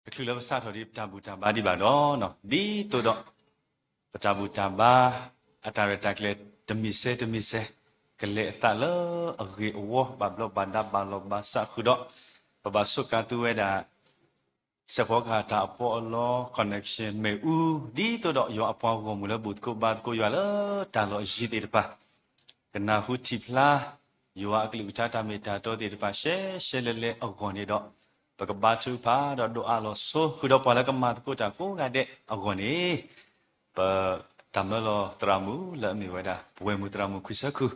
တချုးလၢပစးထီၣ်ဒံးပတၢ်ဘူၣ်တၢ်ဘါဒံးဘၣ်ဒီး, ဒ်သိးဒီး ပတၢ်ဘူၣ်တၢ်ဘါ အတၢ်ရဲၣ်တၢ်ကျဲၤတမံၤစဲတမံၤစဲ ကလဲၤအသးလၢအဂ့ၤအဝီ ဘၣ်ဘျီးဘၣ်ဒါဘၣ်လီၤဘၣ်စးဃုာ်ဒီး ပဘၣ်ဆိကမိၣ်သူဝဲဒၣ် စဲးဖီကဟၣ်တၢ်အပီအလီ connection မ့ၣ်အူ ဒ်သိးဒီးယွၤအပှၤဂီၢ်မုၢ်လၢဘူၣ်သကိးဘါသကိးယွၤလၢတၢ်လီၢ်အယံၤသ့ၣ်တဖၣ် ကနၢ်ဟူထံၣ်ဖျါ ယွၤအကလုၢ်ကထါတၢ်မ့ၢ်တၢ်တီသ့ၣ်တဖၣ်ရှဲရှဲလဲၤလဲၤအဂီၢ်န့ၣ်ဒီး ပကဘါထုကဖၣ်ဒီးဒိးအးလီၤဆိဃုာ်ဒီးပှၤလၢကမၤသကိးတၢ်ကိးဂၤဒဲးအဂီၢ်န့ၣ် ပတၢ်မၢလီၤသရၣ်မုၣ်လၢအမ့ၢ်ဝဲဒၣ် ပဝဲၢ်မုၣ်သရၣ်မုၣ်ခွံဆၢခု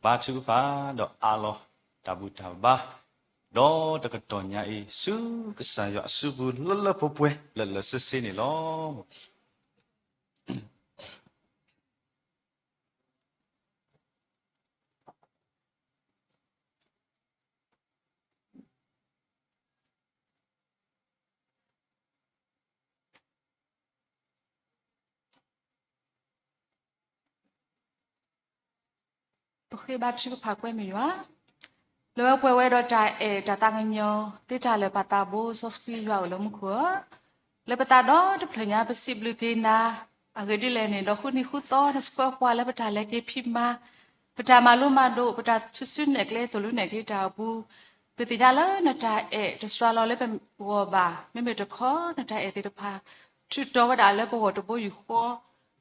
ဘါထုကဖၣ်ဒီးအးလီၤတၢ်ဘူၣ်တၢ်ဘါ ဒီးတကတီၢ်ညါအံၤ ဆူကစၢ်ယွၤအစုပူၤလၢလၢပှဲၤပှဲၤလၢလၢစ့စ့န့ၣ်လီၤ. ပဃ့ဘါထုကဖၣ်ကွဲမုာ်ယွၤ လၢပှဲၤဝဲဒီးတၢ်အဲၣ်တၢ်သးကညီၤ သ့တၢ်လၢာ်ပၢ်သးဘိစီဆှံယွၤအိၣ်လၢမူခိၣ်ဧၢ, လၢပသးဒီတဖျၢၣ်ညါပစံးဘျုးက့ၤနၤ, အဂ့ၢ်ဒ်လဲၣ်န့ၣ် ဒီးဃုနံၤဃုသီနဆှၢပှၤလၢပတၢ်လဲၤက့ၤဖံးမၤ, ပတၢ်မၤလိမၤဒိး ပတၢ်ထုးစုနဲၣ်ကျဲသိၣ်လိနဲၣ်က့ၤတၢ်အပူၤ, ပသ့ၣ်ညါလၢနတၢ်အဲၣ်တစှၤလီၤလၢပဂီၢ်ဘၣ်, မ့မ့ၢ်တခီ နတၢ်အဲၣ်သ့ၣ်တဖၣ် ထုးတီၤဝဲဒၣ်လၢပဂီၢ်တဘိယူၢ်ဃီ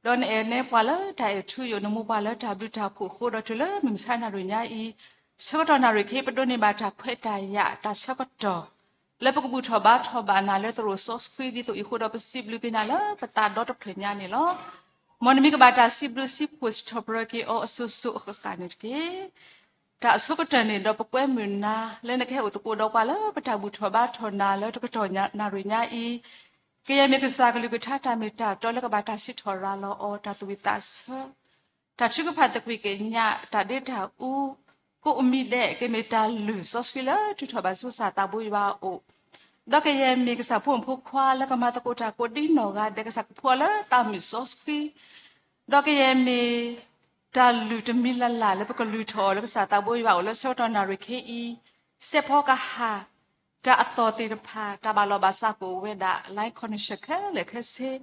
ဒီးနအဲၣ်နဲပှၤလၢတၢ်အဲၣ်ထူယိာ် နမူပှၤလၢတၢ်ဘျုးတၢ်ဖှိၣ်အဃိဒီးတုၤလၢမုၢ်မဆါနၣ်ရံၣ်ညါအံၤ, ဆၢကတီၢ်နၣ်ရံၣ်ခဲအံၤ ပဒိးန့ၢ်ဘၣ်တၢ်ခွဲးတၢ်ယာ်တၢ်ဆၢကတီၢ် လၢပကဘူၣ်ထီၣ်ဘါထီၣ်ဘၣ်နၤလၢသရိာ်စီဆှံဒ်သိးအံၤအဃိဒီး ပစံးဘျုးက့ၤနၤလၢပသးဒီတဖျၢၣ်ညါန့ၣ်လီၤ. မ်နမံၤကဘၣ်တၢ်စံးဘျုးစံးဖှိၣ်စံးထီၣ်ပတြၢၤက့ၤအီၤအစိၤစိၤအဃၣ်ဃၣ်န့ၣ်တက့ၢ်. တၢ်အဆိကတၢၢ်န့ၣ်ဒီး ပကွဲမုာ်နၤလၢနကဟဲအိၣ်သကိးဒီးပှၤလၢ ပတၢ်ဘူၣ်ထီၣ်ဘါထီၣ်နၤလၢတကတီၢ်နၣ်ရံၣ်ညါအံၤ, ကယဲၢ်မ့ၢ်ကစၢ်ကလုၢ်ကထါတၢ်မ့ၢ်တၢ်တီလၢကဘၣ်တၢ်စံးထီၣ်ရၤလီၤအီၤ တၢ်သူၣ်ဝံၣ်သးဆၢ တၢ်ထုကဖၣ်သကွံာ်ကညး တၢ်ဒ့တၢ်အူ ကိးမံၤဒဲး ကမ့ၢ်တၢ်လုၢ်စီဆှံလၢထုးထီၣ်ဘၣ်ဆူကစၢ်သးဘိယွၤအအိၣ်, ဒီးကယဲၢ်မ့ၢ်ကစၢ်ဖိမုၣ်ဖိခွါလၢကမၤသကိးတၢ်ကိးဒ်နီၢ်ဂၤဒဲး ကစၢ်ကဖှီလၢသးမုာ်စီဆှံ ဒီးကယဲၢ်မ့ၢ် တၢ်လုၢ်တမံၤလၢ်လၢ်လၢပကလုၢ်ထီၣ်အီၤလၢကစၢ်သးဘိယွၤအအိၣ်လၢဆၢကတီၢ်နၣ်ရံၣ်ခဲအံၤ, စဲးဖီကဟၣ် တၢ်အသီၣ်သ့ၣ်တဖၣ် တၢ်ဘၣ်လီၢ်ဘၣ်စးကအိၣ်ဝဲဒၣ် line connection ခဲလၢာ်ခဲဆ့,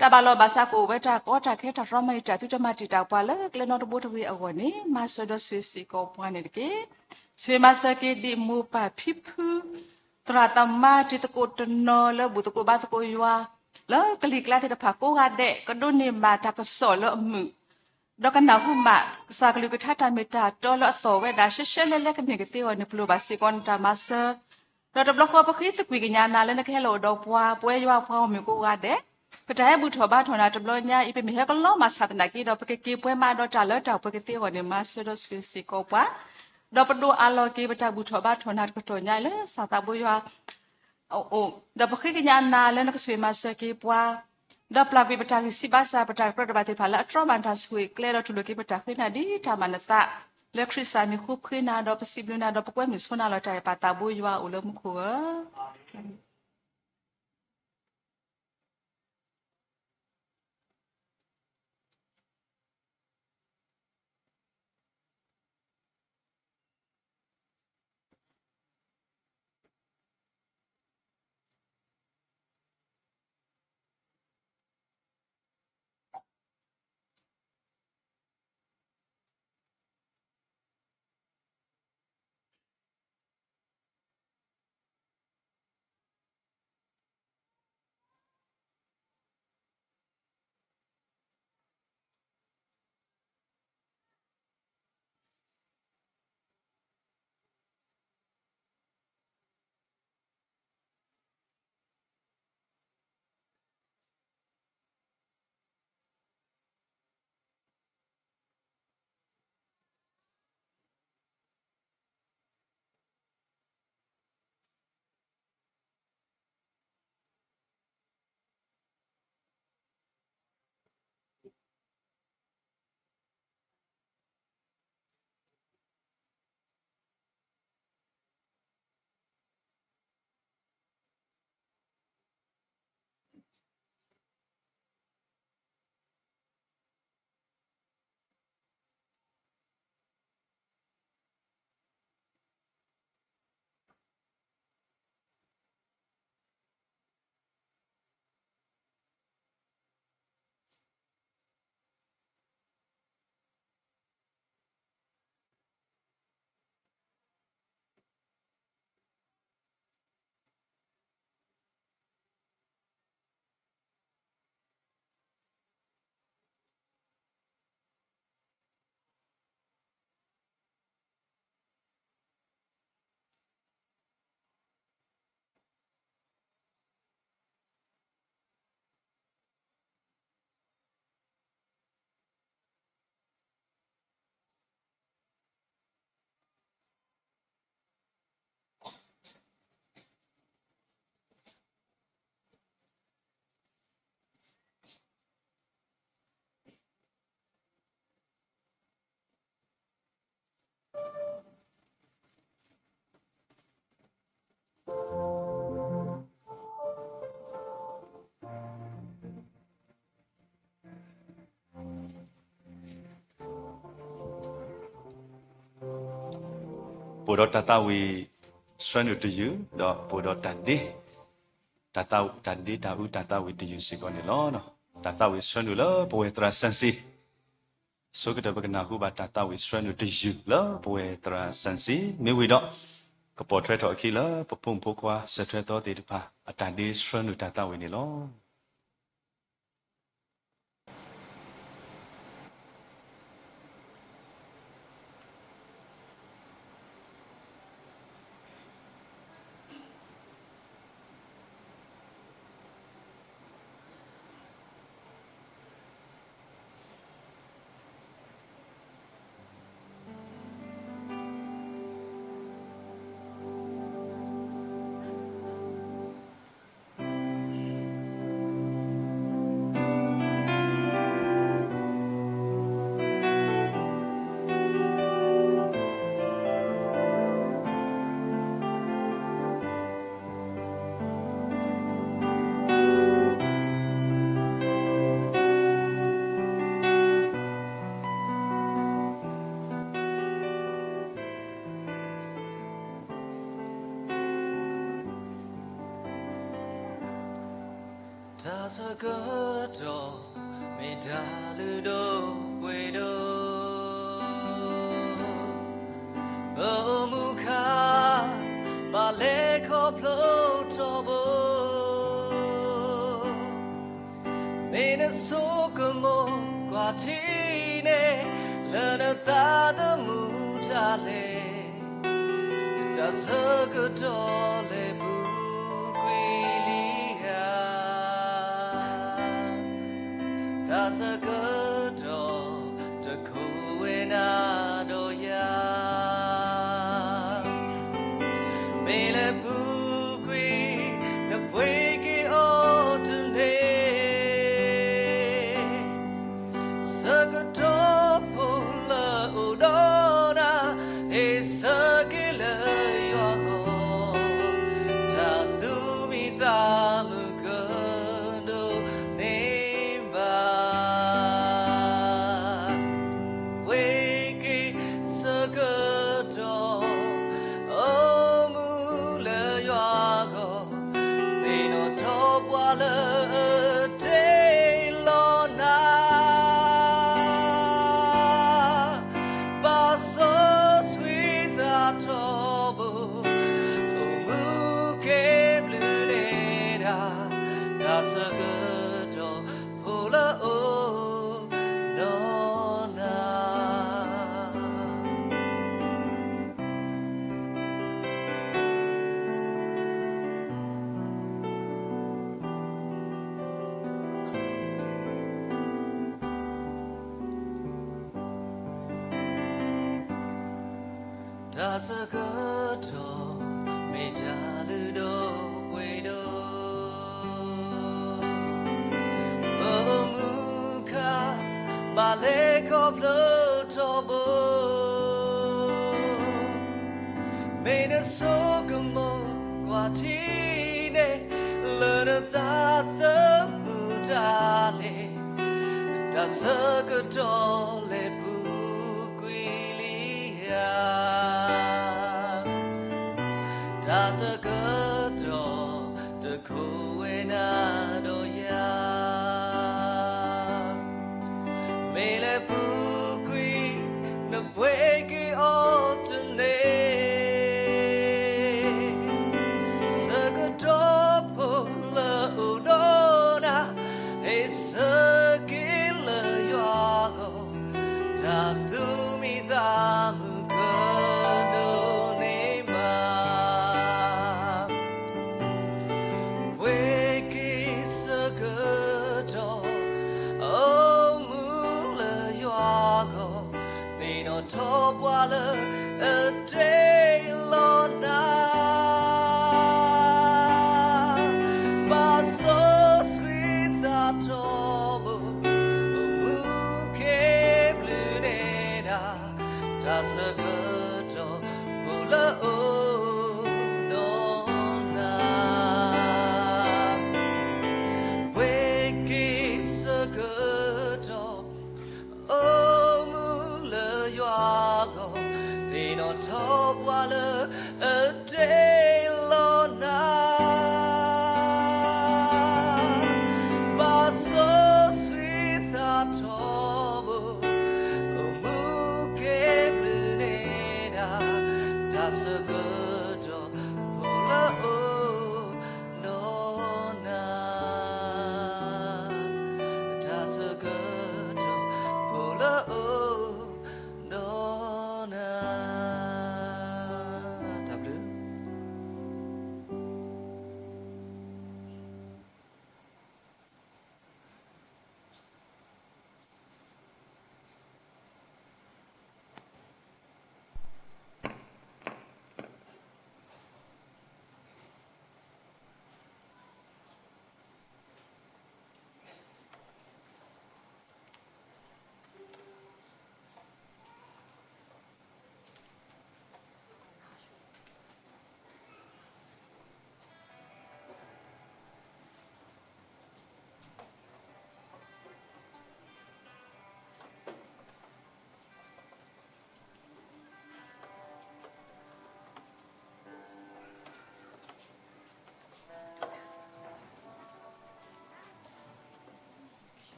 တၢ်ဘၣ်လီၢ်ဘၣ်စးကအိၣ်ဝဲတၢ်ကီတၢ်ခဲ တၢ်တြီမၤအံၤ တၢ်သုတမၤတံာ်တာ်ပှၤလၢကျဲနီတဘိတဂ့ၤအဂီၢ်န့ၣ် မၤစၢၤဒီးဆိၣ်ဂ့ၤစ့ၢ်ကီးပှၤန့ၣ်တက့ၢ်. ဆိၣ်ဂ့ၤမၤစၢၤက့ၤဒံးမိၢ်ပၢ်ဖံဖု သရၣ်သမါတံၤသကိးတနီၤလၢဘူၣ်သကိးဘါသကိးယွၤ လၢကလံၤကျါသ့ၣ်တဖၣ်ကိးဂၤဒဲး ကဒိးန့ၢ်ဘၣ်တၢ်ကစီၣ်လၢအမုာ် ဒီးကနၢ်ဟူဘၣ် ကစၢ်ကလုၢ်ကထါတၢ်မ့ၢ်တၢ်တီလၢအသီၣ်ဝဲဒၣ် ရှဲရှဲလဲလဲကန့ၢ်ကသ့အဂီၢ်န့ၣ် ပလိၣ်ဘၣ်စ့ၢ်ကီးနတၢ်မၤစၢၤ, ဒီးတဘျီဃီပဃ့သကွံာ်ကညးနၤလၢနကဟဲလီၤအိၣ်ဒီးပှၤ ပဝဲယွၤပှၤဂီၢ်မုၢ်ကိးဂၤဒဲး, ပတၢ်ဟဲဘူၣ်ထီၣ်ဘါထီၣ်နၤတဘျီညါအံၤ ပမ့ၢ်ဟဲကလီမးဆၣ်သနာ်က့ဒီး ပကက့ၤပှဲၤမးဒီးတၢ်လၢတၢ်ပှဲၤကသ့အဂီၢ်န့ၣ် မၤစၢၤဒီးဆိၣ်ဂ့ၤစ့ၢ်ကီးပှၤ ဒီးပဒိးအးလီၤက့ၤ ပတၢ်ဘူၣ်ထီၣ်ဘါထီၣ်နၤတကတီၢ်ညါအံၤလၢကစၢ်သးဘိယွၤ အအိၣ်, ဒီးပဃ့ကညးနၤလၢနကဆိၣ်ဂ့ၤမၤစၢၤက့ၤပှၤ, ဒီးပျၢ်ကွံာ်ပတၢ်ဂံၢ်စၢ်ဘါစၢ် ပတၢ်ကြၢးတဘၣ်သ့ၣ်တဖၣ်လၢအတြီဘၣ်တၢ်ဆိၣ်ဂ့ၤကျဲ ဒီးတူၢ်လိာ်က့ၤပတၢ်ဃ့နၤဒ်တၢ်ဘၣ်နသး, လၢခရံာ်စၢ်မံၤဃိဖှ့နၤ ဒီးပစံးဘျုးနၤ ဒီးပကွဲမုာ်ဆိနၤလီၤ တၢ်အဲၣ်ပၢ်သးဘိယွၤအိၣ်လၢမူခိၣ်ဧၢ. ပအိၣ်ဒီးတၢ်သးဝံၣ်ဆှၢနုာ်တယုၢ်, ဒီးပအိၣ်ဒီးတၢ်ဒ့, တၢ်သး, တၢ်ဒ့တၢ်အုးတၢ်သးဝံၣ်တယုၢ်စ့ၢ်ကီးန့ၣ်လီၤ. တၢ်သးဝံၣ်ဆှၢနုာ်လၢပဝဲသရၣ်စံစ့, ဆိကတၢၢ်ပကနၢ်ဟူဘၣ်တၢ်သးဝံၣ်ဆှၢနုာ်တယုၢ်လၢပဝဲသရၣ်စံစ့, မ့ၢ်ဝံၤဒီး ကပိာ်ထွဲထီၣ်အခံလၢပဖိမုၣ်ဖိခွါစၢၤထွဲသီသ့ၣ်တဖၣ် အတၢ်ဒ့ဆှၢနုာ်တၢ်သးဝံၣ်န့ၣ်လီၤ. တၢ်ဆၢကတီၢ် မ့ၢ်တၢ်လုၢ်ဒိၣ်ပှ့ၤဒိၣ်, ပအိၣ်မူခါ ဘၣ်လဲၤခီဖျိထီဘိ, မ့ၢ်နဆိကမိၣ်ကွၢ်ထံန့ၣ် လၢနသးသမူတၢ်လဲၤ, တၢ်ဆၢကတီၢ်လဲၤပူၤကွံာ်လံဧါ, တၢ်ဆၢကတီၢ် တခိးဝဲနၤဒီးယၤ မ့ၢ်လဲၤပူၤကွံာ် နပှ့ၤက့ၤအီၤတန့ၢ်, ဆၢကတီၢ်ဖိလၢအိၣ်ဒီးနၤ, ဟ့ၣ်ဆၢက့ၤလၢယွၤအဂီၢ်, တၢ်သူၣ်မံသးမုာ်ကဒိးန့ၢ်ဘၣ် ပှ့ၤက့ၤဆၢကတီၢ် အိၣ်မူလၢယွၤအဂီၢ်, သ့ၣ်နီၣ်ထီၣ်ပှၤလၢအတ့လီၤနၤ, ပာ်စီဆှံသးထီဘိ, အိၣ်မူက့ၤဘျုးန့ၢ်ဒၣ် တၢ်ဆၢကတီၢ်ဖိလၢအိၣ်ဒီးနၤ တၢ်ဆၢကတီၢ် မ့ၢ်တၢ်လုၢ်ဒိၣ်ပှ့ၤဒိၣ်, ပအိၣ်မူခါ ဘၣ်လဲၤခီဖျိထီဘိ, မ့ၢ်နဆိကမိၣ်ကွၢ်ထံန့ၣ် လၢနသးသမူတၢ်လဲၤ, တၢ်ဆၢကတီၢ်လဲၤပူၤကွံာ်လံဧါ, တၢ်ဆၢကတီၢ် တခိးဝဲနၤဒီးယၤ, မ့ၢ်လဲၤပူၤကွံာ် နပှ့ၤက့ၤအီၤတန့ၢ်, ဆၢကတီၢ်ဖိလၢအိၣ်ဒီးနၤ, ဟ့ၣ်ဆၢက့ၤလၢယွၤအဂီၢ်, တၢ်သူၣ်မံသးမုာ်ကဒိးန့ၢ်ဘၣ် ပှ့ၤက့ၤဆၢကတီၢ် အိၣ်မူလၢယွၤအဂီၢ်, သ့ၣ်နီၣ်ထီၣ်ပှၤ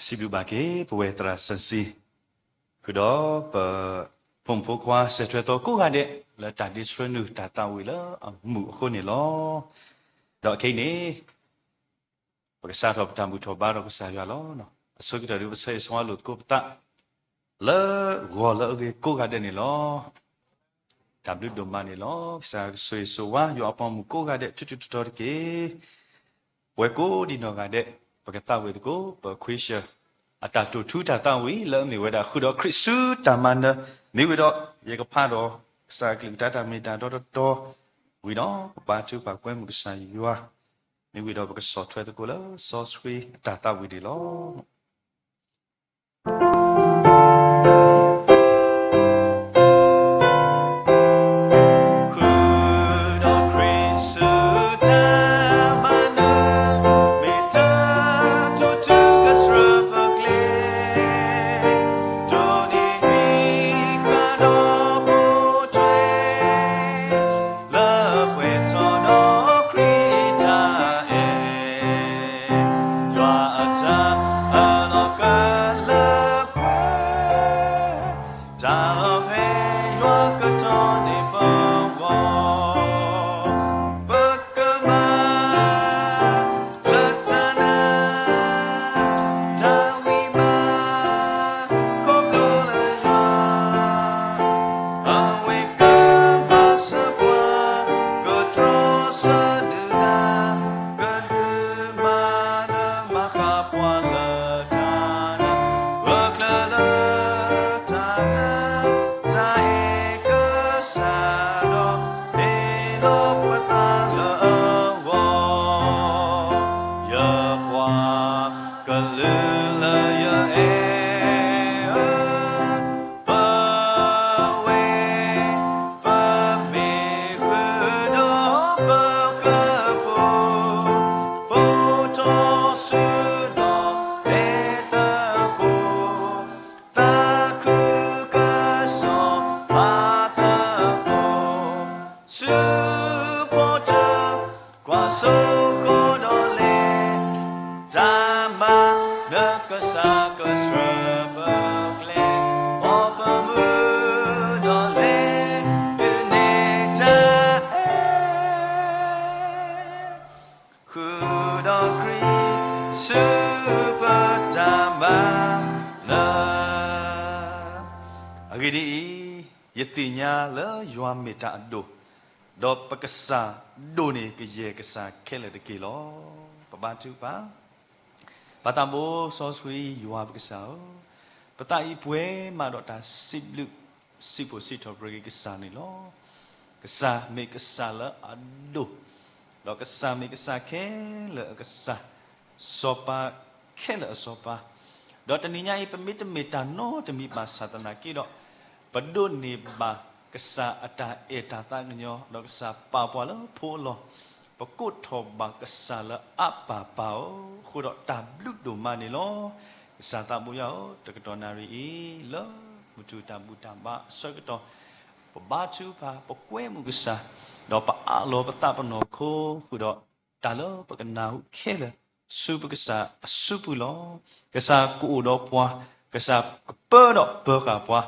စံးဘျုးဘၣ်က့ၤ ပဝဲသရၣ်စီဆှံ ဃုာ်ဒီးပဖိမုၣ်ဖိခွါစဲးထွဲသီကိးဂၤဒဲး လၢတၢ်ဒ့ဆှၢနုာ်တၢ်သးဝံၣ်လၢအမုာ်အဃိန့ၣ်လီၤ. ဒီးခဲအံၤန့ၣ် ပကစးထီၣ်ပတၢ်ဘူၣ်ထီၣ်ဘါထီၣ်ကစၢ်ယွၤလီၤ. အဆိကတၢၢ်ဒုး ပဆၢဂ့ၤဆၢဝါလိာ်သကိးပသး လၢဂီၤလၢအဂ့ၤကိးဂၤဒဲးန့ၣ်လီၤ. တၢ်ဘျုးဒိၣ်မးန့ၣ်လီၤ. ကစၢ်ကဆိၣ်ဂ့ၤဆိၣ်ဝါ ယွၤအပှၤမုၣ်ကိးဂၤဒဲး ထူးထူးတီၤတီၤတက့ၢ်. ပဝဲကိးဒံးနီၢ်ဂၤဒဲး ပကသးဝံၣ်သကိး ပခွ့ၡၢၣ် အတၢ်တိာ်ထူတၢ်သးဝံၣ် လၢအမ့ၢ်ဝဲဒၣ် ဃုာ်ဒီးခရံာ်ဆူတၢ်မၤနၢၤ မ့ၢ်ဝံၤဒီး ယကဖးဒီး ကစၢ်အကလုၢ်ကထါတၢ်မ့ၢ်တၢ်တီတီတီ ဝံၤဒီး ပဘါထုကဖၣ်ကွဲမုာ်ကစၢ်ယွၤ မ့ၢ်ဝံၤဒီး ပကဆီၣ်ထွဲသကိးလၢစီဆှံအတၢ်သးဝံၣ်န့ၣ်လီၤ. ဃုာ်ဒီးခရံာ်ဆူတၢ်မၤနၢၤ မ့ၢ်တၢ်ထူးထူးကဆှၢပကျဲ တိၢ်နီၣ်ဂံၢ်ဃာ်ဒီးပိာ်ထွဲ လၢပှဲၤထီၣ်ဒီးခရံာ်တၢ်အဲၣ် ယွၤအတၢ်အၢၣ်လီၤကလၢပှဲၤ တၢ်လီၤဖဲယွၤကတီၢ်န့ၢ်ပဂီၢ် ပကမၤ လၢတၢ်နာ် တၢ်ဝံၤမး ခီဖျိလၢယွၤ အဝဲကမၤစၢၤပှၤ ကတြီဆၢနုာ်နၤ ကဒုးမၤလၢမၤဃးပှၤလၢတၢ်နာ် ဂၢၢ်ကျၢၤလၢတၢ်နာ် တၢ်အဲၣ်ကစၢ်ဒီး ဟ့ၣ်လီၤပသးလၢအဂီၢ် ယပှၤကလုာ်လၢယအဲၣ်ဧၢ, ပဝဲ ပမ့ၢ်ဃုာ်ဒီးပကဖိ ဖိထီၣ်ဆူဒီး ဟဲသကိး သးခုကစီၣ်မၤသကိး ဆူဖိတၢ် ကွၢ်စိဃီၤဒီးလဲၤ တၢ်မၤနၢၤကစၢ်ကဆှၢပကျဲ ဘီပမုၢ်ဒီးလဲၤ ဒုးနဲၣ်တၢ်အဲၣ် ဃုာ်ဒီးခရံာ် ဆူပတၢ်မၤနၢၤ အဂ့ၢ်ဒ်အံၤ, ယသ့ၣ်ညါလၢယွၤမ့ၢ်တၢ်အဒိၣ်, ဒီးပကစၢ်ဒိၣ်န့ၢ်ကယဲၢ်ကစၢ်ခဲလၢာ်တက့ၢ်လီၤ. ပဘါထုကဖၣ်, ပၢ်သးဘိစီဆှံယွၤပကစၢ်ဧၢ, ပသးအံၤပှဲၤမးဒီးတၢ်စံးဘျုး စံးဖှိၣ်စံးထီၣ်ပတြၢၤက့ၤကစၢ်န့ၣ်လီၤ. ကစၢ်မ့ၢ်ကစၢ်လၢအဒိၣ်, ဒီးကစၢ်မ့ၢ်ကစၢ်ခဲလၢာ်အကစၢ်, စီၤပၤခဲလၢာ်အစီၤပၤ, ဒီးတနံၤညါအံၤ ပမ့တမ့ၢ်တၢ်နီတမံၤဘၣ်ဆၣ်သနာ်က့ဒီး, ပဒိးန့ၢ်ဘၣ်ကစၢ်အတၢ်အဲၣ်တၢ်သးကညီၤ ဒီးကစၢ်ပာ်ပှၤလၢဖိအလီၢ်, ပကိးထီၣ်ဘၣ်ကစၢ်လၢအါပၢ်ပၢ်ဧၢ, အဃိဒီးတၢ်ဘျုးဒိၣ်မးန့ၣ်လီၤ. ကစၢ်သးဘိယွၤဧၢ, တကတီၢ်နၣ်ရံၣ်အံၤ လၢမုၢ်ထူၣ်တၢ်ဘူၣ်တၢ်ဘါအဆၢကတီၢ်, ပဘါထုကဖၣ် ပကွဲမုာ်ကစၢ်, ဒီးပအးလီၤပသးပနီၢ်ခိ ဃုာ်ဒီးတၢ်လၢပကနၢ်ဟူခဲလၢာ် ဆူပကစၢ်အစုပူၤလီၤ. ကစၢ်ကအိၣ်ဒီးပှၤ, ကစၢ်ကပၢဒီးပၢဃာ်ပှၤ,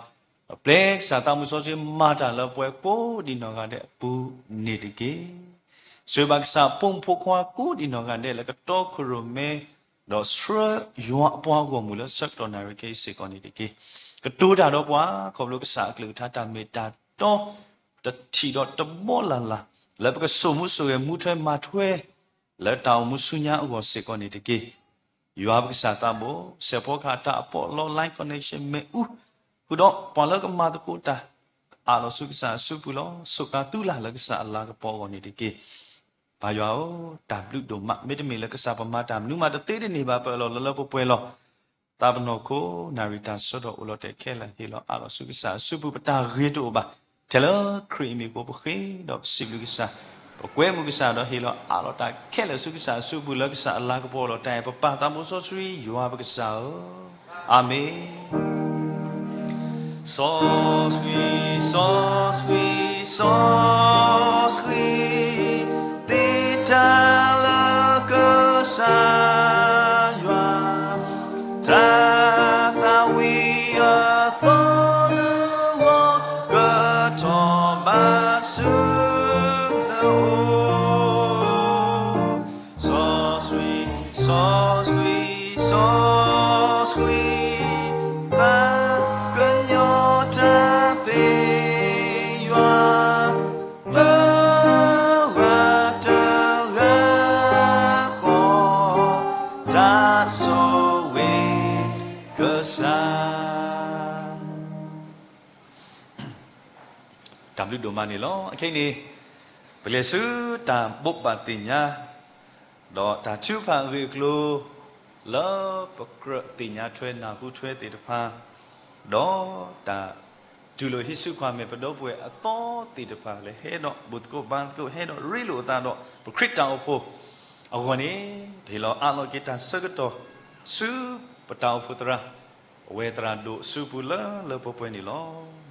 ပျဲကစၢ်သးမုၢ်စီဆှံမၤတၢ်လၢပှၤကိးဒံးနီၢ်ဂၤဒဲးအပူၤန့ၣ်တက့ၢ်. ဆိၣ်ဂ့ၤဘၣ်ကစၢ်အဖိမုၣ်ဖိခွါကိးဒံးနီၢ်ဂၤဒဲးလၢကတီခိၣ်ရိၣ်မဲ ဒီးဆှၢယွၤအပှၤဂီၢ်မုၢ်လၢဆၢကတီၢ်နၣ်ရံၣ်ခဲအံၤစ့ၢ်ကီးန့ၣ်တက့ၢ်. ကတိၤတၢ်ဒီးပှၤ ခီဖျိကစၢ်အကလုၢ်ကထါတၢ်မ့ၢ်တၢ်တီ တထံၣ်ဒီးတဘီလၢ်လၢ် လၢပကစိာ်မူစိာ်ဂဲၤမူထွဲမၤထွဲ လၢတၢ်အိၣ်မူဆူညါအဂီၢ်စ့ၢ်ကီးန့ၣ်တက့ၢ်. ယွၤပကစၢ်သးဘိ စဲးဖီကဟၣ်တၢ်အပီးအလီ line connection မ့ၣ်အူ ဃုာ်ဒီးပှၤလၢကမၤသကိးတၢ် အးလီၤဆူကစၢ်အစုပူၤလီၤ. စူးကါသုလၢ်လၢကစၢ်အလၤကပီၤအဂီၢ်န့ၣ်တက့ၢ်. ပၢ်ယွၤဧၢ, တၢ်ဘျုးဒိၣ်မး, မ့တမ့ၢ်လၢကစၢ်ပမၤတၢ်မနုၤမးတသ့တန့ၢ်ဘၣ် ပအၢၣ်လီၤလၢလၢပှဲၤပှဲၤလီၤ. သးပနီၢ်ခိ နၣ်ရံၣ်တၢ်ဆၢကတီၢ်အိၣ်လီၤတဲာ်ခဲလၢာ် ဟ့ၣ်လီၤအးလီၤဆူကစၢ်အစုပူၤ ပတၢ်ဂ့ၤတအိၣ်ဘၣ်. ထဲလၢခရံာ်အမံၤအဃိ ပဃ့ဒီးပစံးဘျုးကစၢ်, ပကွဲမုာ်ကစၢ်ဒီးဟ့ၣ်လီၤအးလီၤတၢ်ခဲလၢာ်ဆူကစၢ်အစုပူၤလၢကစၢ်အလၤကပီၤလီၤတၢ်အံၤ ပပၢ်သးဘိစီဆှံယွၤပကစၢ်ဧၢ, အၤမ့ၣ်. စီဆှံ, စီဆှံ, စီဆှံ, သ့တၢ်လၢကစၢ်ယွၤ, တၢ် ဒိၣ်မးန့ၣ်လီၤ. အခဲအံၤန့ၣ် ပလဲၤဆူတၢ်ဘိးဘၣ်သ့ၣ်ညါ ဒီးတၢ်ထုကဖၣ်အဂ့ၢ်အကျိၤ လၢပကြၢးသ့ၣ်ညါထွဲနၢ်ဟူထွဲသ့ၣ်တဖၣ် ဒီးတၢ်တူၢ်လိာ်ဟံးစုကွၢ်မဲာ်ပဒီပုၢ်ဝဲၢ်အသီသ့ၣ်တဖၣ် လၢဟဲဒီးဘူၣ်သကိးဘါသကိး ဟဲဒီးရ့လိာ်အသးဒီး ပခရံာ်တၢ်အိၣ်ဖှိၣ်အဂီၢ်န့ၣ် ပဟ့ၣ်လီၤအးလီၤက့ၤတၢ်ဆၢကတီၢ် ဆူပတၢ်အိၣ်ဖှိၣ်သရၣ် အဝဲသရၣ်ဒိၣ်အစုပူၤလၢလၢပှဲၤပှဲၤန့ၣ်လီၤ.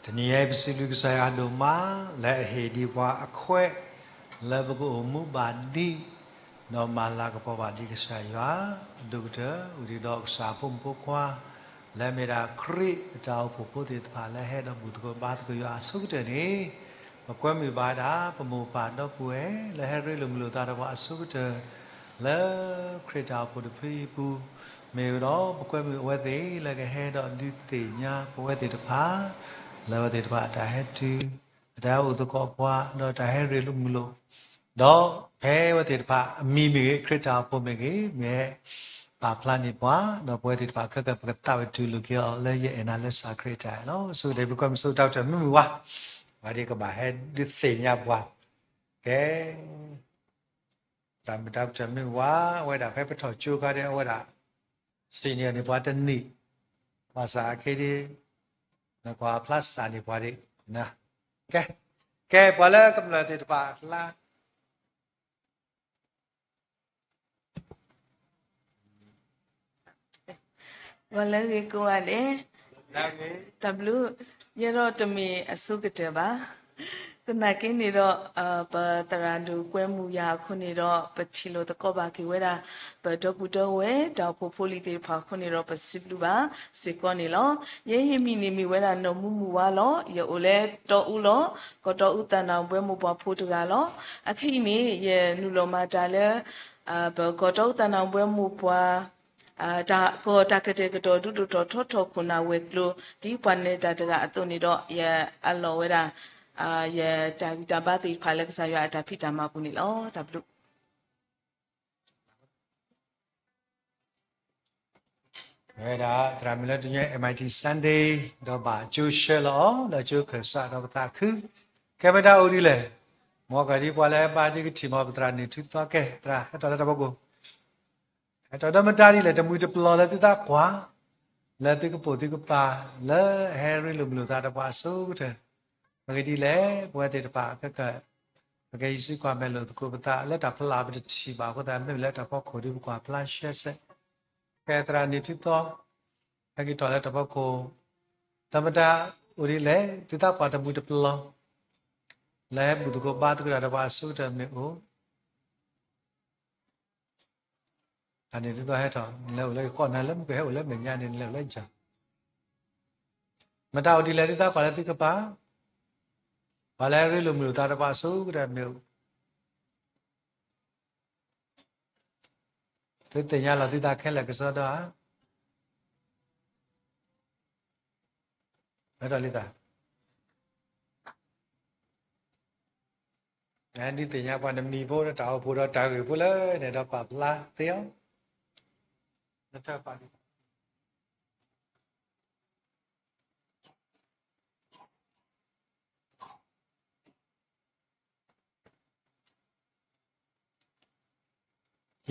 တနံၤအံၤ ပစံးဘျုးကစၢ်ယွၤဒိၣ်မး လၢအဟ့ၣ်ဒံးပှၤအခွဲး လၢပကအိၣ်မူဘၣ်ဒံး ဒီးမၤလၤကပီၤဘၣ်ဒံးကစၢ်ယွၤ အဒိၣ်ကတၢၢ် ဝံၤဒီးကစၢ်ဖိမုၣ်ဖိခွါ လၢအမ့ၢ်ဒၣ်ခရံာ်အတၢ်အိၣ်ဖှိၣ်ဖိသ့ၣ်တဖၣ် လၢဟဲဒီးဘူၣ်သကိးဘါသကိးယွၤအဆိကတၢၢ်န့ၣ် ပကွဲမုာ်ဘၣ်ဝဲဒၣ် ပမိၢ်ပၢ်ဒီပုၢ်ဝဲၢ် လၢဟဲရ့လိာ်မုာ်လိာ်သးဒီးပှၤအဆိကတၢၢ် လၢခရံာ်တၢ်အိၣ်ဖှိၣ်တဖုအပူၤ မ့ၢ်ဝဲဒီး ပကွဲမုာ်အဝဲသ့ၣ်လၢကဟဲဒီးဒုးသ့ၣ်ညါပဝဲသ့ၣ်တဖၣ် လၢအဝဲသ့ၣ်တဖၣ်အတၢ်ဟဲတုၤ အတၢ်ဟဲအိၣ်သကိးပှၤ ဒီးတၢ်ဟဲရ့လိာ်မုာ်လိာ် ဒီးဖဲအဝဲသ့ၣ်တဖၣ်အမံၤမ့ၢ်ဂ့ၤ ခရံာ်တၢ်အိၣ်ဖှိၣ်မ့ၢ်ဂ့ၤ မ့ၢ်ဟဲပာ်ဖျါန့ၢ်ပှၤ ဒီးပဝဲသ့ၣ်တဖၣ်ခဲကၢ် ပကသးဝဲတုၤလိာ်က့ၤအီၤ လၢယအဲၣ်နၤလၢစးခရံာ်တၢ်အဲၣ်လီၤ. ဆိကတၢၢ် ပကွဲမုာ်ဆိကတၢၢ်မုၢ်မုၢ်ဝါ ဝဲဒၣ်ကဘၣ်ဟဲဒုးသ့ၣ်ညါပှၤ ကဲ တၢ်မုာ်တၢ်ကတၢၢ်မုၢ်မုၢ်ဝါ အဝဲဒၣ်ဖဲပထီၣ်ကၠိခါဒီး အဝဲဒၣ် senior န့ၢ်ပှၤတနံၣ် ဘၣ်ဆၣ်အခဲဒ် နကွၢ်ဖျါစၢ်န့ၢ်ပှၤဒံး ကဲ ကဲပှၤလၢကမျၢၢ်သ့ၣ်တဖၣ်အကျါ ပှၤလၢအဂ့ၤကိးဂၤဒဲး တၢ်ဘျုး ယဲဒီးတမ့ၢ်အဆိကတၢၢ်ဘၣ်. သနာ်က့န့ၣ်ဒီး ပသရၣ်ဒိၣ်ကွဲမုာ်ယၤအဃိန့ၣ်ဒီး ပထံၣ်လိာ်သကိးဘၣ်က့ၤဝဲဒၣ် ပဒီပုၢ်ဒီဝဲၢ် တၢ်အိၣ်ဖှိၣ်ဖိလံၤသ့ၣ်တဖၣ်အဃိန့ၣ်ဒီး ပစံးဘျုးဘၣ်စ့ၢ်ကီးန့ၣ်လီၤ. ယဲယမံၤန့ၣ်မ့ၢ်ဝဲဒၣ်နီၢ်မူမူဝါလီၤ. ယအိၣ်လၢတီအူလီၤ. ကီၢ်တီအူသးနာ်ဘှဲမိၢ်ပှၢ်ဖိတဂၤလီၤ. အခဲအံၤန့ၣ် ယနုာ်လီၤမၤတၢ်လၢ ပကီၢ်တီအူသးနာ်ဘှဲမိၢ်ပှၢ် တၢ်ကီၢ်တၢ်ကတဲာ်ကတီၤဒုးဒိၣ်ထီၣ်ထီထီၣ်ခိၣ်နၢ်ဝဲၤကျိၤ ဒ်ပှၤနဲၣ်တၢ်တဂၤအသိးန့ၣ်ဒီး ယအးလီၤဝဲဒၣ် ယတၢ်ဂံၢ်တၢ်ဘါသ့ၣ်တဖၣ်လၢကစၢ်ယွၤအတၢ်ဖံးတၢ်မၤပူၤန့ၣ်လီၤ. တၢ်ဘျုး ဝဲဒၣ် သရၣ်မုၣ်လၢတညဲ MIT Sunday ဒီးဘၣ်ကၠိဆှၢလီၤအီၤ လၢကၠိခၢၣ်စးဒီးပသးခု ကဲမတၤအိၣ်ဒ်လဲၣ် မ်ကဒ်ပှၤလၢဘါဒုးကထံၣ်မီၤ ပသရၣ်န့ၣ်ထူသီကဲ သရၣ်ဟဲထီၣ်လၢတၢ်ဖီခိၣ် ဟဲထီၣ်ဒီးမတၤဒ်လဲၣ် တမှံၤတပျီၤလၢသုသးကွၢ် လၢသုကပိာ်သုကပၤ လၢဟဲရ့လိာ်မုာ်လိာ်သးဒီးပှၤအဆိကတၢၢ် မ့ၢ်ဂ့ၤဒ်လဲၣ် ပဝဲသ့ၣ်တဖၣ်ခဲကၢ် ပကဟံးစုကွၢ်မဲာ်လိာ်သကိးပသး လၢတၢ်ဖျါပတထံၣ်ဘၣ်အဃိသတး မ့ၢ်လၢတၢ်ဖီခိၣ်ဒ်ပကွၢ်ဖျါရှဲစဲး ကဲသရၣ်န့ၣ်ထူသီ ဟဲက့ၤထီၣ်လၢတၢ်ဖီခိၣ် ဒီးမတၤအိၣ်ဒ်လဲၣ် သုသးကွၢ်တမှံၤတပျီၤ လၢဟဲဘူၣ်သကိးဘါသကိးတၢ်ဒီးပှၤအဆိကတၢၢ်မ့ၢ်အိၣ် အန့ၣ်ဒ်သိးဟဲထီၣ် နလဲၤအိၣ်လၢယကီၢ်နၤလၢမုၢ်ကဟဲအိၣ်လၢမဲာ်ညါန့ၣ် နလဲၤအိၣ်လၢယကီၢ် မတၤအိၣ်ဒ်လဲၣ်သုသးကွၢ်လၢသုကပၤ ပှၤလၢရ့လိာ်မုာ်လိာ်သးဒီးပှၤအဆိကတၢၢ်မ့ၢ်အိၣ် သုသ့ၣ်ညါလီၤသုသးခဲလၢာ်ကစီဒီဧါ ဟဲထီၣ်လံသး ဒ်သ့ၣ်ညါပှၤနမံၤဖိဒီးတၢ်အိၣ်ဖှိၣ်ဒီးတၢ်ဂ့ၢ်ဖိလၢန့ၣ်ဒီးပာ်ဖျါသ့အီၤ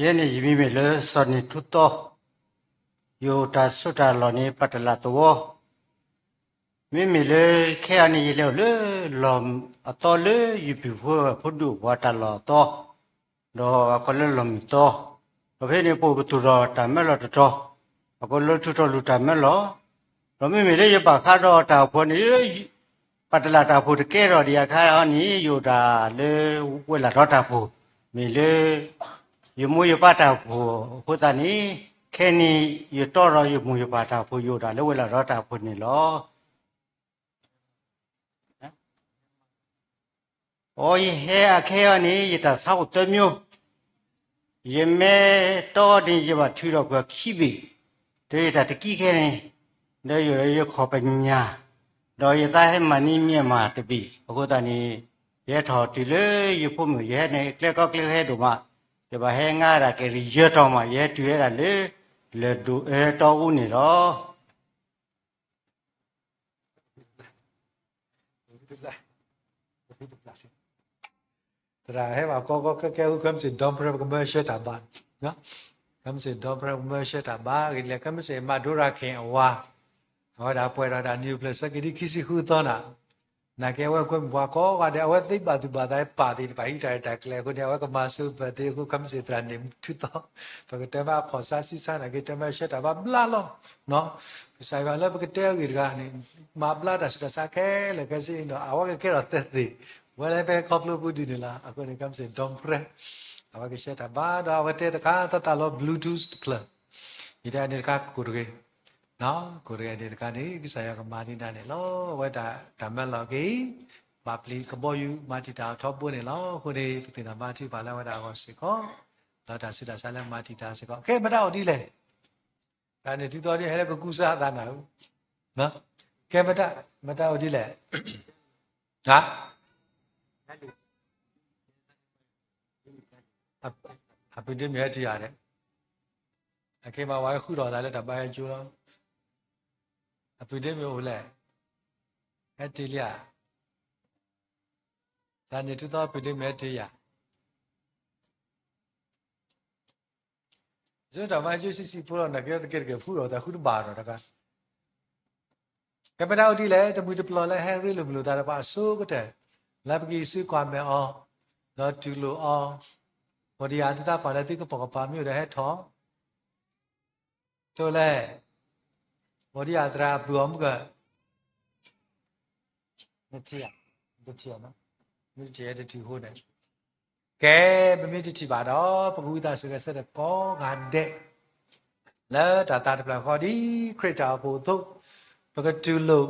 ယဲန့ၣ်ယမံၤမ့ၢ်လၢစီၤန့ၣ်ထူသီ, ယအိၣ်တၢ်ဆိးတၢ်လီၢ်န့ၣ် ပၣ်တလးသဝီ, မ့မ့ၢ်လၢခဲအံၤန့ၣ် ယလဲၤအိၣ်လၢလီၢ်အသီလၢယပုၢ်ဖိဝဲၢ်ဖိဒိၣ်ပှၤတၢ်လီၢ်အသီ, ဒီးအကီလၢလီၢ်မုၢ်သီ, ဒီးဖဲန့ၣ်ပအိၣ်ကသူၣ်ထီၣ်တၢ်မၢလီၢ်တတီၤ, အကီလၢထူးထီၣ်လူၤတၢ်မၢလီၢ်, ဒီးမ့မ့ၢ်လၢယဘၣ်ဃးဒီးတၢ်အိၣ်ဖှိၣ်န့ၣ် ပၣ်တလးတၢ်အိၣ်ဖှိၣ်တကဲထီၣ်ဒံးအခါအံၤန့ၣ် ယအိၣ်ဒၣ်လၢဝဲၢ်လၢ်ဒီတၢ်အိၣ်ဖှိၣ်, မ့ၢ်လၢ ယမိၢ်ယပၢ်တၢ်အိၣ်ဖှိၣ်အဃိသတးန့ၣ်, ခဲန့ၣ်ယတီဒီးယမိၢ်ယပၢ်တၢ်အိၣ်ဖှိၣ် ယအိၣ်ဒၣ်လၢဝဲၢ်လၢ်ဒီတၢ်အိၣ်ဖှိၣ်န့ၣ်လီၤ. အိယဟဲအခဲအံၤန့ၣ် ယတၢ်ဆါအိၣ်သၢမျိုး, ယမ့ၢ်တီန့ၣ် ယဘၣ်ထုးထီၣ်ကွံာ်ခံဘ့ၣ်, ဒီးယတၢ်တကံခဲန့ၣ်, ဒီးယိၣ်ဒီးယခီၣ်ပညၣ်, ဒီးယသးဟဲမၤန့ၢ်မ့ၢ်မၤတဘ့ၣ်အဃိသတးန့ၣ်, ယဟဲထီၣ်တုၤလၢယဖိမုၣ် ယဟဲန့ၣ် ကျဲကီကျဲဟဲဒိၣ်မး, ယဘၣ်ဟဲငါဒၣ်ကဲရံယၢတီၤမး ယဟဲတုၤဝဲဒၣ်လၢ လၢၢ်ဒိၣ်အၢတီအူန့ၣ်လီၤ. သရၣ်ဟဲဘၣ်ကီကီခဲခဲ ခဲမုၢ်ဆ့ၣ် ဒီပြၢ ပကမၢဆှၢတၢ်ဘါ, ခဲမုၢ်ဆ့ၣ် ဒီပြၢ ပကမၢဆှၢတၢ်ဘါ ဂ့ၤလံ ခဲမုၢ်ဆ့ၣ် မၤဒိရၤခ့ၣ်အဝၤ အဝဲဒၣ်ပှဲၤဒီးတၢ်နံၣ်အိၣ်ဖျဲၣ်ဆၢက့ၤဒ်ခံဆံဃုသီနၤ, နာ်က့အဝဲကွဲမုၢ်ပှၤကိးဂၤဒဲး အဝဲသ့ၣ်ဘၣ်သူၣ်ဘၣ်သးပာ်သ့ၣ်တဖၣ် ဟံးတၢ်ရဲၣ်တၢ်ကျဲၤအဃိန့ၣ် အဝဲကမၤစၢၤ birthday အဃိ ခဲမုၢ်ဆ့ၣ်သရၣ်န့ၣ်ထူသီ ပကတဲမ့ၢ်အခီၣ်ဆါဆံဆါနာ်က့ တဲမ့ၢ်ဆှၢတၢ်ဘါဘျါလီၤ. ကစၢ်ယွၤလၢပကတဲအဂ့ၢ်တဂၤန့ၣ် မၤဘျါတၢ်ဆူးတၢ်ဆါခဲလၢာ်ခဲဆ့ဒီး အဝဲကကဲထီၣ်သဲသ့ၣ် ဝဲလၢဖဲခီဖျိပူၤဒ်န့ၣ်လီၤ. အဃိန့ၣ် ခဲမုၢ်ဆ့ၣ် ဒီပြၢ အဝဲကဆှၢတၢ်ဘါဒီး အဝဲတဲတခါသးသးလီၤ Bluetooth တဖျၢၣ် ယတဲန့ၣ်တခါကိၣ်တဂ့ၤ, ကိၣ်တဂ့ၤန့ၣ်တခါန့ၣ် ကစၢ်ယွၤကမၤဒ်န့ၣ်န့ၣ်လီၤ. အဝဲတၢ်မၢလီၤက့ၤ ဘၣ်ပျံၤကဘီယူၤ မၤတံာ်တာ်အီၤထီဘိန့ၣ်လီၤ. အဃိန့ၣ် ပသ့ၣ်နီၣ်ဘါထုကဖၣ်လၢအဝဲဒၣ်အဂီၢ်စ့ၢ်ကီး ဒီးတၢ်ဆူးတၢ်ဆါလၢမၤတံာ်တာ်စ့ၢ်ကီး ကဲမတၤအိၣ်ဒ်လဲၣ်, တၢ်န့ၣ်တုၤသီဒ်ဟဲလၢကကူစါအသးနၤဧၢ, ကဲမတၤ, မတၤအိၣ်ဒ်လဲၣ်, ဟါ အပုၢ်ဒ့မုၣ်ဟဲတ့ၢ်ယၤဒဲး, အခဲမး ဝဲဃုထီၣ်သးလၢတၢ်ဘါယဲကၠိလီၤ. အပုၢ်ဒ့မုၣ်အိၣ်လဲၣ်, ဟဲတ့ၢ်လံဧါ, တၢ်န့ၣ်တုၤသီအပုၢ်ဒ့မုၣ်ဟဲတ့ၢ်ယၤ, ယတၢ်ဘါယဲကၠိဆံးဆံးဖိလီၤ နာ်က့တကဲတကဲဖုလီၤ တၢ်ဃုတဘၣ်ဒီးတဂၤ ကဲမတၤအိၣ်ဒ်လဲၣ် တမှံၤတပျီၤလၢဟဲရ့လိာ်မုာ်လိာ်သးတဖၣ်အဆိကတၢၢ် လၢပကဟံးစုကွၢ်မဲာ်အီၤ, ဒီးတူၢ်လိာ်အီၤ, အိၣ်ဒံးယၤသုသးကွၢ်လၢသုကပိာ်ကပၤမ့ၢ်အိၣ်ဒီးဟဲထီၣ်, တိလဲၣ်, အိၣ်ဒံးယၤသရၣ်အပုၢ်အီၤမုၢ်က နထံၣ်ဧါ, တထံၣ်ဧါ, မ့ၢ်တထံၣ်ဟဲတထံၣ်အဃိန့ၣ် ကဲ, ပမ့ၢ်တထံၣ်ဘၣ်ဒီး ပကဝံသးစူၤဂဲၤဆၢထၢၣ်ကိးဂၤဒဲး လၢတၢ်သးတဖျၢၣ်ဃီဒ်ခရံာ်တၢ်အိၣ်ဖှိၣ်အသိး, ပကတူၢ်လိာ်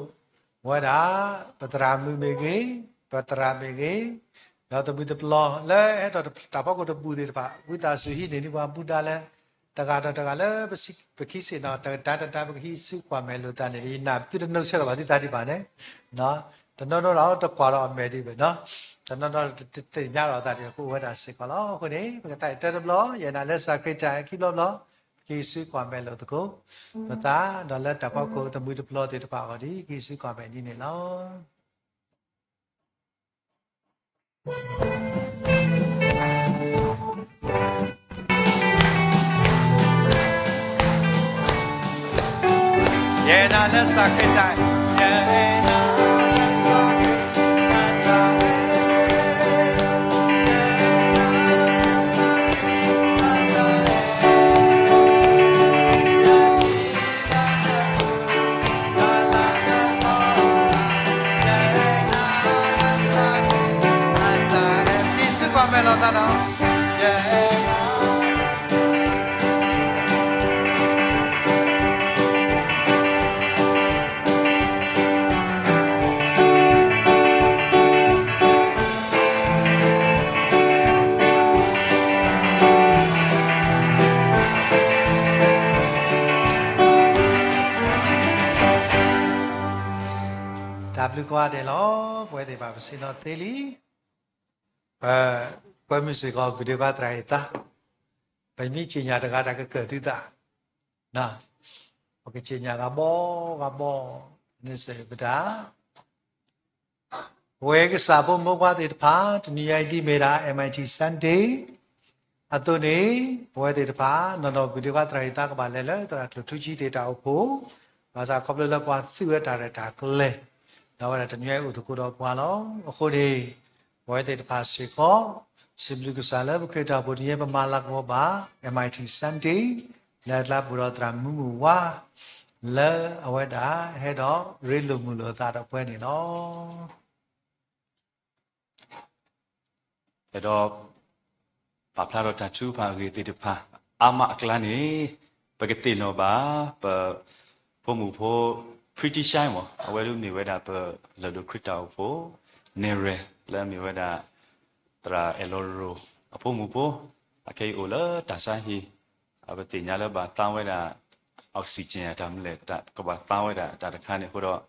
ဝဲဒၣ် ပသရၣ်မုၣ်မ့ၢ်ဂ့ၤ, ပသရၣ်မ့ၢ်ဂ့ၤ, ဒီးတမှံၤတပျီၤလၢဟဲထီၣ်တၢ်ဖီခိၣ်တဘူၣ်သ့ၣ်တဖၣ် ဝံသးစူၤဟံးန့ၢ်ဒံးပှၤမူဒါလၢ တဂၤဒီးတဂၤလၢ ပခံဆ့ၣ်နီၤတကဒါတဒါ ပကဟံးစုကွၢ်မဲာ်လိာ်သးန့ၣ် ယနာ်သုတနုဆဲးလီၤဘၣ်သုသးဒံးဘၣ်န့ၣ် တနီၤနီၤဒီးတကွၢ်ဒီးအမဲာ်ဒံးဘၣ်နီၤ, တနီၤနီၤတသ့ၣ်ညါဒီးအသးဒံးဘၣ် ကအိၣ်ဝဲဒၣ်စ့ၢ်ကီးလီၤ. အဃိန့ၣ် ပကသးတၢတဘျီ ယဲၢ်နၤလၢစးခရံာ်တၢ်ခံဘျီဘျီ ပကဟံးစုကွၢ်မဲာ်လိာ်သကိး ပသးဒီးလၢတၢ်ဖီခိၣ်တမှံၤတပျီၤသ့ၣ်တဖၣ်အဂီၢ်ဒ် ပကဟံးစုကွၢ်မဲာ်ဒ်န့ၣ်လီၤ. ယဲၢ်နၤလၢစးခရံာ်တၢ်, ယဲၢ်နၤလၢစးခရံာ်တၢ်, ဟံးစုကွၢ်မဲာ်လိာ်သးဒီး တၢ်ဘျုးကိးဂၤဒဲးလီၤ. ပဝဲသ့ၣ်တဖၣ်ပဆ့ၣ်နီၤသ့လံ, ပကွဲမုာ်စ့ၢ်ကီး ပဒ့ခွါသရၣ်အံၤသး, ပမ့ၢ်စံၣ်ညီၣ်တဂၤတၢ်ကကၢၢ်သုသး, ပကစံၣ်ညီၣ်ဂၤဘီဂၤဘီ, န့ၣ်စ့ၢ်ကီးပတၢ် ပဝဲကစၢ်ဖိမုၣ်ဖိခွါသ့ၣ်တဖၣ် တနံၤအံၤဒ်မ့ၢ်ဒၣ် M I T Sunday အသိးန့ၣ် ပဝဲသ့ၣ်တဖၣ် နီၢ်နီၢ်ပဒ့ခွါသရၣ်အံၤသးကဘၣ်လဲၤလၢသရၣ်ကျိၣ်ထူကၠံသ့ၣ်တၢ်အိၣ်ဖှိၣ်, ဘၣ်ဆၣ်ခီဖျိလၢပှၤသူဝဲတၢ်ရဲၣ်တၢ်ကျဲၤ, ဒီးဝဲဒၣ်တနံၤအံၤအိၣ်သကိးဒီးပှၤလီၤ. အဃိန့ၣ် ပဝဲသ့ၣ်တဖၣ်စ့ၢ်ကီး စံးဘျုးကစၢ်လၢပခရံာ်တၢ်အိၣ်ဖှိၣ်တနံၤအံၤ ပမၤလၤကပီၤဘၣ် M I T Sunday လၢအကျါပူၤဒီးသရၣ်မုၢ်မုၢ်ဝါ လၢအဝဲဒၣ်ဟဲဒီးရ့လိာ်မုာ်လိာ်အသးဒီးပဝဲန့ၣ်လီၤ. အဲၣ်ဒိး ပာ်ဖျါထီၣ်တၢ်ထုကဖၣ်အဂ့ၢ်သ့ၣ်တဖၣ် အါမးအကျါန့ၣ် ပကသ့ၣ်နီၣ်ဘၣ် ပဖိမုၣ်ဖိ Pretty Shine မ့ၢ် အဝဲဒၣ်မ့ၢ်ဝဲဒၣ်ပလၢၢ်ဒိၣ်ခရံာ်တၢ်အိၣ်ဖှိၣ် နဲၣ်ရွဲၣ် လၢအမ့ၢ်ဝဲဒၣ် သရၣ်အဲၣ်လီၤရိၣ် အဖိမုၣ်ဖိ အခဲအံၤအိၣ်လၢတၢ်ဆါဟံၣ် အပသ့ၣ်ညါလၢဘၣ်သါဝဲဒၣ် oxygen တၢ်မနုၤလဲၣ် ကဘၣ်သါဝဲဒၣ်တၢ်တခါန့ၣ်အဃိဒီး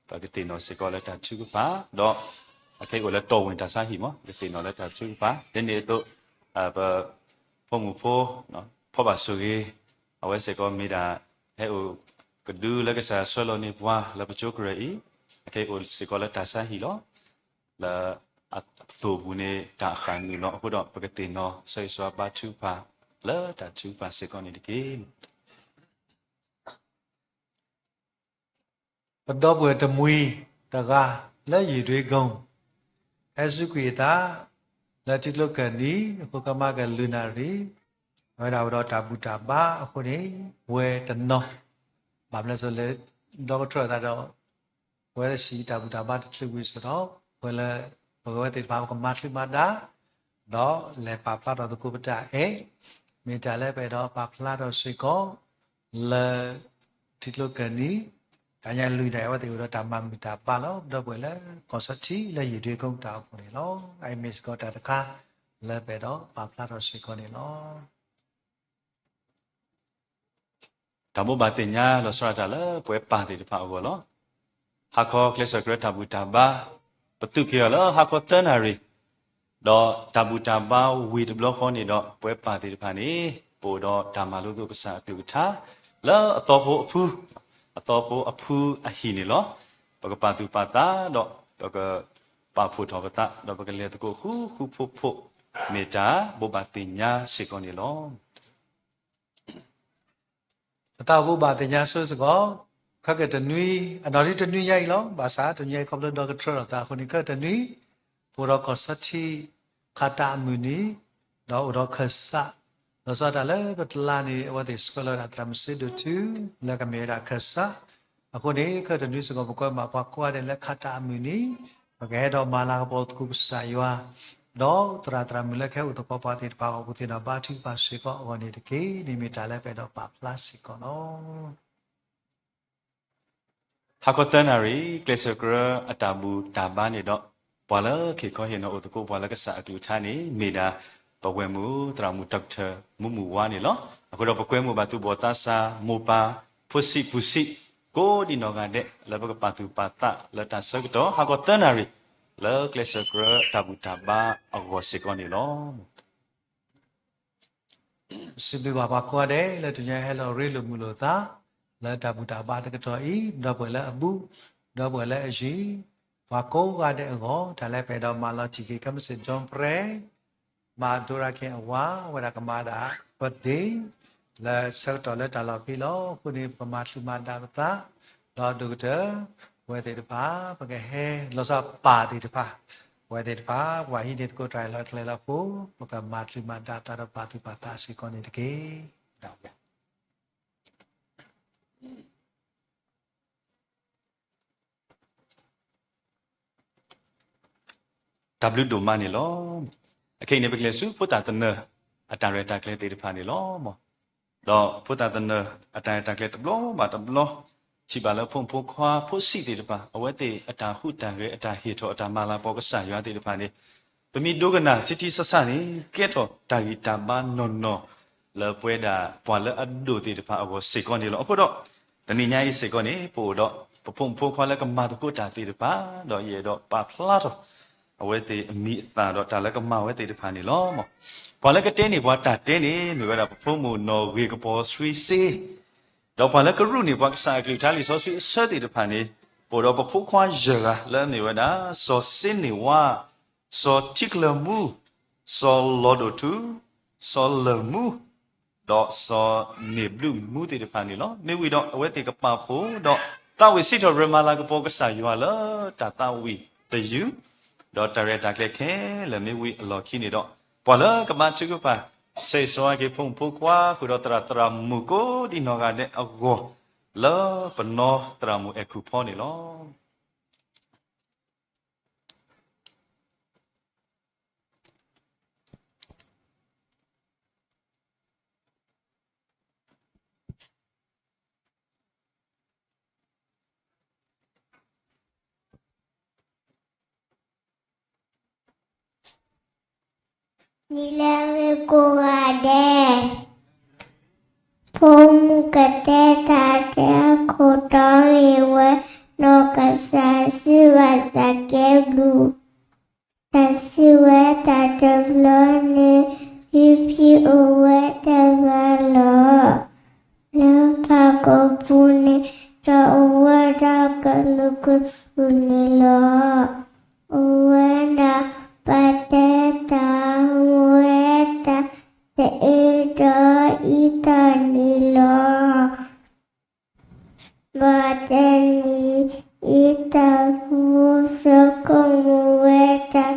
ပကသ့ၣ်နီၣ်စ့ၢ်ကီးလၢတၢ်ထုကဖၣ် ဒီး အခဲအံၤအိၣ်လၢတီၢ်ဝ့ၢ်တၢ်ဆါဟံၣ်မ့ၢ် ပကသ့ၣ်နီၣ်လၢတၢ်ထုကဖၣ် ဒ်န့ၣ်အသိး ပ ဖိမုၣ်ဖိ ဖီၣ်ဘၣ်ဆိၣ်ဂ့ၤ, အဝဲစ့ၢ်ကီးမ့ၢ်ဒၣ် ဟဲအိၣ်ကဒုလၢကစၢ်ဆှၢလီၤန့ၢ်ပှၤလၢပကၠိကရၢၢ်အံၤ, အခဲအံၤအိၣ်စ့ၢ်ကီးလၢတၢ်ဆါဟံၣ်လီၤ. လၢအသိၣ်ပူၤန့ၣ်တၢ်အဃၣ်နုာ်လီၤ. အဃိဒီးပကသ့ၣ်နီၣ် စီၤယိၤၡူဘါထုကဖၣ် လၢတၢ်ထုကဖၣ်စ့ၢ်ကီးန့ၣ်တက့ၢ်. ပဒီပုၢ်ဝဲၢ်တမှံၤတဂၤလၢယုၢ်ဒွ့ကိၣ် ဟဲစူးကွံာ်အသး လၢထံကျိကၢၢ်နံၤ အဃိကမၤက့ၤ လွံၢ်နၣ်ရံၣ်, အဝဲဒၣ်အိၣ်ဒီးတၢ်ဘူၣ်တၢ်ဘါအဃိန့ၣ် ပဝဲတနီၤ ဘၣ်မနုၤလဲၣ်လၢ ဒီကထၢၣ်အသးဒီး ပဝဲစံးတၢ်ဘူၣ်တၢ်ဘါတချုးဝံၤအသိးဒီး ပဝဲလၢ ပဝဲသ့ၣ်တဖၣ် ပကမၤချုးမၤဒါ ဒီးလဲၤပာ်ဖျါထီၣ်သကိးပတၢ်အဲၣ် မ့ၢ်တၢ်လၢပအဲၣ်ဒိးပာ်ဖျါထီၣ်စ့ၢ်ကီး လၢ ထံကျိကၢၢ်နံၤ တၢ်ညါလွံၢ်နၣ်ရံၣ် အဝဲသ့ၣ်အိၣ်ဒီးတၢ်မၤမုာ်တၢ်ဘါလီၤ. ဒီပုၢ်ဝဲၢ်လၢကီၢ်စီထံလၢယုၢ်ဒွ့ကိၣ်တၢ်အိၣ်ဖှိၣ်န့ၣ်လီၤ. အအံၤမ့ၢ်စ့ၢ်ကီးတၢ်တခါ လၢပအဲၣ်ဒိးပာ်ဖျါထီၣ်စ့ၢ်ကီးန့ၣ်လီၤ. တၢ်ဘိးဘၣ်သ့ၣ်ညါလီၤဆီဒၣ်တၢ်လၢပဝဲပၢ်သ့ၣ်တဖၣ်အဂီၢ်လီၤ. ဟါခီကျဲးစၢးကြၢးတၢ်ဘူၣ်တၢ်ဘါ ပသုးက့ၤအီၤလၢဟါခီသၢနၣ်ရံၣ်, ဒီးတၢ်ဘူၣ်တၢ်ဘါဝံၤတဘျီဃီန့ၣ်ဒီး ပဝဲပၢ်သ့ၣ်တဖၣ်န့ၣ် ပအိၣ်ဒီးတၢ်မၤလိသကိးကစၢ်အကလုၢ်ကထါ လၢအသီဖိအဖု, အသီဖိအဖုအဟံၣ်န့ၣ်လီၤ. ပကပာ်သူၣ်ပာ်သးဒီး ပကပာ်ဖှိၣ်ထီၣ်ပသး ဒီးပကလဲၤသကိးဃူဃူဖိးဖိး မ့ၢ်တၢ်ဘိးဘၣ်သ့ၣ်ညါစ့ၢ်ကီးန့ၣ်လီၤ. ပသးအိၣ်ဘိးဘၣ်သ့ၣ်ညါဆိစ့ၢ်ကီး ခဲကတနွံ အနီၢ်ဒံးတနွံညါအံၤလီၤ. ဘၣ်ဆၣ်တနွံညါအံၤခီဖျိဒီကထၢၣ်လိာ်သးအဃိန့ၣ် ခဲကတနွံ ပအိၣ်ဒီးကီၢ်စီထံ ခးတၢ်အမုၢ်နံၤ ဒီးအိၣ်ဒီးခၢၣ်စး လီၤဆီဒၣ်တၢ်လၢပတလါန့ၣ် အဝဲသ့ၣ်ဆှၢလီၤဒၣ်သရၣ်မုၣ်စ့ဒိၣ်ထူ လၢကမ့ၢ်ဝဲဒၣ်ခၢၣ်စး အဃိန့ၣ် ခဲကတနွံစ့ၢ်ကီး ပကွဲမးပှၤကိးဂၤဒဲးလၢခးတၢ်အမုၢ်နံၤ ပကဟဲဒီးမၤလၤကပီၤသကိးကစၢ်ယွၤ ဒီးသရၣ်သရၣ်မုၣ်လၢကဟဲအိၣ်သကိးပှၤသ့ၣ်တဖၣ်အဂီၢ် ပကသ့ၣ်နီၣ်ဘါထုကဖၣ်စ့ၢ်ကီးအဂီၢ်န့ၣ်တက့ၢ်. န့ၣ်မ့ၢ်တၢ်လၢပအဲၣ်ဒိးပာ်ဖျါစ့ၢ်ကီးလီၤ. ဟါခီသၢနၣ်ရံၣ် ကျဲးစၢးကြၢးအတၢ်ဘူၣ်တၢ်ဘါန့ၣ်ဒီး ပှၤလၢခ့ၣ်ခီဟ့ၣ်နီၤအိၣ်သကိးပှၤလၢကစၢ်အကလုၢ်ကထါန့ၣ် မ့ၢ်ဒၣ် ပဝဲၢ်မုၢ်သရၣ်မုၣ် Doctor မူးမုၢ်ဝါန့ၣ်လီၤ. အဃိဒီးပကွဲမုာ်ဘၣ်သူၣ်ဘီၣ်သးစၢ် မိၢ်ပၢ် ဖိဆံးပူၤဆံး ကိးဒံနီၢ်ဂၤဒဲး လၢပကပာ်သူၣ်ပာ်သးလၢတၢ်ဆၢကတီၢ် ဟါခီသၢနၣ်ရံၣ် လၢကျဲးစၢးကြၢးတၢ်ဘူၣ်တၢ်ဘါအဂီၢ်စ့ၢ်ကီးန့ၣ်လီၤ. စံးဘျုးဘၣ်ပှၤကိးဂၤဒဲး လၢတနံၤအံၤဟဲလီၤရ့လိာ်မုာ်လိာ်သး လၢတၢ်ဘူၣ်တၢ်ဘါတကတီၢ်အံၤ ဒီပုၢ်ဝဲၢ်လၢအဘူး ဒီပုၢ်ဝဲၢ်လၢအယံၤ ပှၤကိးဂၤဒဲးအဂီၢ် တၢ်လၢပအဲၣ်ဒိးမၤလီၤတံၢ်က့ၤ ကဲမုၢ်စ့ၣ် John Prayer မၤဒိရၣ်ခဲအဝၤ အဝဲဒၣ်ကမၤဒၣ် birthday လၢဆၢကတီၢ်လၢတၢ်လီၢ်ဖဲလီၤ. အဃိန့ၣ် ပကမၤချုးမၤဒါပသး ဒီးဒိၣ်ကတၢၢ် ပဝဲသ့ၣ်တဖၣ် ပကဟဲလီၤဆီပၢ်သ့ၣ်တဖၣ် ပဝဲသ့ၣ်တဖၣ် ပှၤဟံးန့ၢ်သကိးတၢ်အလီၢ်အကျဲလီၤအဃိ ပကမၤချုးမၤဒါသးဒီးပာ်သူၣ်ပာ်သးစ့ၢ်ကီးန့ၣ်တက့ၢ်. တၢ်ဘျုးဒိၣ်မးန့ၣ်လီၤ. အခဲအံၤန့ၣ် ပကလဲၤဆူဖိသၣ်သနၢၣ် အတၢ်ရဲၣ်တၢ်ကျဲၤသ့ၣ်တဖၣ်န့ၣ်လီၤ. ဒီးဖိသၣ်သနၢၣ် အတၢ်ရဲၣ်တၢ်ကျဲၤတဘျီဘၣ်တဘျီ ထံၣ်ဘၣ်လၢဖိမုၣ်ဖိခွါဖိဆံးသ့ၣ်တဖၣ် အဝဲသ့ၣ်အတၢ်ဟူးတၢ်ဂဲၤ အတၢ်ဟ့ၣ်ထီၣ် အတၢ်မၤလၤကပီၤကစၢ်ယွၤသ့ၣ်တဖၣ်န့ၣ် ပမ့ၢ်ဒိကနၣ်ထံထံဆးဆးန့ၣ် ကဲထီၣ်တၢ်ဂံၢ်တၢ်ဘါနီၢ်နီၢ် လၢပဝဲဒၣ်ပှၤလၢအဒိၣ်သ့ၣ်တဖၣ်အဂီၢ်စ့ၢ်ကီးန့ၣ်လီၤ. အဃိဒီး တနံၤညါအံၤစ့ၢ်ကီးန့ၣ် ပအိၣ်ဒီးပဖိမုၣ်ဖိခွါလၢကမၤသကိးတၢ်သ့ၣ်တဖၣ် ဒီးယအဲၣ်ဒိးပာ်ဖျါထီၣ် အဝဲသ့ၣ်အမံၤအသၣ်ဒီးတၢ်လၢကမၤဝဲသ့ၣ်တဖၣ်န့ၣ်လီၤ. ပှၤလၢကတဲန့ၢ်ပှၤတၢ်တဲန့ၣ် မ့ၢ်ဝဲဒၣ်ပဖိမုၣ်နီၢ်ဂ့ၤကပီၤဆှံစ့ ဒီးပှၤလၢကရူၢ်န့ၢ်ပှၤကစၢ်အကလုၢ်ကထါလံာ်စီဆှံအဆၢသ့ၣ်တဖၣ်န့ၣ် ပအိၣ်ဒီးပဖိခွါယဲၢ်ဂၤလၢအမ့ၢ်ဝဲဒၣ် စီၤစ့န့ၢ်ဝါ, စီၤထံကျၢၤမူ, စီၤလီၤဒိၣ်ထူ, စီၤလၢၢ်မူ, ဒီးစီၤန့ၢ်ဘျုးမူသ့ၣ်တဖၣ်န့ၣ်လီၤ. မ့ၢ်ဝံၤဒီးအဝဲသ့ၣ်ကပာ်ဖှိၣ်ဒီးသးဝံၣ်စံးထီၣ်ပတြၢၤမၤလၤကပီၤကစၢ်ယွၤလၢတၢ်သးဝံၣ်တယုၢ် ဒီးတၢ်ရဲၣ်တၢ်ကျဲၤခဲလၢာ်မ့ၢ်ဝံၤအလီၢ်ခံန့ၣ်ဒီး ပှၤလၢကဘါထုကဖၣ် ဆဲးစီၤအက့ၤဖိမုၣ်ဖိခွါ ဃုာ်ဒီးသရၣ်သရၣ်မုၣ်ကိးဒံနီၢ်ဂၤဒဲးအဂီၢ် လၢပနီၢ်သရၣ်မုၣ်အဲၣ်ခိၣ်ဖီန့ၣ်လီၤ. နံၤလၢအဂ့ၤကိးဂၤဒဲး, ဖိမုၣ်ကတဲတၢ်တဲအခိၣ်တီမ့ၢ်ဝဲ နီၢ်ကစၢ်စံးဘၣ်စၢ်ကဲဘျုး, တၢ်စံးဝဲတၢ်တဘျီန့ၣ် ဖံဖံအိၣ်ဝဲတဂၤလီၤ. လၢဖးကီၢ်ပူၤန့ၣ် ဒီးအိၣ်ဝဲဒၣ်ကလုာ်ကလုာ်န့ၣ်လီၤ. အိၣ်ဝဲဒၣ်ပၢ်တဲတၢ် မူဝဲတၢ် တအ့ဒီးအံသၣ်န့ၣ်လီၤ. ဘၣ်တနံၤ အံသၣ်ဖိ ဆိကမိၣ်ဝဲတၢ်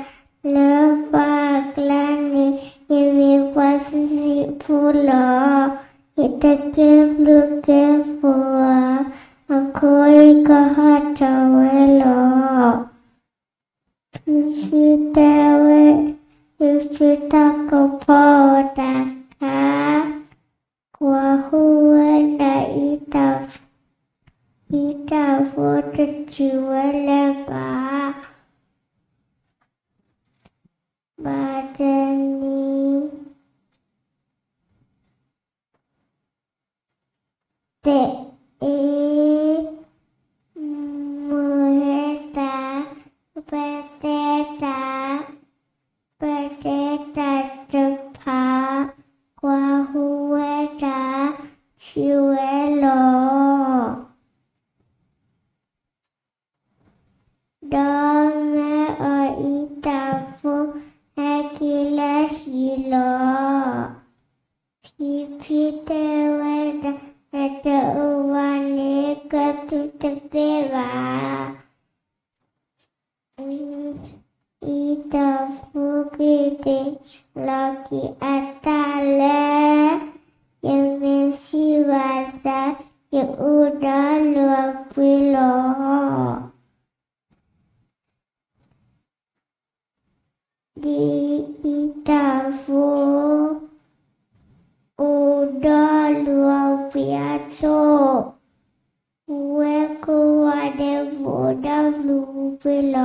လၢ ပှၢ်ကျါန့ၣ် ယမ့ၢ်ပှၤဆံးဆံးဖိလီၤ. ယတကဲဘျုးကဲဖှိၣ်ဧါ, အခိၣ်အံၤကဟးထီၣ်ဝဲလီၤ. ဖံဖံတဲဝဲ, ဖံဖံတၢ်ကဖီအီၣ်တၢ်ခါ, ကွၢ်ဟူးဝဲဒၣ်အံသၣ်, အံသၣ်ဖိတထံၣ်ဝဲလၢၤဘၣ်. ဘၣ်တနံၤ တအ့ မူဝဲတၢ် ပၢ်တဲတၢ်, ပၢ်တဲတၢ်တဖၣ် ကွၢ်ဟူးဝဲတၢ် ထံၣ်ဝဲလီၤ. ဒီးမၢအီၤအံသၣ်ဖိ ဟဲက့ၤလၢဟံၣ်လီၤ. ဖံဖံတဲဝဲဒၣ် နတအၢၣ်ဘၣ်န့ၣ် ကသူၣ်တသ့ဘၣ်. အံသၣ်ဖိက့ၤသ့ၣ်လီၤက့ၤအသးလၢ ယမ့ၢ်ဆံးဘၣ်ဆၣ် ယအိၣ်ဒီးလိာ်အပှ့ၤလီၤ. ဒ်အံသၣ်ဖိ အိၣ်ဒီးလိာ်အပှ့ၤအသိး, ဝဲကိးဂၤဒဲးဘိၣ်ဒီးဘျုးပှ့ၤလီၤ.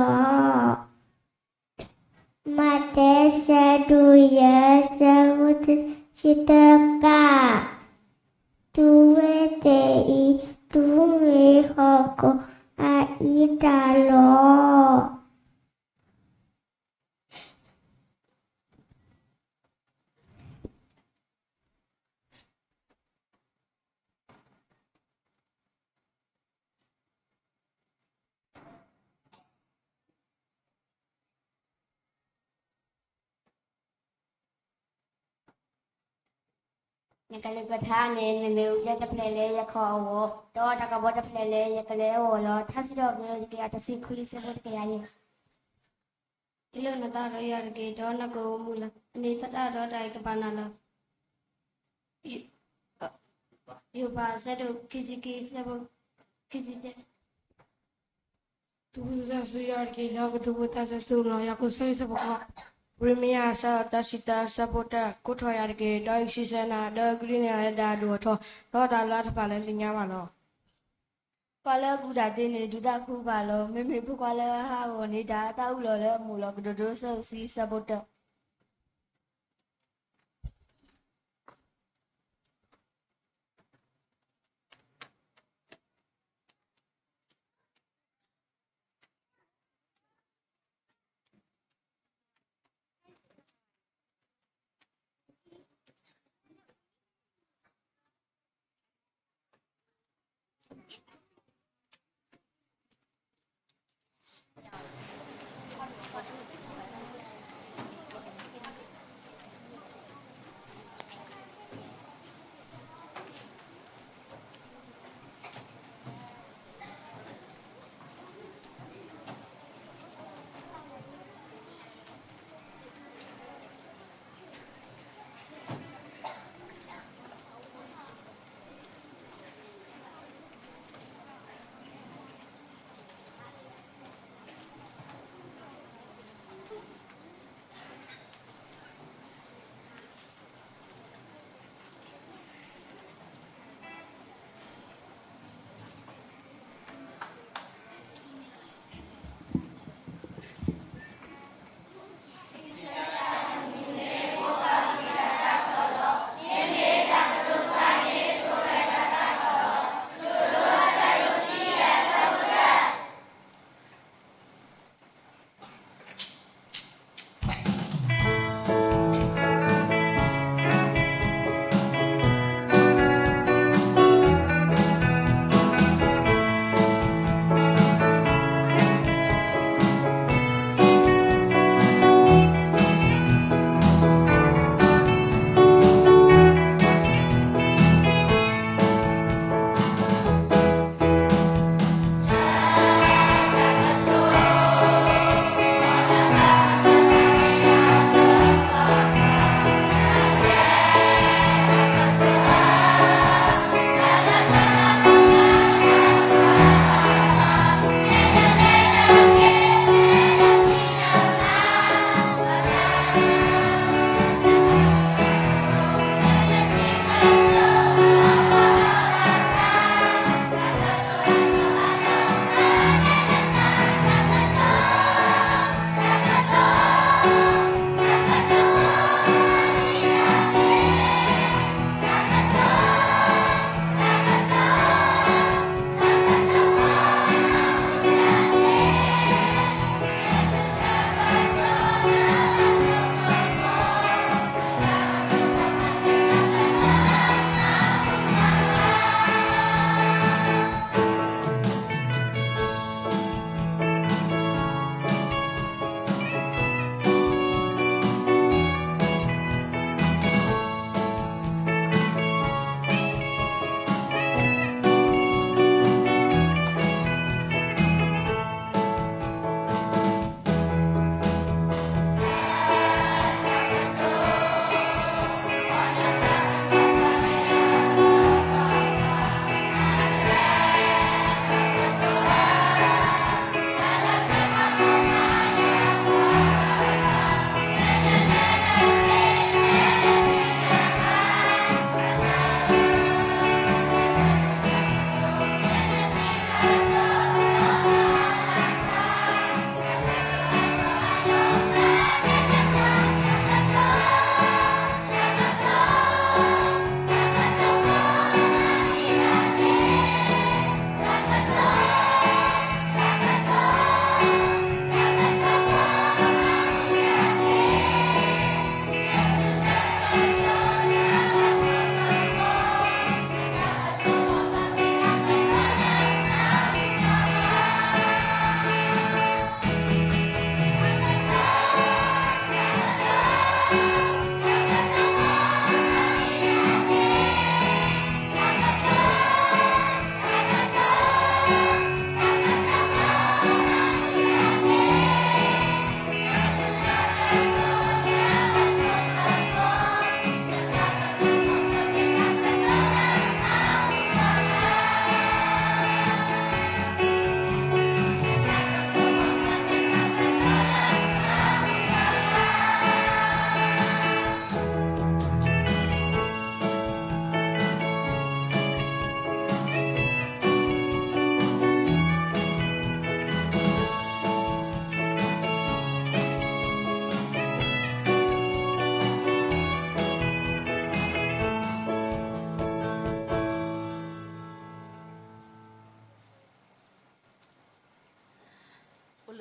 မးသဲ ဆၢဒိၣ်ယဲၢ် ဆၢဖိတဆံသၢကး, သုဝဲသ့ၣ်အံၤ သုမ့ၢ်ဟီၣ်ခိၣ်အအံသၣ်လီၤ. နကလုၢ်ကထါန့ၣ် မ့မ့ၢ်အူလၢတဖျၢၣ်လၢယခီၣ်အဂီၢ်, ဒီးတၢ်ကပီၤတဖျၢၣ်လၢယကလဲၤအဂီၢ်လီၤ. ထါစံးထီၣ်ပတြၢၤ တကယၤတဆံခွံ ဆၢဖိတကယၤယဲၢ်. ဟ့ၣ်လီၤနသးဒီးယွၤတက့ၢ်, ဒီးနကအိၣ်မူလၢ အန့ၣ်သတးဒီးတၢ်အံၤကဘၣ်နၤလီၤ. ယိၤဘး ဆၢဒိၣ်ခံဆံခံ ဆၢဖိခံဆံတၢ, သူၣ်ခုသးခုယွၤတက့ၢ်, ဒီးကသူၣ်ခုသးခုသုလီၤ. ယၤကိာ် ဆၢဒိၣ် ဆၢဖိဃိး, ရမံယၤ ဆၢဒိၣ်တဆံတၢ ဆၢဖိတၢ, ကိးထီၣ်ယၤတက့ၢ်, ဒီးယကစံးဆၢနၤ, ဒီးယကဒုးနဲၣ်နၤလၢဒၣ်အဒိၣ်အထီ, ဒီးတၢ်လၢတဖၣ်လၢယသ့ၣ်ညါဘၣ်လီၤ. ပှၤလၢအကူၣ်တၢ်သ့န့ၣ် ဒုးသးခုဘၣ်လီၤ. မ့မ့ၢ်ဖိခွါလၢအဟးဂီၤန့ၣ် တၢ်အသးအုးလီၤလၢအမိၢ်လီၤ. ကတိၤဒိ ဆၢဒိၣ်တဆံ ဆၢဖိတၢ.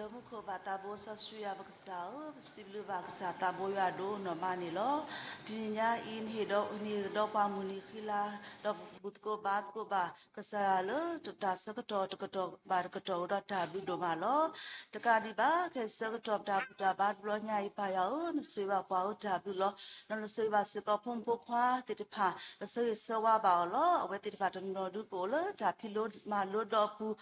လၢမူခိၣ်ဘၣ်သးဘိစီဆှံယွၤပကစၢ်ဧၢ, ပစံးဘျုးဘၣ်ကစၢ်သးဘိယွၤဒိၣ်နီၢ်မးန့ၣ်လီၤ. တနံၤညါအံၤ နဟ့ၣ်ဒီး နဟ့ၣ်ဒီးပှၤမုၢ်နံၤဃံလၤ, ဒီးဘူၣ်သကိးဘါသကိးဘၣ် ကစၢ်ယွၤလၢတၢ်ဆၢကတီၢ်တကတီၢ်ဘၣ်တကတီၢ်အိၣ်ဒီးတၢ်ဘျုးဒိၣ်မးလီၤ. တကးဒံးဘၣ် ခဲအံၤဆၢကတီၢ်ပတၢ်ဘူၣ်တၢ်ဘါတဘျီညါအံၤ ပၢ်ယွၤဧၢ, နဆိၣ်ဂ့ၤဘၣ်ပှၤအတၢ်ဘျုးလီၤ. ဒီးနဆိၣ်ဂ့ၤဘၣ်စ့ၢ်ကီးဖိမုၣ်ဖိခွါသ့ၣ်တဖၣ် ကဆၢဂ့ၤဆၢဝါဘၣ်အီၤလီၤ. အဝဲသ့ၣ်တဖၣ်တနီၤဒုကအိၣ်လၢတၢ်ဖံးလိမၤလိဒီးအပူၤ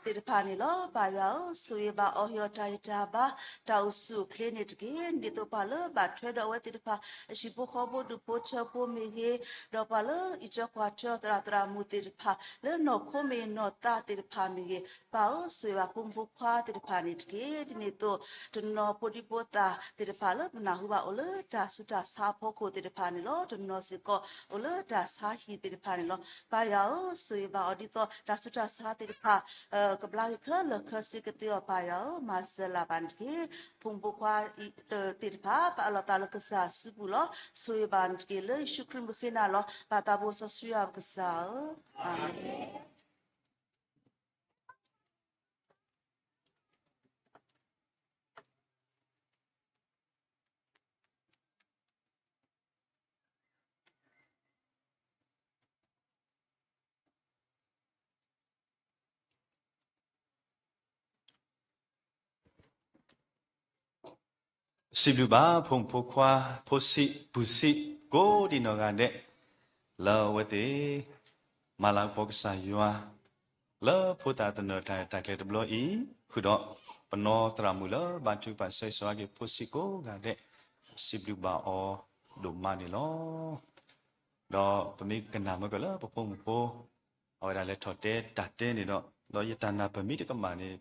သ့ၣ်တဖၣ်န့ၣ်လီၤ. ပၢ်ယွၤဧၢ, ဆိၣ်ဂ့ၤဘၣ်အီၤ ဟ့ၣ်အီၤတၢ်ဂံၢ်တၢ်ဘါ တၢ်အိၣ်ဆူၣ်အိၣ်ချ့န့ၣ်တက့ၢ်. ဒ်သိးပှၤလၢဘၣ်ထွဲဒီးအဝဲသ့ၣ်တဖၣ် အဟံၣ်ဖိဃီဖိဒူၣ်ဖိထၢဖိမ့ၢ်ဂ့ၤ, ဒီးပှၤလၢအံးထွဲကွၢ်ထွဲအီၤသရၣ်သရၣ်မုၣ်သ့ၣ်တဖၣ် လၢနီၢ်ခိမ့ၢ်နီၢ်သးသ့ၣ်တဖၣ်မ့ၢ်ဂ့ၤ, ပၢ်ဧၢ, ဆိၣ်ဂ့ၤဘၣ်ဖိမုၣ်ဖိခွါသ့ၣ်တဖၣ်န့ၣ်တက့ၢ်. ဒ်န့ၣ်အသိး တနီၤဖိဒံဖိသၣ်သ့ၣ်တဖၣ်လၢပနၢ်ဟူဘၣ် အိၣ်လၢတၢ်ဆူးတၢ်ဆါအဖီခိၣ်သ့ၣ်တဖၣ်န့ၣ်လီၤ. တနီၤစ့ၢ်ကီး အိၣ်လၢတၢ်ဆါဟံၣ်သ့ၣ်တဖၣ်န့ၣ်လီၤ. ပၢ်ယွၤဧၢ, ဆိၣ်ဂ့ၤဘၣ်အီၤ ဒ်သိးတၢ်ဆူးတၢ်ဆါသ့ၣ်တဖၣ် ကဘျါက့ၤခဲလၢာ်ခဲဆ့ကသ့အီၤ ပၢ်ယွၤဧၢ, မၤစၢၤလၢ်ဘၣ်န့ၣ်တက့ၢ်. ဖိမုၣ်ဖိခွါသ့ၣ်တဖၣ် ပအးလီၤသးလၢကစၢ်စုပူၤလီၤ. ဆိၣ်ဂ့ၤဘၣ်န့ၣ်တက့ၢ်. လၢယ့ၣ်ၡူးခရံာ်မုၢ်ဃ့နၤလီၤ. ဘၣ်သးဘိစီဆှံယွၤပကစၢ်ဧၢ, အၤမ့ၣ်. စံးဘျုးဘၣ် ဖိမုၣ်ဖိခွါ ဖိဆံး ပုၢ်ဆံး ကိးဒံးနီၢ်ဂၤဒဲး လၢအဝဲသ့ၣ် မၤလၤကပီၤကစၢ်ယွၤ လၢဖိသၣ်သနၢၣ်တၢ်ရဲၣ်တၢ်ကျဲၤတဘျီအံၤ, ဃုာ်ဒီးပနီၢ်သရၣ်မုၣ်လၢဘါထုကဖၣ်ဆၢဂ့ၤဆၢဝါက့ၤဖိဆံးကိးဂၤဒဲး, စံးဘျုးဘၣ်အီၤဒိၣ်မးန့ၣ်လီၤ. ဒီးပမ့ၢ်ကနၣ်မ့ၢ်ကလၢပဖိမုၣ်ဖိ အဝဲဒၣ်လဲၤထီၣ်တဲတၢ်တဲန့ၣ်ဒီး, ဒီးယတၢ်နာ်ပမ့ၢ်တကမၣ်န့ၣ်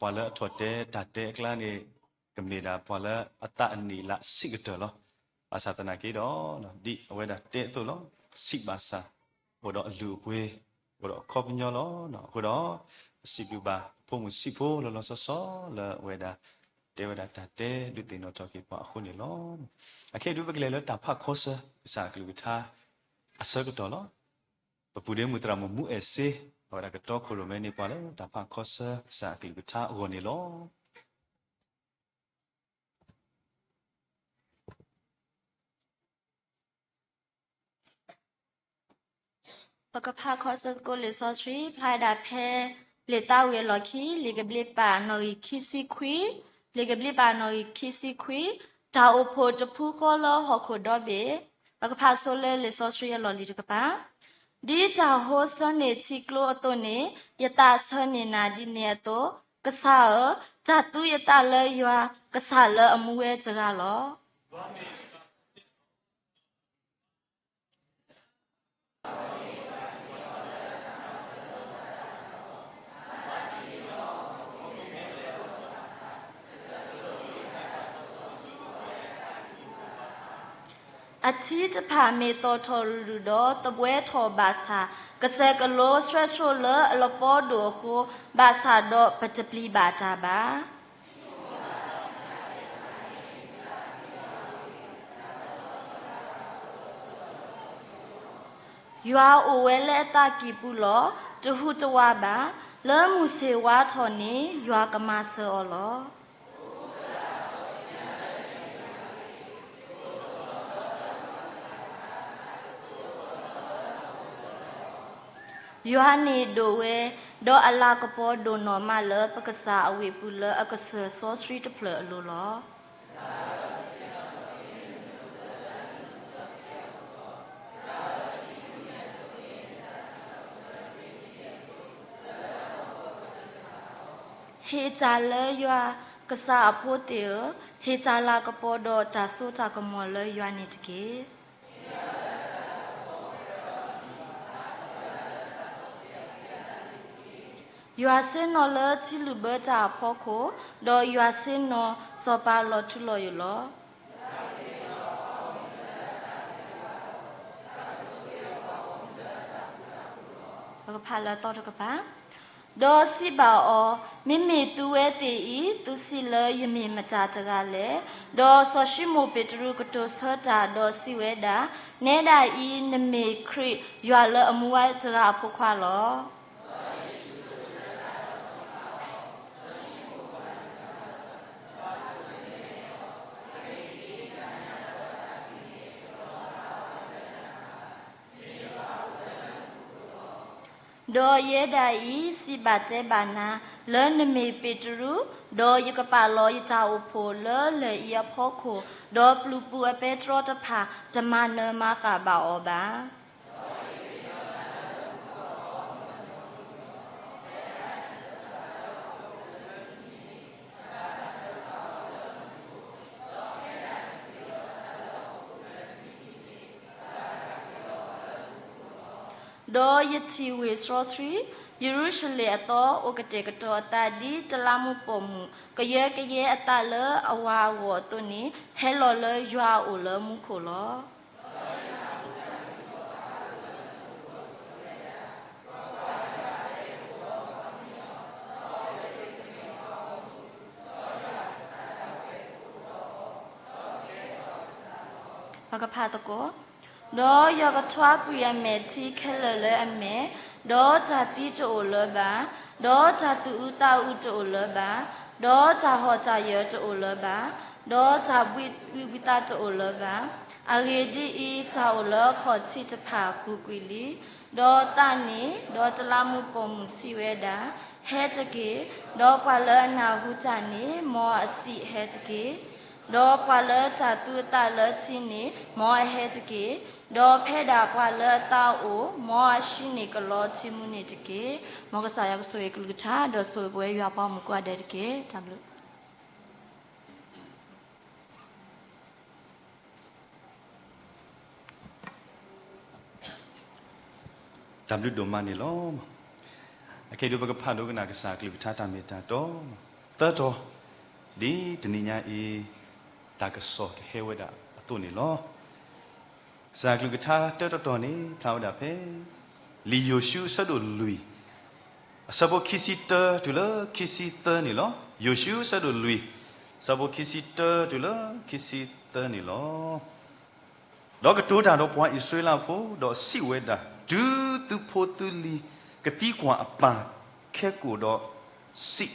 ပှၤလၢအထီၣ်တဲတၢ်တဲအကျါန့ၣ် ကမ့ၢ်ဒၣ်ပှၤလၢအသးအနံၣ်လၢဆံးကတၢၢ်လီၤ. ဘၣ်ဆၣ်သနာ်က့ဒီး ဒ်အဝဲဒၣ်တဲအသိးလီၤ, ဆံးဘၣ်ဆၣ် အိၣ်ဒီးအလုၢ်အပှ့ၤ, အိၣ်ဒီးအခီပညီလီၤ. အဃိဒီး ပစံးဘျုးဘၣ် ဖိမုၣ်ဆံးဖိလီၤလီၤဆီဆီ လၢအဝဲဒၣ် တဲဝဲဒၣ်တၢ်တဲဒုးသ့ၣ်နီၣ်ထီၣ်က့ၤပှၤအဃိန့ၣ်လီၤ. အခဲအံၤဒုး ပကလဲၤလၢတၢ်ဖးခီဆၢ ကစၢ်အကလုၢ်ကထါ အဆၢကတီၢ်လီၤ. ပပုၢ်ဒ့မုၣ်သရၣ်မုၣ်မူအဲၣ်စ့ အဝဲဒၣ်ကတီခိၣ်ရိၣ်မဲန့ၢ်ပှၤလၢတၢ်ဖးခီဆၢ ကစၢ်အကလုၢ်ကထါအဂီၢ်န့ၣ်လီၤ. ပကဖးခီဆၢသကိးလံာ်စီဆှံ ဖျါဒၣ်ဖဲ လံာ်သးဝံၣ်အလီၢ်ခံ လံာ်ကဘျံးပၣ်နီၣ်ဂံၢ်ခံဆံခွံ, လံာ်ကဘျံးပၣ်နီၣ်ဂံၢ်ခံဆံခွံ, တၢ်အိၣ်ဖှိၣ်တဖုဃီလၢဟီၣ်ခိၣ်ဒီဘ့ၣ်, ပကဖးဆိလၢလံာ်စီဆှံအလီၢ်လံၤတကပၤ, ဒ်တၢ်ဟိဆၢန့ၢ်ထံကျိအသိးန့ၣ် ယသးဆၢန့ၢ်နၤဒ်န့ၣ်အသိး, ကစၢ်ဧၢ, တၢ်သူယသးလၢယွၤ, ကစၢ်လၢအမူဝဲတဂၤလီၤ. အထံတဖၣ်မ့ၢ်သီၣ်ထီၣ်လုၢ်လုၢ်ဒီး သဘှဲထီၣ်ဘၣ်ဆၣ်, ကစဲးကလိဆှဲဆိလၢအလပီဒိၣ်အဃိ, ဘၣ်ဆၣ်ဒီးပတပျံၤဘၣ်တၢ်ဘၣ်. ယွၤအိၣ်ဝဲလၢအသးကံၢ်ပူၤလီၤ. တဟူးတဝးဘၣ်. လၢမုၢ်ဆ့ၣ်ဝါထီၣ်န့ၣ် ယွၤကမၤစၢၤအီၤလီၤ. ယွၤန့ၣ်ဒိၣ်ဝဲ, ဒီးအလၤကပီၤဒိၣ်နီၢ်မးလၢပကစၢ်အဝ့ၢ်ပူၤလၢအကစၢၢ်စီဆှံတဖျၢၣ်အလိၤလီၤ. ဟ့ၣ်တၢ်လၢယွၤ, ကစၢ်အဖိသ့ၣ်ဧၢ, ဟ့ၣ်တၢ်လၤကပီၤဒီးတၢ်စိတၢ်ကမီၤလၢယွၤန့ၣ်တက့ၢ်. ယွၤဆ့ၣ်နီၤလၢထံလုၣ်ဘၢတၢ်အဖီခိၣ်, ဒီးယွၤဆ့ၣ်နီၤစီၤပၤလီၤထူလီၤယိာ်လီၤ. ပကဖးလၢအသီတကပၤ, ဒီးစံးဘၣ်အီၤ, မ့မ့ၢ်သုဝဲသ့ၣ်အံၤ သုစံးလၢယမ့ၢ်မတၤတဂၤလဲၣ်. ဒီးစီၤၡံမိၣ်ပ့းတရူးကတိၤဆၢတၢ်ဒီးစံးဝဲဒၣ်, နဲဒၣ်အံၤ နမ့ၢ်ခရံာ် ယွၤလၢအမူဝဲတဂၤအဖိခွါလီၤ. ဒီးယဲဒၣ်အံၤစံးဘၣ်တဲဘၣ်နၤ, လၢနမ့ၢ်ပ့းတရူး, ဒီးယကပာ်လီၤယတၢ်အိၣ်ဖှိၣ်လၢလၢၢ်အံၤအဖီခိၣ်, ဒီးပျုၤပူၤအပဲတြီတဖၣ် တမၤနၢၤမၤဃၣ်ဘၣ်အီၤဘၣ်. ဒီးယထံၣ်ဝ့ၢ်စီဆှံ, ယရူၤၡလ့ၣ်အသီ အိၣ်ကတဲာ်ကတီၤအသးဒ်တလးမူးပိာ်မုၣ် ကယၢကယဲအသးလၢအဝၤအဂီၢ်အသိးန့ၣ်, ဟဲလီၤလၢယွၤအအိၣ်လၢမူခိၣ်လီၤ. ပကဖးသကိး. ဒီးယွၤကထွါကွံာ်အမဲာ်ထံခဲလၢာ်လၢအမဲာ်, ဒီးတၢ်သံတအိၣ်လၢၤဘၣ်, ဒီးတၢ်သူၣ်အုးသးအုးတအိၣ်လၢၤဘၣ်, ဒီးတၢ်ဟီၣ်တၢ်ယၢၤတအိၣ်လၢၤဘၣ်, ဒီးတၢ်ဘှံးဘှံးသးတအိၣ်လၢၤဘၣ်. အဂ့ၢ်ဒ်အံၤ, တၢ်အိၣ်လၢအခီၣ်ထံးတဖၣ်ပူၤကွံာ်လံ. ဒီးသးန့ၣ်, ဒီးတလးမူးပိာ်မုၣ်စံးဝဲဒၣ်, ဟဲတက့ၢ်. ဒီးပှၤလၢအနၢ်ဟူတၢ်န့ၣ်, မ်အစံးဟဲတက့ၢ်. ဒီးပှၤလၢတၢ်သူအသးလၢထံန့ၣ်, မ်အဟဲတက့ၢ်. ဒီးဖဲဒၣ်ပှၤလၢအသးအိၣ်, မ်အဟံးန့ၢ်ကလီထံမူန့ၣ်တက့ၢ်. မ်ကစၢ်ယွၤကဆိၣ်ဂ့ၤကလုၢ်ကထါ, ဒီးဆိၣ်ဂ့ၤပဝဲယွၤပှၤဂီၢ်မုၢ်ကိးဂၤဒဲးတက့ၢ်. တၢ်ဘျုး တၢ်ဘျုးဒိၣ်မးန့ၣ်လီၤ. အခဲအံၤဒုးပကဖးဒိကနၣ်ကစၢ်အကလုၢ်ကထါတၢ်မ့ၢ်တၢ်တီ, သၢတီၤ, ဒ်တနံၤညါအံၤ တၢ်ကစီၣ်ကဟဲဝဲဒၣ်အသိးန့ၣ်လီၤ. ကစၢ်အကလုၢ်ကထါတၢတီၤတီၤန့ၣ် ဖျါဝဲဒၣ်ဖဲ လံာ်ယိၤၡူအဆၢဒိၣ်လွံၢ် အဆၢဖိခံဆံတၢတုၤလၢခံဆံသၢန့ၣ်လီၤ. ယိၤၡူအဆၢဒိၣ်လွံၢ် အဆၢဖိခံဆံတၢတုၤလၢခံဆံသၢန့ၣ်လီၤ. ဒီးကတိၤတၢ်ဒီးပှၤအံၣ်စရ့လးဖိ, ဒီးစံးဝဲဒၣ်, တုၤသုဖိသုလံၤကသံကွၢ်အပၢ်ခဲကိာ်ဒီးစံး,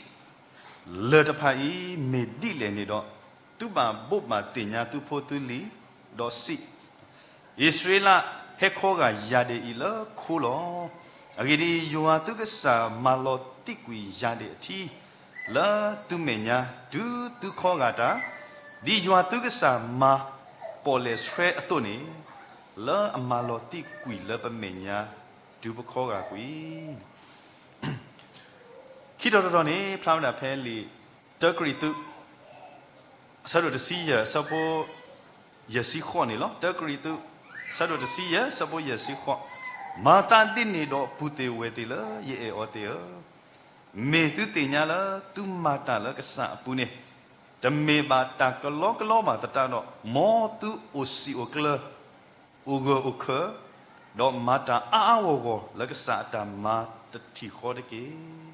လၢၢ်တဖၣ်အံၤမ့ၢ်ဒ်လဲၣ်န့ၣ်ဒီး, သုဘၣ်ဘိးဘၣ်သ့ၣ်ညါသုဖိသုလံၤ, ဒီးစံး, အံၣ်စရ့လးဟဲခီဂာ်ယၤဒဲးအံၤလၢခိလီၤ. အဂ့ၢ်ဒ်အံၤ, ယွၤသုကစၢ်မၤလီၤသံးကွံာ်ယၤဒဲးအထံ လၢသုမဲာ်ညါ, တုၤသုခီဂာ်တၢ်, ဒ်ယွၤသုကစၢ်မၤပီၣ်လဲၣ်ဆှဲအသိးန့ၣ်, လၢအမၤလီၤသံးကွံာ်လၢပမဲာ်ညါ, တုၤပခီဂာ်ကွံာ် ခံတီၤတတီၤန့ၣ် ဖျါဝဲဒၣ်ဖဲလံာ် တၢကရံၣ်သူး အဆၢဒိၣ်တဆံယဲၢ် အဆၢဖိ ယဲၢ်ဆံဃိးန့ၣ်လီၤ. တၢကရံၣ်သူး အဆၢဒိၣ်တဆံယဲၢ် အဆၢဖိယဲၢ်ဆံဃိး, မၤသးဒ်န့ၣ်ဒီးပူၤသ့ၣ်ဝဲၢ်သ့ၣ်လၢယအဲၣ်အီၤသ့ၣ်ဧၢ, မ့ၢ်သုသ့ၣ်ညါလၢသုမၤတၢ်လၢကစၢ်အပူၤန့ၣ်, တမ့ၢ်ဘၣ်တၢ်ကလီကလီဘၣ်သတးဒီး, မ်သုအိၣ်စံာ်အိၣ်ကျၢၤ အိၣ်ဂၢၢ်အိၣ်ခၢၣ်, ဒီးမၤတၢ်အါအါဂီၢ်ဂီၢ်လၢကစၢ်အတၢ်မၤတထံၣ်ဃီတက့ၢ်.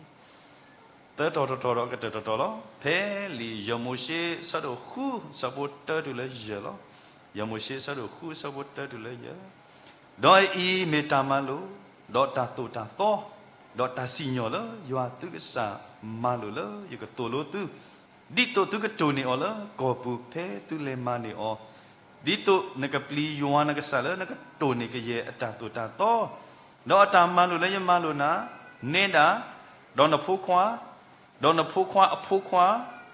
သၢတီၤတတီၤဒီးကတၢၢ်တတီၤလီၤ. ဖဲလံာ်ယဲၢ်မိၤၡ့ အဆၢဒိၣ်ဃု အဆၢဖိတၢတုၤလၢယဲၢ်လီၤ. ယဲၢ်မိၤၡ့ အဆၢဒိၣ်ဃု အဆၢဖိတၢတုၤလၢယဲၢ်, ဒီးအအံၤမ့ၢ်တၢ်မၤလိာ်, ဒီးတၢ်သိၣ်တၢ်သီ, ဒီးတၢ်စံၣ်ညီၣ်လၢယွၤသုကစၢ်မၤလိာ်လၢယကသိၣ်လိသု, ဒ်သိးသုကတိၢ်န့ၢ်အီၤလၢကီၢ်ပူၤဖဲသုလဲၤမၤန့ၢ်အီၤ, ဒ်သိးနကပျံၤယွၤနကစၢ်လၢနကတိၢ်န့ၢ်ကယဲၢ်အတၢ်သိၣ်တၢ်သီ, ဒီးအတၢ်မၤလိာ်လၢယမၤလိာ်နၤ, နဲဒၣ်, ဒီးနဖိခွါ, ဒီးနဖိခွါအဖိခွါ,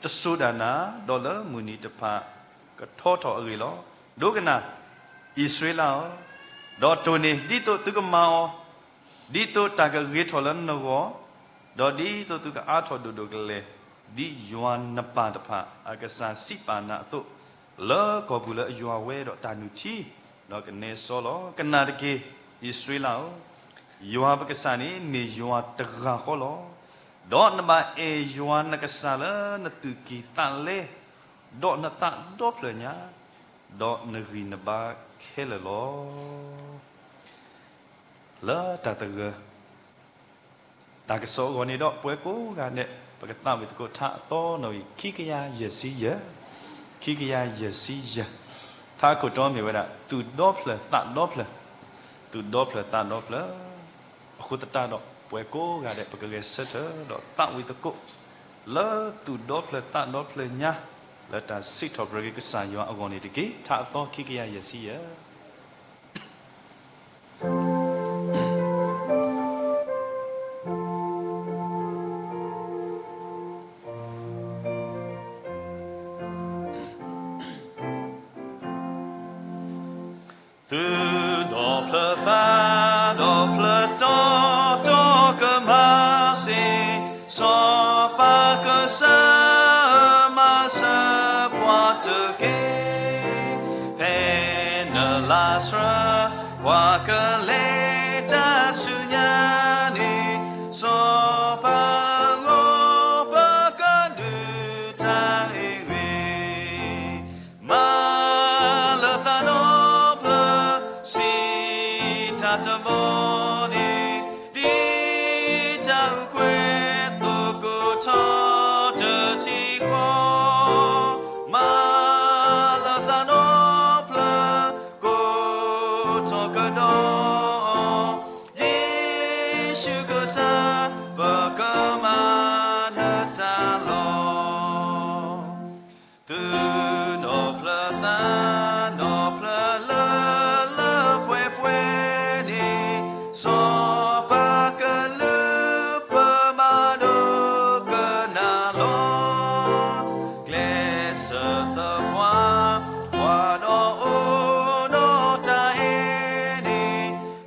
တစိၤဒၣ်နၤ, ဒီးလၢမုၢ်နံၤတဖၣ်ကထီထီၣ်အဂ့ၢ်လီၤ. ဒိကနၣ်, အံၣ်စရ့လးဧၢ, ဒီးတိၢ်န့ၢ်ဒ်သိးသုကမၤအီၤ, ဒ်သိးတၢ်ကဂ့ၤထီၣ်လၢနဂီၢ်, ဒီးဒ်သိးသုကအါထီၣ်ဒိၣ်ဒိၣ်ကလဲာ်, ဒ်ယွၤနပၢ်တဖၣ်အကစၢ်စံးပာ်နၤအသိး, လၢကီၢ်ပူၤလၢအယွၤဝဲဒီးတၢ်နုၢ်ထံ, ဒီးကနဲစီလီၤ. ကနၣ်တက့ၢ်, အံၣ်စရ့လးဧၢ, ယွၤပကစၢ်န့ၣ်မ့ၢ်ယွၤတဂၤဃီလီၤ. ဒီးနဘၣ်အဲၣ်ယွၤနကစၢ်လၢနသူၣ်ကံၢ်သးလဲ, ဒီးနသးဒီဖျၢၣ်ညါ, ဒီးနဂံၢ်နဘါခဲလၢာ်လီၤ. လၢတၢ်သဂၢၢ် တၢ်ကစီၣ်အဂီၢ်န့ၣ်ဒီး ပဝဲကိးဂၤဒဲး ပကသးဝံၣ်သကိးထါအသီနီၣ်ဂံၢ် ခံကယၤယဲၢ်ဆံယဲၢ်, ခံကယၤယဲၢ်ဆံယဲၢ်, ထါအခိၣ်တီမ့ၢ်ဝဲဒၣ် သူၣ်ဒီဖျၢၣ်သးဒီဖျၢၣ်, သူၣ်ဒီဖျၢၣ်သးဒီဖျၢၣ်. အဃိသတးဒီး ပဝဲကိးဂၤဒဲး ပကဂဲၤဆၢထၢၣ်ဒီးသးဝံၣ်သကိး လၢသူၣ်ဒီဖျၢၣ်သးဒီဖျၢၣ်ညါ လၢတၢ်စံးထီၣ်ပတြၢၤက့ၤကစၢ်ယွၤအဂီၢ်န့ၣ်တက့ၢ်. ထါအသီခံကယၤယဲၢ်ဆံယဲၢ်. စီၤပၤကစၢ်ဧၢ, မၤစၢၤပှၤတက့ၢ်. ဖဲနလါစရၢ ပှၤကလဲၤတၢ်ဆူညါန့ၣ်, စီၤပၤဧၢ, ပကဒုးတၢ်ဂ့ၤဂ့ၤ မၤလၢသးနီဖျၢၣ်, စံးတၢ်တဘီန့ၣ်, ဒ်တၢ်အုၣ်ကွဲသိးကိးထီၣ်တထံၣ်ဃီ, မၤလၢသးနီဖျၢၣ်, ကိးထီၣ်ကဒီး ယ့ၣ်ၡူးကစၢ်, ပကမၤနတၢ်လီၤ. သုးနီၣ်ဖျၢၣ်သးနီၣ်ဖျၢၣ်လၢလၢပှဲၤပှဲၤန့ၣ်, စီၤပၤကလုၢ်ပမၤဒိကနၣ်လီၤ. ကျဲးစၢးသပှၢ် ပှၤဒီးအိၣ်ဒီးတၢ်အဲၣ်န့ၣ်, မၤ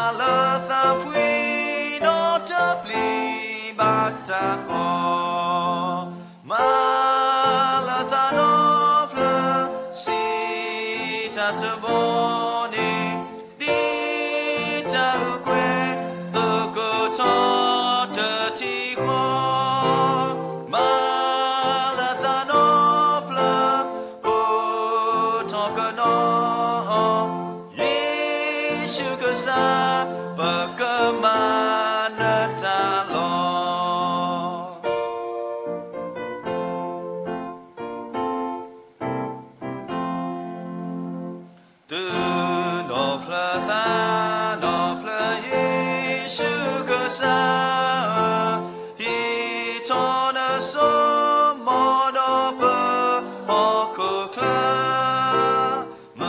လၢသးဖှံနီတပျံၤဘၣ်တၢ်ကီ, မၤလၢသးနီဖျၢၣ်, စံးတၢ်တဘီန့ၣ်, ဒ်တၢ်အုၣ်ကွဲသိးကိးထီၣ်တထံၣ်ဃီ, မၤလၢသးနီဖျၢၣ်, ကိးထီၣ်ကဒီး ယ့ၣ်ၡူးကစၢ်, ပကမၤနတၢ်လီၤ. သုးနီၣ်ဖျၢၣ်သးနီၣ်ဖျၢၣ် ယ့ၣ်ၡူးကစၢ်ဧၢ, ဟံးထီၣ်နစိမိၤဒီးပဟီၣ်ခိၣ်ချၢ, မၤ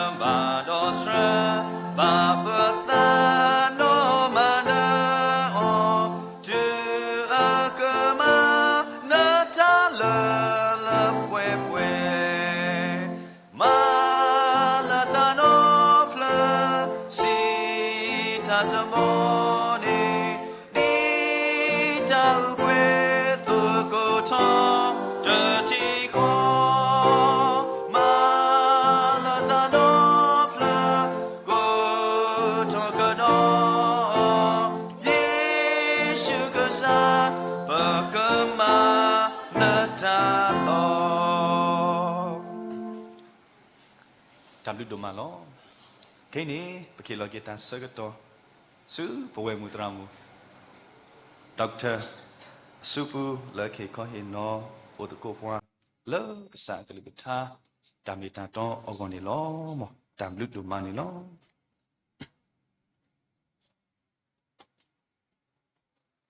ဘၣ်ဒီးစှၤ, ဘၣ်ပသးနီၣ်မၤနၢၤအီၤ, တုၤအကမၤနတၢ်လၢလၢပှဲၤပှဲၤ မၤလၢသးနီဖျၢၣ်, စံးတၢ်တဘီန့ၣ်, ဒ်တၢ်အုၣ်ကွဲသိးကိးထီၣ်တထံၣ်ဃီ, မၤလၢသးနီဖျၢၣ်, ကိးထီၣ်ကဒီး ယ့ၣ်ၡူးကစၢ်, ပကမၤနတၢ်လီၤ. တၢ်ဘျုးဒိၣ်မးလီၤ. ခဲအံၤန့ၣ် ပကဟ့ၣ်လီၤက့ၤတၢ်ဆၢကတီၢ် ဆူပဝဲၢ်မုၣ်သရၣ်မုၣ် Doctor အစုပူၤ လၢကဟ့ၣ်ခီဟ့ၣ်နီၤ အိၣ်သကိးပှၤ လၢကစၢ်အကလုၢ်ကထါ တၢ်မ့ၢ်တၢ်တီအဂီၢ်န့ၣ်လီၤ.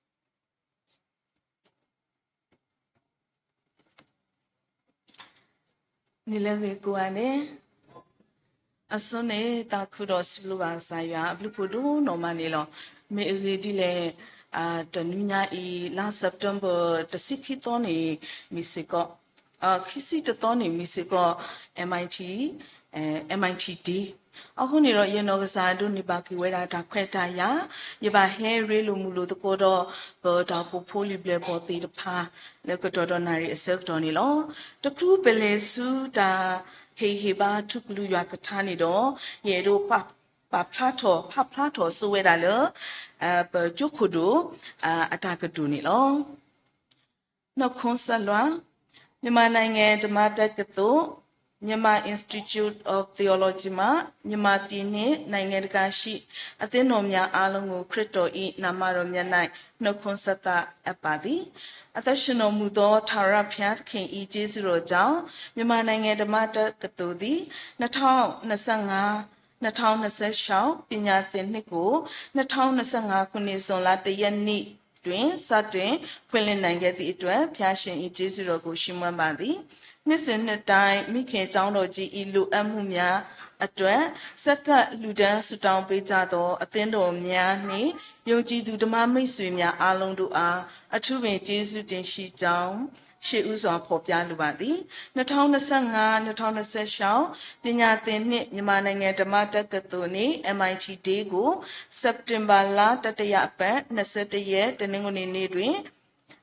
တၢ်ဘျုးဒိၣ်မးန့ၣ်လီၤ. နံၤလၢအဂ့ၤကိးဂၤဒဲး, အဆိန့ၣ် သးခုဒီးစံးဘျုးဘၣ်ကစၢ်ယွၤအဘျုးဖှိၣ်ဒိၣ်နီၢ်မးန့ၣ်လီၤ. မ့ၢ်အဂ့ၢ်ဒ်လဲၣ်, တနွံညါအံၤ လါ September တဆံခံသီန့ၣ် မ့ၢ်စ့ၢ်ကီး ခံဆံတသီန့ၣ် မ့ၢ်စ့ၢ်ကီး MIT, MIT Day. အဃိန့ၣ်ဒီး ယနီၢ်ကစၢ်ဒိးန့ၢ်ဘၣ်က့ၤဝဲဒၣ်တၢ်ခွဲးတၢ်ယာ်, ယဘၣ်ဟဲရ့လိာ်မုာ်လိာ်သကိးဒီး ပတၢ်အိၣ်ဖှိၣ်ဖိလံၤဘျဲၣ်ဘီၣ်သ့ၣ်တဖၣ် လၢကတီၢ်ဒီးနၣ်ရံၣ်အဆၢကတီၢ်န့ၣ်လီၤ. တချုးပလဲၤဆူတၢ်ဟ့ၣ်ဂံၢ်ဟ့ၣ်ဘါထူကလုၢ်ယွၤကထါန့ၣ်ဒီး ယအဲၣ်ဒိးပာ်ဖျါထီၣ် ဖးဖျါထီၣ်ဆိဝဲဒၣ်လၢ ပကၠိခိၣ်ဒိၣ် အတၢ်ကတိၤန့ၣ်လီၤ. နှုတ်ခွန်းဆက်လွှာ, မြန်မာနိုင်ငံဓမ္မတက္ကသိုလ်, Myanmar Institute of Theology မှ မြန်မာပြည်နှင့်နိုင်ငံတကာရှိ အသင်းတော်များအားလုံးကို ခရစ်တော်၏နာမတော်မြတ်၌ နှုတ်ခွန်းဆက်သအပ်ပါသည်. အသက်ရှင်တော်မူသောထာဝရဘုရားသခင်၏ကျေးဇူးတော်ကြောင့် မြန်မာနိုင်ငံဓမ္မတက္ကသိုလ်သည် နှစ်ထောင့်နှစ်ဆယ့်ငါး နှစ်ထောင့်နှစ်ဆယ့်ခြောက် ပညာသင်နှစ်ကို နှစ်ထောင့်နှစ်ဆယ့်ငါးခုနှစ် ဇွန်လတစ်ရက်နေ့တွင် စတင်ဖွင့်လှစ်နိုင်ခဲ့သည့်အတွက် ဘုရားရှင်၏ကျေးဇူးတော်ကို ချီးမွမ်းပါသည်။ နှစ်စဉ်နှစ်တိုင်း မိခင်ကျောင်းတော်ကြီး၏လိုအပ်မှုများအတွက် ဆက်ကပ်လှူဒါန်းဆုတောင်းပေးကြသော အသင်းတော်များနှင့် ယုံကြည်သူဓမ္မမိတ်ဆွေများအားလုံးတို့အား အထူးပင်ကျေးဇူးတင်ရှိကြောင်း ရှေ့ဦးစွာဖော်ပြလိုပါသည်။ နှစ်ထောင့်နှစ်ဆယ့်ငါး နှစ်ထောင့်နှစ်ဆယ့်ခြောက် ပညာသင်နှစ် မြန်မာနိုင်ငံဓမ္မတက္ကသိုလ်နှင့် MIT Day ကို စက်တင်ဘာလ တတိယအပတ် နှစ်ဆယ့်တစ်ရက် တနင်္ဂနွေနေ့တွင်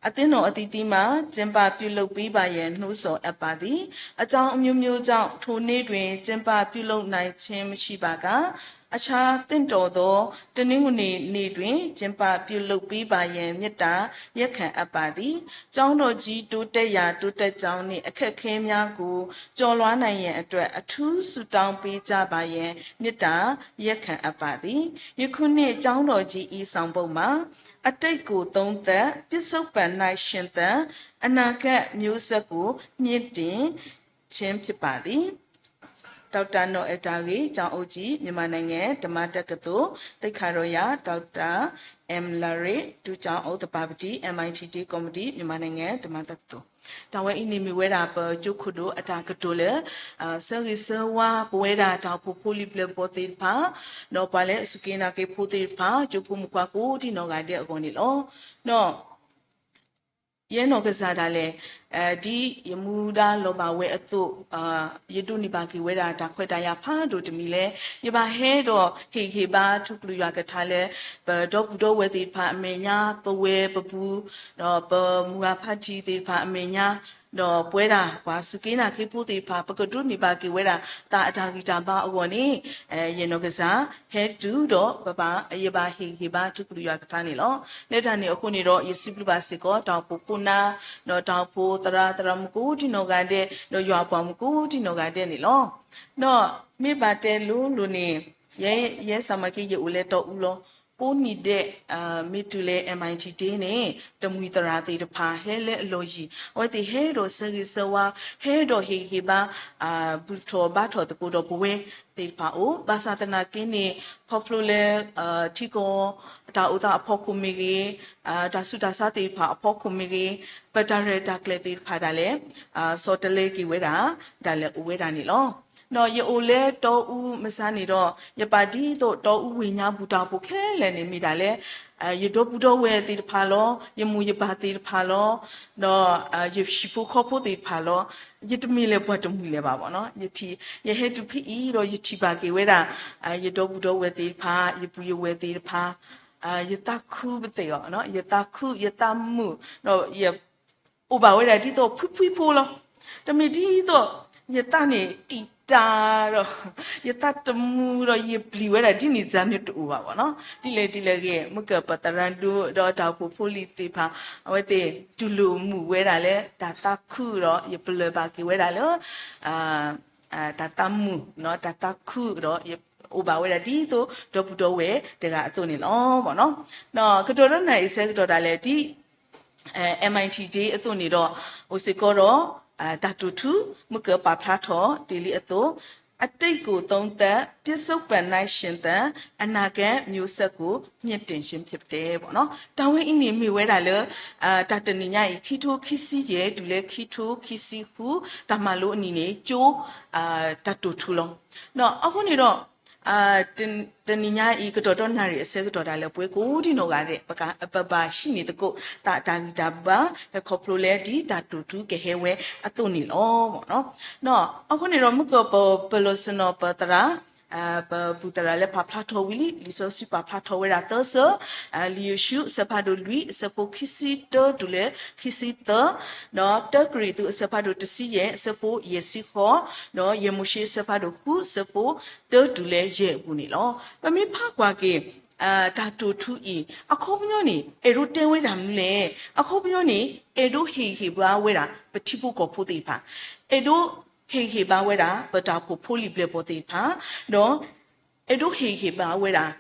အသင်းတော်အသီးသီးမှာ ကျင်းပပြုလုပ်ပေးပါရန် နှိုးဆော်အပ်ပါသည်။ အကြောင်းအမျိုးမျိုးကြောင့် ထိုနေ့တွင် ကျင်းပပြုလုပ်နိုင်ခြင်းမရှိပါက အခြားသင့်တော်သော တနင်္ဂနွေနေ့တွင် ကျင်းပပြုလုပ်ပေးပါရန် မေတ္တာရပ်ခံအပ်ပါသည်။ ကျောင်းတော်ကြီးတိုးတက်ရာ တိုးတက်ကြောင်းနှင့် အခက်အခဲများကို ကျော်လွှားနိုင်ရန်အတွက် အထူးဆုတောင်းပေးကြပါရန် မေတ္တာရပ်ခံအပ်ပါသည်။ ယခုနှစ် ကျောင်းတော်ကြီး၏ ဆောင်ပုဒ်မှာ အတိတ်ကိုသုံးသပ် ပြစ္ဆုတ်ပံ ၌ရှင်သန် အနာဂတ်မျိုးဆက်ကို မြှင့်တင်ခြင်းဖြစ်ပါသည်။ ဒေါက်တာနော်အဲတၢ်ဂ့ၢ် ကျောင်းအုပ်ကြီး မြန်မာနိုင်ငံ ဓမ္မတက္ကသိုလ် သိက္ခာတော်ရ ဒေါက်တာ M Larry ဒုကျောင်းအုပ် သဘာပတိ M I T Day ကော်မတီ မြန်မာနိုင်ငံ ဓမ္မတက္ကသိုလ် တၢ်ဝဲအံၤန့ၣ်မ့ၢ်ဝဲဒၣ် ပကၠိခိၣ်ဒိၣ်အတၢ်ကတိၤလၢ ဆၢဂ့ၤဆၢဝါပဝဲဒၣ် တၢ်အိၣ်ဖှိၣ်ဖိလံၤဘျၢၣ်ဘီၣ်သ့ၣ်တဖၣ် ဒီးပှၤလၢအစူၢ်က့ၤနာ်က့ၤဖိသ့ၣ်တဖၣ် ကၠိဖိမုၣ်ခွါကိးဒံနီၢ်ဂၤဒဲးအဂီၢ်န့ၣ်လီၤ. ဒီး ယဲနီၢ်ကစၢ်ဒၣ်လဲာ် ဒ်ယမူဒါလီၤဘၣ်ဝဲအသိး ယဒိးန့ၢ်ဘၣ်က့ၤဝဲဒၣ်တၢ်ခွဲးတၢ်ယာ်ဖးဒိၣ်တမံၤလၢ ယဘၣ်ဟဲဒီးဟ့ၣ်ဂံၢ်ဟ့ၣ်ဘါထူကလုာ်ယွၤကထါလၢ ပဒီပုၢ်ဒီဝဲၢ်သ့ၣ်တဖၣ်အမဲာ်ညါ ပဝဲပပူၤ ဒီးပမုၢ်ဂၤဖးထံသ့ၣ်တဖၣ်အမဲာ်ညါ ဒီးပဝဲဒၣ်ပှၤစူၢ်က့ၤနာ်က့ၤဖိသ့ၣ်တဖၣ် ပကဒိးန့ၢ်ဘၣ်က့ၤဝဲဒၣ် သးအတၢ်ဂံၢ်တၢ်ဘါအဂီၢ်န့ၣ် ယဲနီၢ်ကစၢ် ဟဲတုၤဒီးပဘၣ် ယဘၣ်ဟ့ၣ်ဂံၢ်ဟ့ၣ်ဘါထူကလုာ်ယွၤကထါန့ၣ်လီၤ. လၢတၢ်န့ၣ်အဃိန့ၣ်ဒီး ယစံးဘျုးဘၣ်စ့ၢ်ကီး တၢ်အိၣ်ဖှိၣ်ဖိနါ ဒီးတၢ်အိၣ်ဖှိၣ်သရၣ်သရၣ်မုၣ်ကိးဒံနီၢ်ဂၤဒဲး ဒီးယွၤအပှၤမုၣ်ကိးဒံနီၢ်ဂၤဒဲးန့ၣ်လီၤ. ဒီးမ့ၢ်ဘၣ်တဲလိၤလိၤန့ၣ် ယဲ ယဲစၢ်မၤက့ ယအိၣ်လၢတီအူလီၤ. ကိးနံၤဒဲး မ့ၢ်တုၤလၢ M I T Day န့ၣ် တမှံၤသရၣ်သ့ၣ်တဖၣ် ဟဲလၢအလီၢ်ယံၤ အဝဲသ့ၣ်ဟဲဒီးဆၢဂ့ၤဆၢဝါ ဟဲဒီးဟ့ၣ်ဂံၢ်ဟ့ၣ်ဘါ ဘူၣ်ထီၣ်ဘါထီၣ်သကိးဒီးပဝဲသ့ၣ်တဖၣ်အိၣ် ဘၣ်ဆၣ်သနာ်က့န့ၣ် ခီဖျိလၢ ထံကီၢ် တၢ်အိၣ်သးအဖီခိၣ်မ့ၢ်ဂ့ၤ တၢ်ဆူးတၢ်ဆါသ့ၣ်တဖၣ်အဖီခိၣ်မ့ၢ်ဂ့ၤ ပတၢ်ရဲၣ်တၢ်ကျဲၤသ့ၣ်တဖၣ်ဒၣ်လဲာ် ဆီတလဲက့ၤဝဲဒၣ် ဒၣ်လဲာ်အိၣ်ဝဲဒၣ်န့ၣ်လီၤ. ဒီးယအိၣ်လၢတီအူမဆါန့ၣ်ဒီး ယပာ်ဒ်သိးတီအူဝ့ၢ်ညါပူၤတၢ်အိၣ်ဖှိၣ်ခဲလၢာ်န့ၣ်မ့ၢ်ဒၣ်လဲာ် ယဒီပုၢ်ဒီဝဲၢ်သ့ၣ်တဖၣ်လီၤ. ယမိၢ်ယပၢ်သ့ၣ်တဖၣ်လီၤ. ဒီးယဟံၣ်ဖိဃီဖိသ့ၣ်တဖၣ်လီၤ. ယတမ့ၢ်လၢပှၤတမှံၤလၢၤဘၣ်ဘၣ်နီၤ. ယထံၣ် ယဟဲတုၤဖဲအံၤဒီး ယထံၣ်ဘၣ်က့ၤဝဲဒၣ် ယဒီပုၢ်ဒီဝဲၢ်သ့ၣ်တဖၣ် ယပုၢ်ယဝဲၢ်သ့ၣ်တဖၣ် ယသးခုပသ့ၣ်အီၤ ယသးခု ယသးမုာ် ဒီးယ အိၣ်ဘၣ်ဝဲဒၣ်ဒ်သိးဖှံဖှံဖိလီၤ. တမ့ၢ်ဒ်သိး ယသးန့ၣ်တံာ်တာ်ဒီး ယသးတမုာ်ဒီး ယပျံၤဝဲဒၣ်ဒ်န့ၣ် စၢ်မ့ၢ်တအိၣ်ဘၣ်ဘၣ်နီၤ. ဒ်လဲၣ်ဒ်လဲၣ်ဂ့ၤ မ့ၢ်ကပသရၣ်ဒိၣ်ဒီးတၢ်အိၣ်ဖှိၣ်ဖိလံၤသ့ၣ်တဖၣ် အဝဲသ့ၣ်တူၢ်လိာ်မုာ်ဝဲဒၣ်လၢ တၢ်သးခုဒီး ယပလၢၢ်ဘၣ်က့ၤဝဲဒၣ်လၢ တၢ်သးမုာ် တၢ်သးခုဒီး ယအိၣ်ဘၣ်ဝဲဒၣ်ဒ်သိး ဒီပုၢ်ဒီဝဲၢ်တဂၤအသိးန့ၣ်လီၤ. ကတိၤဒိးနၢ်အံၤဆၢကတီၢ်ဒၣ်လဲာ် ဒ် M I T Day အသိးန့ၣ်ဒီး အိၣ်စ့ၢ်ကီးဒီး တၢ်တိာ်ထူ မ့ၢ်ကပာ်ဖျါထီၣ်တ့ၢ်လံအသိး အတိတ်ကိုသုံးသပ် ပြစ္ဆုတ်ပံ နှင့်ယှဉ်သန် အနာဂတ်မျိုးဆက်ကို မြှင့်တင်ခြင်းဖြစ်တယ် တၢ်ဝဲအံၤန့ၣ်မ့ၢ်ဝဲဒၣ်လၢ တၢ်တနံၤညါအံၤ ခံထိခံဆံယဲၢ် တုၤလၢခံထိခံဆံဃု တၢ်မၤလိအနံၤန့ၣ် ကၠိ တၢ်တိာ်ထူလီၤ. အဃိန့ၣ်ဒီး တနံၤညါအံၤ ကတီၢ်ဒီးနၣ်ရံၣ်အဆၢကတီၢ်ဒၣ်လဲာ် ပဝဲကိးဒံနီၢ်ဂၤဒဲး ပဘၣ်ဟံးန့ၢ်သကိး သးတၢ်ဂံၢ်တၢ်ဘါ ဟဲခီဖျိလၢဒ်တၢ်တိာ်ထူကဟဲဝဲအသိးန့ၣ်လီၤ. အဃိန့ၣ်ဒီး မ့ၢ်ကပပလီၢ်ဆ့ၣ်နီၤပသရၣ် ပဘူၣ်သရၣ်လၢပာ်ဖျါထီၣ်ဝံၤလံ လံာ်စီဆှံပာ်ဖျါထီၣ်ဝဲဒၣ်သၢဆၢ လံာ်ယိၤၡူ အဆၢဖးဒိၣ်လွံၢ် အဆၢဖိခံဆံတၢတုၤလၢခံဆံသၢ ဒီးတၢကရံၣ်သူး အဆၢဖးဒိၣ်တဆံယဲၢ် အဆၢဖိယဲၢ်ဆံဃိး ဒီးယဲၢ်မိၤၡ့ အဆၢဖးဒိၣ်ဃု အဆၢဖိတၢတုၤလၢယဲၢ်အပူၤန့ၣ်လီၤ. ပမ့ၢ်ဖးကွၢ်က့ၤ တၢ်တိာ်ထူအံၤ အခီပညီန့ၣ် အဲၣ်ဒိးတဲဝဲဒၣ်မနုၤလဲၣ်. အခီပညီန့ၣ် အဲၣ်ဒိးဟ့ၣ်ဂံၢ်ဟ့ၣ်ဘါဝဲဒၣ် ပထံဖိကီၢ်ဖိသ့ၣ်တဖၣ်, အဲၣ်ဒိးဟ့ၣ်ဂံၢ်ဟ့ၣ်ဘါဝဲဒၣ် ပတၢ်အိၣ်ဖှိၣ်ဖိလံၤဘျဲၣ်ဘီၣ်သ့ၣ်တဖၣ်, ဒီး အဲၣ်ဒိးဟ့ၣ်ဂံၢ်ဟ့ၣ်ဘါဝဲဒၣ်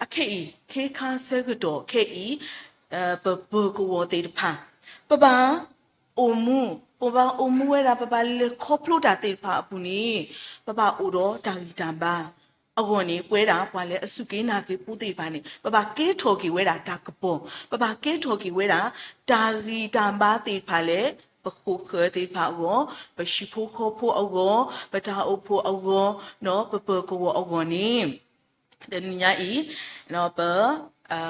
အခဲအံၤ ခ့ခါဆၢကတီၢ်ခဲအံၤ ပပၢၤကဝီၤသ့ၣ်တဖၣ် ပဘၣ်အိၣ်မူ, ပဘၣ်အိၣ်မူဝဲဒၣ် ပဘၣ်လဲၤခီဖျိတၢ်သ့ၣ်တဖၣ်အပူၤန့ၣ် ပဘၣ်အိၣ်ဒီးတၢ်ဂံၢ်တၢ်ဘါအဂီၢ်န့ၣ် ပဝဲဒၣ်ပှၤလၢအစူၢ်က့ၤနာ်က့ၤဖိသ့ၣ်တဖၣ်န့ၣ် ပဘၣ်ကဲထီၣ်က့ၤဝဲဒၣ်တၢ်ကပီၤ, ပဘၣ်ကဲထီၣ်က့ၤဝဲဒၣ် တၢ်ဂံၢ်တၢ်ဘါသ့ၣ်တဖၣ်လၢ ပဃိၣ်ဃၢၤသ့ၣ်တဖၣ်အဂီၢ်, ပဟံၣ်ဖိဃီဖိအဂီၢ်, ပတၢ်အိၣ်ဖှိၣ်အဂီၢ်, ဒီးပပၢၤကဝီၤအဂီၢ်န့ၣ် တနံၤညါအံၤ ပ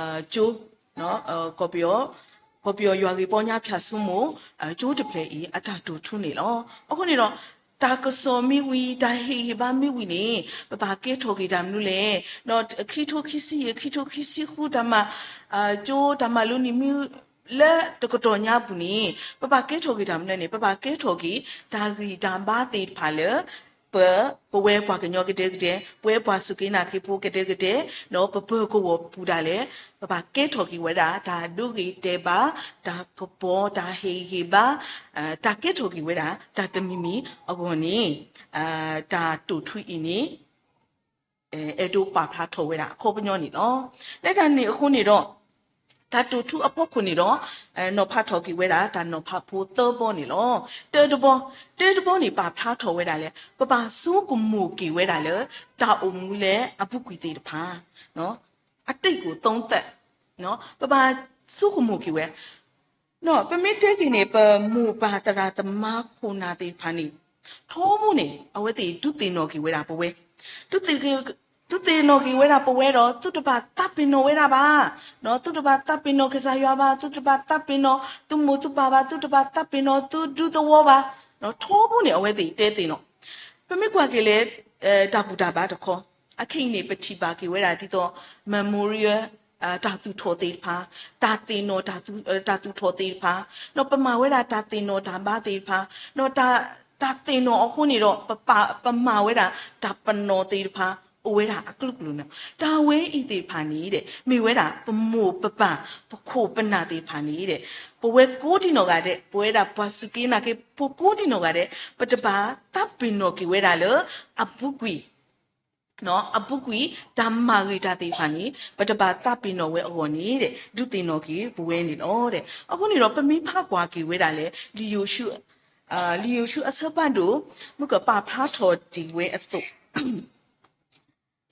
ကၠိ ကီၢ်ပယီၤ ကီၢ်ပယီၤယွၤဂ့ၢ်ပီညါဖၠၣ်ဆိမိၣ် ကၠိတဖျၢၣ်အံၤ အတၢ်တိာ်ထူန့ၣ်လီၤ. အဃိန့ၣ်ဒီး တၢ်ကစီၣ်မ့ၢ်ဝံၤ တၢ်ဟ့ၣ်ဂံၢ်ဟ့ၣ်ဘါမ့ၢ်ဝံၤန့ၣ် ပဘၣ်ကဲထီၣ်က့ၤတၢ်မနုၤလဲၣ်. ဒီးခံထိခံဆံယဲၢ် ခံထိခံဆံဃု တၢ်မၤ ကၠိတၢ်မၤလိနံၤမ့ၢ် လၢတကတီၢ်ညါအပူၤန့ၣ် ပဘၣ်ကဲထီၣ်က့ၤတၢ်မနုၤလဲၣ်န့ၣ် ပဘၣ်ကဲထီၣ်က့ၤ တၢ်ဂံၢ်တၢ်ဘါသ့ၣ်တဖၣ်လၢ ပ ပဝဲပှၤကညီကဒဲကဒဲ, ပဝဲပှၤစူၢ်က့ၤနာ်က့ၤဖိကဒဲကဒဲ, ဒီးပပၢၤကဝီၤပူၤဒၣ်လဲာ် ပဘၣ်ကဲထီၣ်က့ၤဝဲဒၣ် တၢ်ဒိဂ့ၤတဲာ်ဘၣ်, တၢ်ကပီၤ, တၢ်ဟ့ၣ်ဂံၢ်ဟ့ၣ်ဘါ, တၢ်ကဲထီၣ်က့ၤဝဲဒၣ် တၢ်တမံၤမံၤအဂီၢ်န့ၣ် တၢ်တိာ်ထူအံၤန့ၣ် အဲၣ်ဒိးပာ်ဖျါထီၣ်ဝဲဒၣ်အခီပညီန့ၣ်လီၤ. လၢတၢ်န့ၣ်အဃိန့ၣ်ဒီး တၢ်တိာ်ထူအဖီခိၣ်န့ၣ်ဒီး နီၤဖးထီၣ်က့ၤဝဲဒၣ် တၢ်နီၤဖးဖိသၢဘီန့ၣ်လီၤ. တၢတဘီ, တၢတဘီန့ၣ် ပာ်ဖျါထီၣ်ဝဲဒၣ်လၢ ပဘၣ်ဆိကမိၣ်က့ၤဝဲဒၣ်လၢ တၢ်အိၣ်မူလၢအပူၤကွံာ်သ့ၣ်တဖၣ် အတိတ်ကိုသုံးသပ်, ပဘၣ်ဆိကမိၣ်က့ၤဝဲ ပမ့ၢ်တဲက့ၤန့ၣ် ပမိၢ်ပၢ်သရၣ်သမါခိၣ်နၢ်သ့ၣ်တဖၣ်န့ၣ် ထီဘိန့ၣ် အဝဲသ့ၣ်ဒုးသ့ၣ်နီၣ်က့ၤဝဲဒၣ်ပဝဲ, ဒုးသ့ၣ်နီၣ်က့ၤဝဲဒၣ်ပဝဲဒီး သုတဘၣ်သးပ့ၤနီၣ်ဝဲဒၣ်ဘၣ်, သုတဘၣ်သးပ့ၤနီၣ်ကစၢ်ယွၤဘၣ်, သုတဘၣ်သးပ့ၤနီၣ်သုမိၢ်သုပၢ်ဘၣ်, သုတဘၣ်သးပ့ၤနီၣ်သုဒူသဝီဘၣ်, ထီဘိန့ၣ် အဝဲသ့ၣ်တဲသ့ၣ်နီၣ်. ပမ့ၢ်ကွၢ်က့ၤလၢ တၢ်ဘူၣ်တၢ်ဘါတခီ, အခဲအံၤန့ၣ် ပထံၣ်ဘၣ်က့ၤဝဲဒၣ်ဒ်သိး memorial တၢ်သူၣ်ထီၣ်သ့ၣ်တဖၣ်, တၢ်သ့ၣ်နီၣ် တၢ်သူၣ်ထီၣ်သ့ၣ်တဖၣ်, ဒီးပမၤဝဲဒၣ်တၢ်သ့ၣ်နီၣ်တၢ်ဘါသ့ၣ်တဖၣ်, ဒီးတၢ်သ့ၣ်နီၣ်အဃိန့ၣ်ဒီး ပမၤဝဲဒၣ်တၢ်ပနီၣ်သ့ၣ်တဖၣ် အိၣ်ဝဲဒၣ်အကလုာ်ကလုာ်န့ၣ်, တၢ်ဝဲအံၤသ့ၣ်တဖၣ်န့ၣ် မ့ၢ်ဝဲဒၣ်ပမိၢ်ပပၢ် ပခိၣ်ပနၢ်သ့ၣ်တဖၣ်န့ၣ် ပဝဲကိးဒံနီၢ်ဂၤဒဲး, ပဝဲဒၣ်ပှၤစူၢ်က့ၤနာ်က့ၤဖိကိးဒံနီၢ်ဂၤဒဲး ပတဘၣ်သးပ့ၤနီၣ်က့ၤဝဲဒၣ်လၢ အပူၤကွံာ် အပူၤကွံာ် တၢ်မၤဂ့ၤတၢ်သ့ၣ်တဖၣ်န့ၣ် ပတဘၣ်သးပ့ၤနီၣ်ဝဲအဂီၢ်န့ၣ် ဒုးသ့ၣ်နီၣ်က့ၤပဝဲန့ၣ်လီၤ. အဃိန့ၣ်ဒီး ပမ့ၢ်ဖးကွၢ်က့ၤဝဲဒၣ်လၢ လံာ်ယိၤၡူ လံာ်ယိၤၡူအဆၢဖးဒိၣ် မ့ၢ်ကပာ်ဖျါထီၣ်တ့ၢ်ဝဲအသိး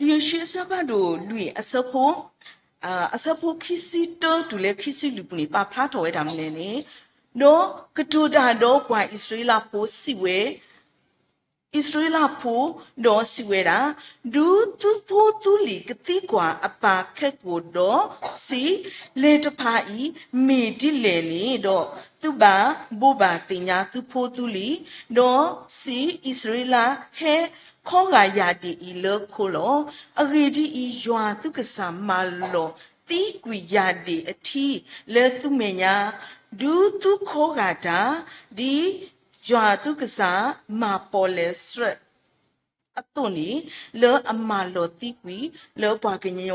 လံာ်ယိၤၡူအဆၢဖးဒိၣ်လွံၢ်အဆၢဖိ အဆၢဖိခံဆံတၢတုၤလၢခံဆံလွံၢ်ပူၤန့ၣ် ပာ်ဖျါထီၣ်ဝဲဒၣ်မနုၤလဲၣ်န့ၣ်, ဒီးကတိၤတၢ်ဒီးပှၤအံၣ်စရ့လးဖိစံးဝဲ အံၣ်စရ့လးဖိ ဒီးစံးဝဲဒၣ်, ဒူသုဖိသုလံၤကသံကွၢ်အပၢ်ခဲကိာ်ဒီးစံး, လဲၤတဖၣ်အံၤမ့ၢ်ဒ်လဲၣ်န့ၣ်ဒီး သုဘၣ်ဘိးဘၣ်သ့ၣ်ညါသုဖိသုလံၤ, ဒီးစံး, အံၣ်စရ့လးဟဲခီဂာ်ယၢ်ဒ့ၣ်အံၤလၢခိလီၤ. အဂ့ၢ်ဒ်အံၤ, ယွၤသုကစၢ်မၢလီၤသံကွံာ်ယၢ်ဒ့ၣ်အထံလၢသုမဲာ်ညါ, ဒူသုခီဂာ်တၢ်, ဒ်ယွၤသုကစၢ်မၤပီၣ်လဲၣ်စၢး အသိးန့ၣ်, လၢအမၢလီၤသံကွံာ်လၢပှၤကညီ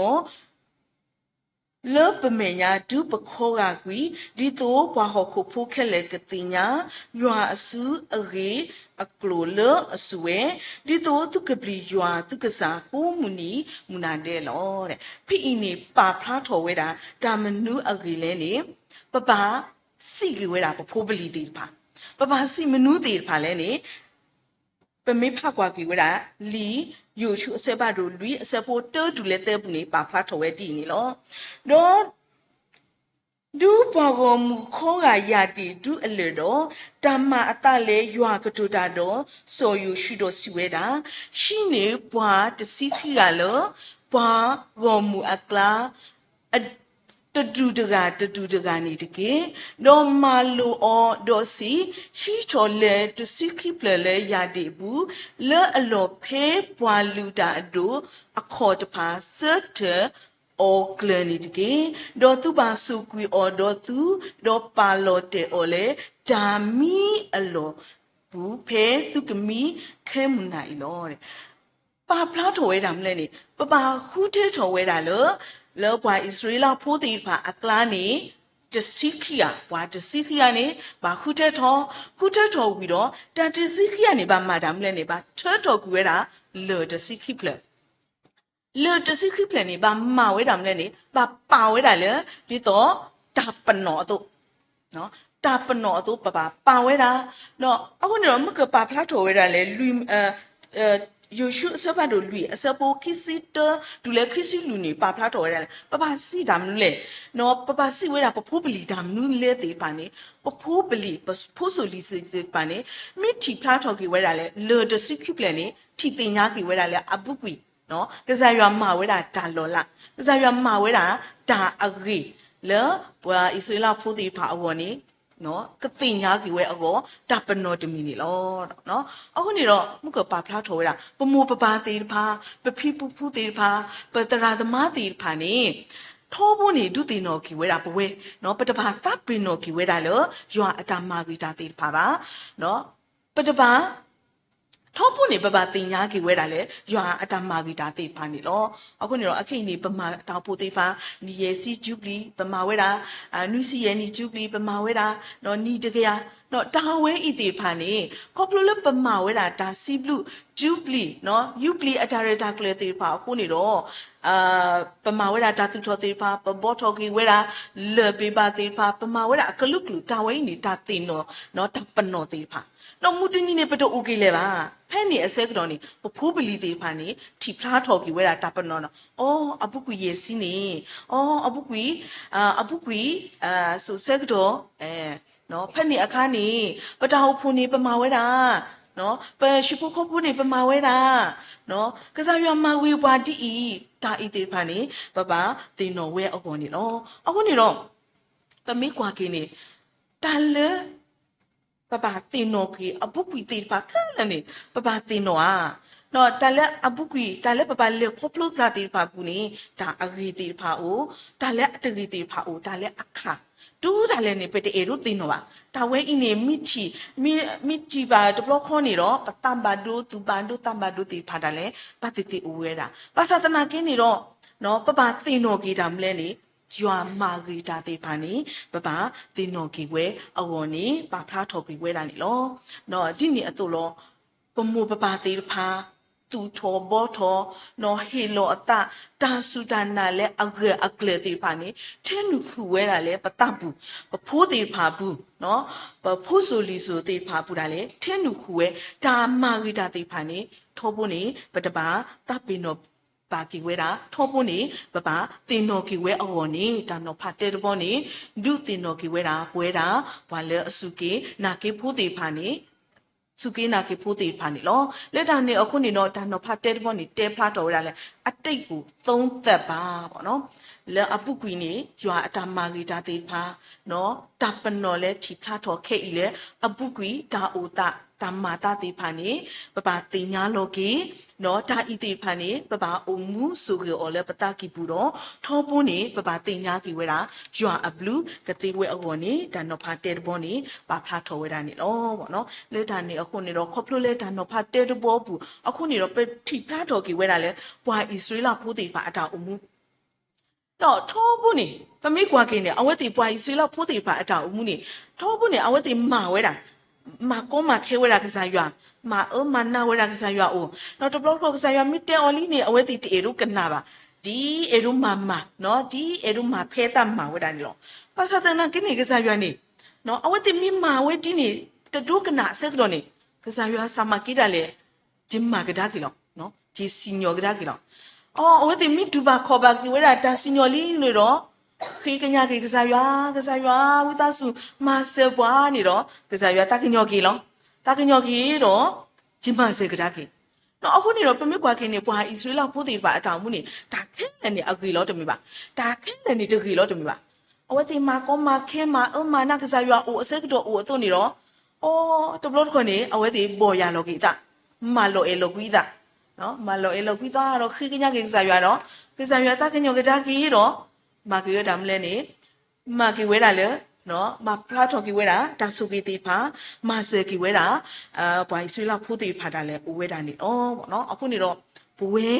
လၢပမဲာ်ညါ, ဒုးပခီဂာ်ကွံာ်, ဒ်သိးပှၤဟီၣ်ခိၣ်ဖိခဲလၢာ်ကသ့ၣ်ညါ ယွၤအစုအဂ့ၢ်အကျိၤလၢအစူၢ်ဝဲ, ဒ်သိးသုကပျံၤယွၤသုကစၢ်ကိးမုၢ်နံၤမုၢ်နၤဒဲးလီၤ. ဖဲအံၤန့ၣ် ပာ်ဖျါထီၣ်ဝဲဒၣ် တၢ်မနုၤအဂ့ၢ်လဲၣ်န့ၣ်, ပဘၣ်စံးက့ၤဝဲဒၣ်ပဖိပလံၤသ့ၣ်တဖၣ်, ပဘၣ်စံးမနုၤသ့ၣ်တဖၣ်လဲၣ်န့ၣ် ပမ့ၢ်ဖးကွၢ်က့ၤဝဲဒၣ် လံာ်ယိၤၡူအဆၢဖးဒိၣ်လွံၢ်အဆၢဖိတၢတုၤလၢသၢပူၤန့ၣ် ပာ်ဖျါထီၣ်ဝဲဒ်အံၤန့ၣ်လီၤ. ဒီး ဒူပှၤဂီၢ်မုၢ်ခီဂာ်ယၢ်ဒ့ၣ်ဒူအလၢာ်ဒီး, တၢ်မၤအသးလၢယွၤကတိၤတၢ်ဒီးစီၤယိၤၡူဒီးစံးဝဲဒၣ်, ဟံးန့ၢ်ပှၤတဆံခံဂၤလၢ ပှၤဂီၢ်မုၢ်အကျါ တဒူၣ်တဂၤတဒူၣ်တဂၤန့ၣ်တက့ၢ်. ဒီးမၤလိာ်အီၤဒီးစံး, ဟံးထီၣ်လၢာ်တဆံခံဖျၢၣ်လၢယၢ်ဒ့ၣ်အပူၤ, လၢအလီၢ်ဖဲပှၤလုၢ်တၢ်အဒိၣ်အခီၣ်တဖၣ် စၢထၢၣ်အီၤကျၢၤန့ၣ်တက့ၢ်. ဒီးသုဘၣ်စိာ်ကွံာ်အီၤဒီးသု, ဒီးပာ်လီၤတဲာ်အီၤလၢတၢ်မံအလီၢ်ပူၤ ဖဲသုကမံခဲမုၢ်နၤအံၤလီၤ. ပာ်ဖျါထီၣ်ဝဲဒၣ်မနုၤလဲၣ်န့ၣ် ပဘၣ်ဃုထၢထီၣ်ဝဲဒၣ်လၢ လၢပှၤအံၣ်စရ့လးဖိသ့ၣ်တဖၣ်အကျါန့ၣ် တဆံခံဂၤ, ပှၤတဆံခံဂၤန့ၣ် ဘၣ်ဃုထၢထီၣ်, ဃုထၢထီၣ်ဝံၤဒီး တၢ်တဆံခံဂၤန့ၣ် ဘၣ်မၤတၢ်မနုၤလဲၣ်န့ၣ် ဘၣ်ထၢထီၣ်ကွံာ်ဝဲဒၣ် လၢာ်တဆံခံဖျၢၣ် လၢာ်တဆံခံဖျၢၣ်န့ၣ် ဘၣ်မၤဝဲဒၣ်မနုၤလဲၣ်န့ၣ် ဘၣ်ပာ်ဝဲဒၣ်လၢ ဒ်သိး တၢ်ပနီၣ်အသိး, တၢ်ပနီၣ်အသိး ပဘၣ်ပာ်ဝဲဒၣ်. ဒီးအဃိန့ၣ်ဒီး မ့ၢ်ကပာ်ဖျါထီၣ်ဝဲဒၣ်လၢ ယိၤၡူအဆၢဖးဒိၣ်လွံၢ်အဆၢဖိခံဆံတၢ တုၤလၢခံဆံလွံၢ်န့ၣ် ပာ်ဖျါထီၣ်ဝဲဒၣ်လၢ ပဘၣ်စံးတၢ်မနုၤလဲၣ်, ပဘၣ်စံးဝဲဒၣ်ပဖိပလံၤတၢ်မနုၤလဲၣ်သ့ၣ်တဖၣ်န့ၣ်, ပဖိပလံၤ ပဖိစိၤလံၤစိၤသ့ၣ်တဖၣ်န့ၣ် မ့ၢ်ထံၣ်ဖျါထီၣ်က့ၤဝဲဒၣ်လၢ လၢာ်တဆံခံဖျၢၣ်န့ၣ် ထံၣ်သ့ၣ်ညါက့ၤဝဲဒၣ်လၢအပူၤကွံာ် ကစၢ်ယွၤမၤဝဲဒၣ်တၢ်လီၤလး, ကစၢ်ယွၤမၤဝဲဒၣ်တၢ်အဂ့ၢ်လၢ ပှၤအံၣ်စရ့လးဖိသ့ၣ်တဖၣ်အဂီၢ်န့ၣ် ကသ့ၣ်ညါက့ၤဝဲအဂီၢ် တၢ်ပနီၣ်တမံၤန့ၣ်လီၤ. အဃိန့ၣ်ဒီး မ့ၢ်ကပာ်ဖျါထီၣ်ဝဲဒၣ် ပမိၢ်ပပၢ်သ့ၣ်တဖၣ်, ပဖံပဖုသ့ၣ်တဖၣ်, ပသရၣ်သမါသ့ၣ်တဖၣ်န့ၣ် ထီဘိန့ၣ် ဒုးသ့ၣ်နီၣ်က့ၤဝဲဒၣ်ပဝဲ, ပတဘၣ်သးပ့ၤနီၣ်က့ၤဝဲဒၣ်လၢ ယွၤအတၢ်မၤဂ့ၤတၢ်သ့ၣ်တဖၣ်ဘၣ်. ပတဘၣ် ထီဘိန့ၣ် ပဘၣ်သ့ၣ်ညါက့ၤဝဲဒၣ်လၢ ယွၤအတၢ်မၤဂ့ၤတၢ်သ့ၣ်တဖၣ်န့ၣ်လီၤ. အဃိန့ၣ်ဒီး အခဲအံၤန့ၣ် ပမၤတၢ်အိၣ်ဖှိၣ်သ့ၣ်တဖၣ် နံၣ်ယဲၢ်ဆံ Jubilee ပမၤဝဲဒၣ်, နွံဆံယဲၢ်နံၣ် Jubilee ပမၤဝဲဒၣ်, နံၣ်တကယၤ, ဒီးတၢ်ဝဲအံၤသ့ၣ်တဖၣ်န့ၣ် ခီဖျိလၢပမၤဝဲဒၣ်တၢ်စံးဘျုး Jubilee, Jubilee အတၢ်ရဲၣ်တၢ်ကျဲၤသ့ၣ်တဖၣ်အဃိန့ၣ်ဒီး ပမၤဝဲဒၣ်တၢ်သူၣ်ထီၣ်သ့ၣ်တဖၣ်, ပဘှီထီၣ်က့ၤဝဲဒၣ် လၢၢ်ဘ့ၣ်ဘၣ်သ့ၣ်တဖၣ်, ပမၤဝဲဒၣ်အကလုာ်ကလုာ် တၢ်ဝဲအံၤန့ၣ် တၢ်သ့ၣ်နီၣ်, တၢ်ပနီၣ်သ့ၣ်တဖၣ်. ဒီးမုၢ်တနံၤန့ၣ် ပတအိၣ်က့ၤလၢၤဘၣ်. ဖဲန့ၣ်အဆၢကတီၢ်န့ၣ် ပဖိပလံၤသ့ၣ်တဖၣ်န့ၣ် ထံၣ်ဖျါထီၣ်က့ၤဝဲဒၣ်တၢ်ပနီၣ်နီၤ, အိ အပူၤကွံာ်ယဲၢ်ဆံန့ၣ်, အိ အပူၤကွံာ်, အပူၤကွံာ်, စိၤဆၢကတီၢ် ဖဲန့ၣ်အခါန့ၣ် ပတၢ်အိၣ်ဖှိၣ်န့ၣ် ပမၤဝဲဒၣ်, ပဟံၣ်ဖိဃီဖိန့ၣ် ပမၤဝဲဒၣ်, ကစၢ်ယွၤမၤဂ့ၤပှၤဒ်အံၤ, တၢ်အံၤသ့ၣ်တဖၣ်န့ၣ် ပဘၣ်သ့ၣ်နီၣ်ဝဲအဂီၢ်န့ၣ်လီၤ. အဃိန့ၣ်ဒီး ပမ့ၢ်ကွၢ်က့ၤန့ၣ် တၢ်လၢ ပဘၣ်သ့ၣ်နီၣ်က့ၤ အပူၤကွံာ်သ့ၣ်တဖၣ်ခဲလၢာ်န့ၣ် ပဘၣ်သ့ၣ်နီၣ်ဧါ. ဒီးတၢ်လၢအပူၤကွံာ် တၢ်လၢပဘၣ်လဲၤခီဖျိသးသ့ၣ်တဖၣ်အပူၤန့ၣ် တၢ်အဂ့ၤသ့ၣ်တဖၣ်အိၣ်, တၢ်လၢအတဂ့ၤသ့ၣ်တဖၣ်အိၣ်, တၢ်လၢအခး ဒိၣ်တၢ်လဲၣ်န့ၣ် ပတအဲၣ်ဒိးသ့ၣ်နီၣ်ဘၣ်. တၢ်ဝဲအံၤန့ၣ် မ့ၢ်ထံၣ်, မ့ၢ်ထံၣ်ဘၣ်တဘျီဃီန့ၣ်ဒီး ပသးဘၣ်ဒိ သူၣ်ဘၣ်ဒိ သးဘၣ်ဒိသ့ၣ်တဖၣ်ဒၣ်လဲာ် ဘၣ်သ့ၣ်သ့ၣ်အိၣ်ဝဲဒၣ်. ဘၣ်ဆၣ်သနာ်က့န့ၣ်ဒီး ပဘၣ်သ့ၣ်နီၣ်က့ၤတၢ်မနုၤလဲၣ်န့ၣ် ယွၤမၤဂ့ၤတၢ်သ့ၣ်တဖၣ်န့ၣ် ပဘၣ်သ့ၣ်နီၣ်က့ၤဝဲအဂီၢ်န့ၣ် ပာ်ဖျါထီၣ်က့ၤဝဲဒၣ်န့ၣ်လီၤ. ဒ်န့ၣ်အသိးလီၤ. ပမိၢ်ပပၢ်သ့ၣ်တဖၣ် သူၣ်ထီၣ်ဘှီထီၣ်, ဟ့ၣ်လီၤအသး, တၢ်စူၢ်တၢ်နာ်လၢအဂၢၢ်အကျၢၤသ့ၣ်တဖၣ်န့ၣ် ထဲနုာ်ဃုာ်ဝဲဒၣ်လၢပသးပူၤ, ပဖိသ့ၣ်တဖၣ်အပူၤ, ပဖိစိၤလံၤစိၤသ့ၣ်တဖၣ်အပူၤဒၣ်လဲာ် ထဲနုာ်ဃုာ်ဝဲ တၢ်မၤဂ့ၤတၢ်သ့ၣ်တဖၣ်န့ၣ် ထီဘိန့ၣ် ပတဘၣ်သးပ့ၤနီၣ်ဘၣ်က့ၤဝဲဒၣ်, ထီဘိန့ၣ် ပဘၣ်သ့ၣ်နီၣ်က့ၤဝဲအဂီၢ်န့ၣ် တၢ်နီၤဖးတဲတဘီန့ၣ် ဒုးသ့ၣ်နီၣ်က့ၤဝဲဒၣ် ပဝဲဒၣ် ပှၤလၢအစူၢ်က့ၤနာ်က့ၤဖိသ့ၣ်တဖၣ်န့ၣ် စူၢ်က့ၤနာ်က့ၤဖိသ့ၣ်တဖၣ်န့ၣ်လီၤ. လၢတၢ်န့ၣ်အဃိန့ၣ်ဒီး တၢ်နီၤဖးတဲတဘီန့ၣ် တဲဖျါထီၣ်ဝဲဒၣ်လၢ အတိတ်ကို သုံးသပ်ပါ လၢအပူၤကွံာ်န့ၣ် ယွၤအတၢ်မၤဂ့ၤတၢ်သ့ၣ်တဖၣ်, တၢ်ပနီၣ်လၢထံၣ်ဖျါထီၣ်ခဲအံၤလၢ အပူၤကွံာ်တၢ်အိၣ်သး တၢ်မၤသးသ့ၣ်တဖၣ်န့ၣ် ပဘၣ်သ့ၣ်ညါလီၤက့ၤ ဒီးတၢ်အံၤသ့ၣ်တဖၣ်န့ၣ် ပဘၣ်အိၣ်မူဆိၣ်ဂ့ၤအီၤလၢပသးကံၢ်ပူၤဒီး ထီဘိန့ၣ် ပဘၣ်သ့ၣ်ညါက့ၤဝဲဒၣ် ယွၤအဘျုးကသ့ဝဲအဂီၢ်န့ၣ် တၢ်နီၤဖးတဲတဘီန့ၣ် ပာ်ဖျါထီၣ်ဝဲဒၣ်န့ၣ်လီၤ. လၢတၢ်န့ၣ်အဃိန့ၣ်ဒီး ခီဖျိလၢတၢ်နီၤဖးတဲတဘီပူၤ အဃိန့ၣ်ဒီး ပထံၣ်ဖျါထီၣ်က့ၤဝဲဒၣ်လၢ ပှၤအံၣ်စရ့လးဖိသ့ၣ်တဖၣ်အတၢ်အိၣ်မူ ဒီးထီဘိန့ၣ် ပမ့ၢ်ကွၢ်က့ၤန့ၣ် အဝဲသ့ၣ်ပှၤအံၣ်စရ့လးဖိသ့ၣ်တဖၣ်အတၢ်အိၣ်မူန့ၣ် ထီဘိန့ၣ် အဝဲသ့ၣ်မၤဝဲဒၣ်, မၤကီမၤခဲဝဲဒၣ်ကစၢ်ယွၤ, မၤအၢမၤနးဝဲဒၣ်ကစၢ်ယွၤအအိၣ်, ဒီးတဘျီဘျီကစၢ်ယွၤမ့ၢ်တဲအီၤလံန့ၣ် အဝဲသ့ၣ်တအဲၣ်ဒိးကနၣ်ဘၣ်, ဒ်အဲၣ်ဒိးမၤမၤ, ဒ်အဲၣ်ဒိးမၤဖဲအသးမၤဝဲဒၣ်န့ၣ်လီၤ. ဘၣ်ဆၣ်သနာ်က့န့ၣ် ကစၢ်ယွၤန့ၣ် အဝဲသ့ၣ်မ့ၢ်မၤဝဲဒ်န့ၣ် တဒိကနၣ်အဆၢကတီၢ်န့ၣ် ကစၢ်ယွၤစၢ်မၤက့ၤဒၣ်လဲာ် ယမၤကဒါက့ၤလီၤ, ယစံၣ်ညီၣ်ကဒါက့ၤလီၤ. အဝဲသ့ၣ်မ့ၢ်တူၢ်ဘၣ်ခီၣ်ဘၣ်က့ၤဝဲဒၣ်တၢ်စံၣ်ညီၣ်လံန့ၣ်ဒီး ဃ့ကညးက့ၤကစၢ်ယွၤ, ကစၢ်ယွၤ ဝံသးစူၤမၤစၢၤပှၤန့ၣ်ဒီး ကစၢ်ယွၤသးကညီၤက့ၤလီၤ. သးကညီၤက့ၤဒီး ယမၤစၢၤကဒါက့ၤ. အဃိန့ၣ်ဒီး ပမ့ၢ်ကွၢ်က့ၤန့ၣ် ပှၤအံၣ်စရ့လးဖိသ့ၣ်တဖၣ်အတၢ်အိၣ်မူန့ၣ် တၢ်ခဲလၢာ်န့ၣ် အဂ့ၤလီၤတမ့ၢ်ဘၣ်. တၢ်ခဲလၢာ်န့ၣ် တဂ့ၤလီၤတမ့ၢ်ဘၣ်. အဝဲသ့ၣ်မၤကီမၤခဲမၤအၢမၤနးကစၢ်ယွၤအအိၣ်အဆၢကတီၢ်အိၣ်အသိးန့ၣ်ဒီး အိ တဘျီတခီၣ်န့ၣ် အဝဲသ့ၣ်ဘီၢ်ယၢ်လီၤက့ၤအသး, မၤလီၤအဲၣ်လီၤကွံအသး, မၤလီၤအဲၣ်လီၤကွံအသးဒီးဃ့ကညးက့ၤကစၢ်ယွၤဒီး ကစၢ်ယွၤသးကညီၤကဒါက့ၤဒီး မၤက့ၤဝဲဒၣ်မနုၤလဲၣ်န့ၣ် မၤက့ၤဝဲဒၣ်လၢ မၤဖျါထီၣ်က့ၤဝဲဒၣ် တၢ်ဆိၣ်ဂ့ၤသ့ၣ်တဖၣ်, မၤစၢၤက့ၤဝဲဒၣ် ပှၤအံၣ်စရ့လးဖိသ့ၣ်တဖၣ်ဒၣ်လဲာ်အိၣ်ဝဲဒၣ်န့ၣ်လီၤ. အဃိန့ၣ်ဒီး ပဝဲ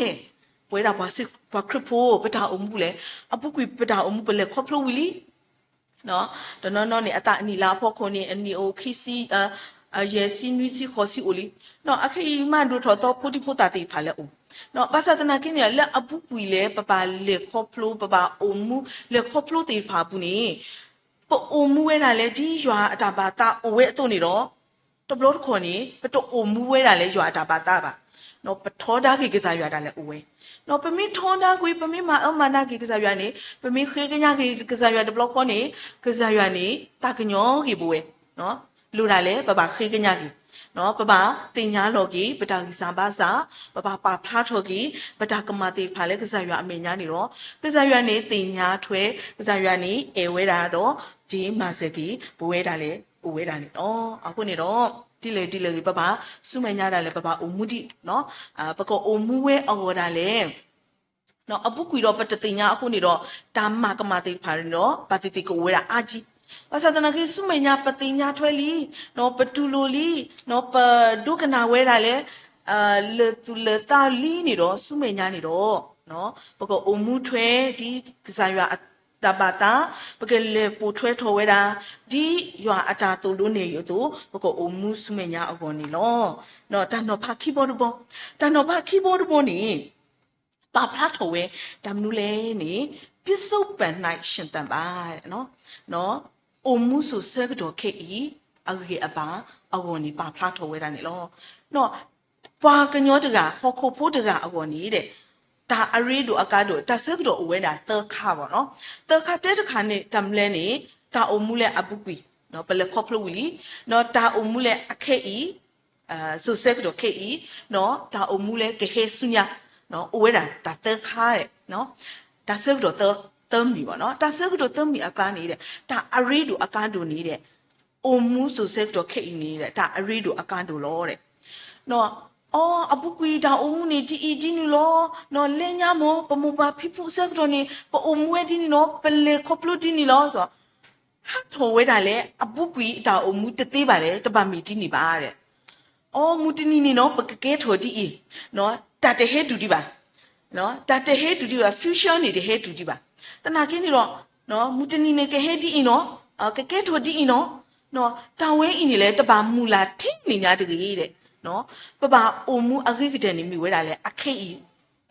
ပဝဲဒၣ်ပှၤခရံာ်ဖိ ပတၢ်အိၣ်မူလဲၣ်, အပူၤကွံာ်ပတၢ်အိၣ်မူပလဲၤခီဖျိဝံၤလံ တနီၤနီၤန့ၣ် အသးအနံၣ်လါအဖီခိၣ်န့ၣ် အနံၣ်အိၣ်ခံဆံ, ယဲၢ်ဆံ နွံဆံ ဃိးဆံအိၣ်လံ. အခဲအံၤမးဒိၣ်ထီၣ်သီဖိဒံဖိသၣ်သ့ၣ်တဖၣ်လၢအိၣ်, ဘၣ်ဆၣ်သနာ်က့န့ၣ် လၢအပူၤကွံာ်လၢပဘၣ်လဲၤခီဖျိ ပဘၣ်အိၣ်မူ လဲၤခီဖျိသ့ၣ်တဖၣ်အပူၤန့ၣ် ပအိၣ်မူဝဲဒၣ်လၢဒ်ယွၤအတၢ်ဘၣ်သးအိၣ်ဝဲအသိးန့ၣ်ဒီး တဘျီတခီၣ်န့ၣ် ပတအိၣ်မူဝဲဒၣ်လၢယွၤအတၢ်ဘၣ်သးဘၣ်. ပထီဒါက့ၤကစၢ်ယွၤဒၣ်လဲာ်အိၣ်ဝဲ, ပမ့ၢ်ထီဒါကွံာ် ပမ့ၢ်မၤအၢမၤနးက့ၤကစၢ်ယွၤန့ၣ် ပမ့ၢ်ဃ့ကညးက့ၤကစၢ်ယွၤတဘျီဃီန့ၣ် ကစၢ်ယွၤန့ၣ် သးကညီၤက့ၤပဝဲ လိၣ်ဒၣ်လဲာ် ပဘၣ်ဃ့ကညးက့ၤ, ပဘၣ်သ့ၣ်ညါလီၤက့ၤ ပတၢ်ဂံၢ်စၢ်ဘါစၢ်, ပဘၣ်ပာ်ဖျါထီၣ်က့ၤ ပတၢ်ကမၣ်သ့ၣ်တဖၣ်လၢကစၢ်ယွၤအမဲာ်ညါန့ၣ်လီၤ. ကစၢ်ယွၤန့ၣ်သ့ၣ်ညါထွဲ, ကစၢ်ယွၤန့ၣ်အဲၣ်ဝဲဒၣ်ဒီး က့ၤမၤစၢၤက့ၤ ပဝဲဒၣ်လဲာ်အိၣ်ဝဲဒၣ်န့ၣ်လီၤ. အဃိန့ၣ်ဒီး ဒ်လဲၣ်ဒ်လဲၣ်ဂ့ၤ ပဘၣ်ဆူမဲာ်ညါဒၣ်လဲာ် ပဘၣ်အိၣ်မူဒံး, ပကအိၣ်မူဝဲအဂီၢ်ဒၣ်လဲာ် အပူၤကွံာ်ဒီးပတသ့ၣ်ညါအဃိန့ၣ်ဒီး တၢ်မၤကမၣ်သ့ၣ်တဖၣ်န့ၣ်ဒီး ဘၣ်သ့ၣ်သ့ၣ်ကအိၣ်ဝဲဒၣ်အါကံ, ဘၣ်ဆၣ်သနာ်က့ ဆူမဲာ်ညါပသ့ၣ်ညါထွဲလံ, ပတူၢ်လိာ်လံ, ပဒိကနၣ်ဝဲဒၣ်လၢ လၢာ်သူၣ်လၢာ်သးလံန့ၣ်ဒီး ဆူမဲာ်ညါန့ၣ်ဒီး ပကအိၣ်မူထွဲဒ်ကစၢ်ယွၤအတၢ်ဘၣ်သး, ပကလဲၤပိာ်ထွဲထီၣ်ဝဲဒၣ် ဒ်ယွၤအတၢ်သိၣ်လိနဲၣ်ယုာ်အသိး ပကအိၣ်မူဆူမဲာ်ညါအဂီၢ်န့ၣ်လီၤ. တၢ်နီၤဖးခံဘီတဘီ, တၢ်နီၤဖးခံဘီတဘီန့ၣ် ပာ်ဖျါထီၣ်ဝဲ တၢ်မနုၤလဲၣ်န့ၣ် ပစ္စုပ္ပန် နှင့် ရှင်သန်ပါ, အိၣ်မူစိၤဆၢကတီၢ်ခဲအံၤ အဂ့ၢ်အဘၣ်အဂီၢ်န့ၣ် ပာ်ဖျါထီၣ်ဝဲဒၣ်န့ၣ်လီၤ. ပှၤကညီတဂၤ ဟီၣ်ခိၣ်ဖိတဂၤအဂီၢ်န့ၣ်ဒီး တၢ်အရ့ဒိၣ်အကါဒိၣ် တၢ်ဆၢကတီၢ်အိၣ်ဝဲဒၣ်သၢခါဘၣ်နီၤ. သၢခါ တၢတခါန့ၣ် တၢ်မနုၤလဲၣ်န့ၣ် တၢ်အိၣ်မူလၢအပူၤကွံာ် ပလဲၤခီဖျိဝံၤလံ, ဒီးတၢ်အိၣ်မူလၢအခဲအံၤ စိၤဆၢကတီၢ်ခဲအံၤ ဒီးတၢ်အိၣ်မူလၢကဟဲဆူညါ အိၣ်ဝဲဒၣ်တၢ်သၢခါ, တၢ်ဆၢကတီၢ်သၢမံၤဘၣ်နီၤ. တၢ်ဆၢကတီၢ်သၢမံၤအကျါန့ၣ်ဒီး တၢ်အရ့ဒိၣ်အကါဒိၣ်န့ၣ်ဒီး အိၣ်မူစိၤဆၢကတီၢ်ခဲအံၤန့ၣ်ဒီး တၢ်အရ့ဒိၣ်အကါဒိၣ်လီၤဒီး အီ အပူၤကွံာ်တၢ်အိၣ်မူန့ၣ် ဒ်အံၤဒ်နုၤလီၤ, လၢညါမ့ၢ် ပမိၢ်ပၢ်ဖံဖုအဆၢကတီၢ်န့ၣ် ပအိၣ်မူဝဲဒ်န့ၣ်နီၤ, ပလဲၤခီဖျိဒ်န့ၣ်လီၤ, ဟးထီၣ်ဝဲဒၣ်လၢ အပူၤကွံာ်တၢ်အိၣ်မူတသ့ဘၣ်လဲၣ်, တဘၣ်မ့ၢ်ဒ်န့ၣ်ဘၣ်ဒီး အီ မုၢ်တနံၤန့ၣ်နီၤ ပကကဲထီၣ်ဒ်အံၤ, တၢ်တဟဲတုၤဒံးဘၣ်, တၢ်တဟဲတုၤဒံးဘၣ်, future န့ၣ်တဟဲတုၤဒံးဘၣ်. သနာ်က့န့ၣ်ဒီး မုၢ်တနံၤန့ၣ်ကဟဲဒ်အံၤနီၤ, ကကဲထီၣ်ဒ်အံၤနီၤ, တၢ်ဝဲအံၤန့ၣ်လဲၣ် တဘၣ်မုၢ်လၢ်ထဲန့ၣ်ညါတဂ့ၤဒီး ပဘၣ်အိၣ်မူအဂ့ၤကတၢၢ်န့ၣ် မ့ၢ်ဝဲဒၣ်လၢအခဲအံၤ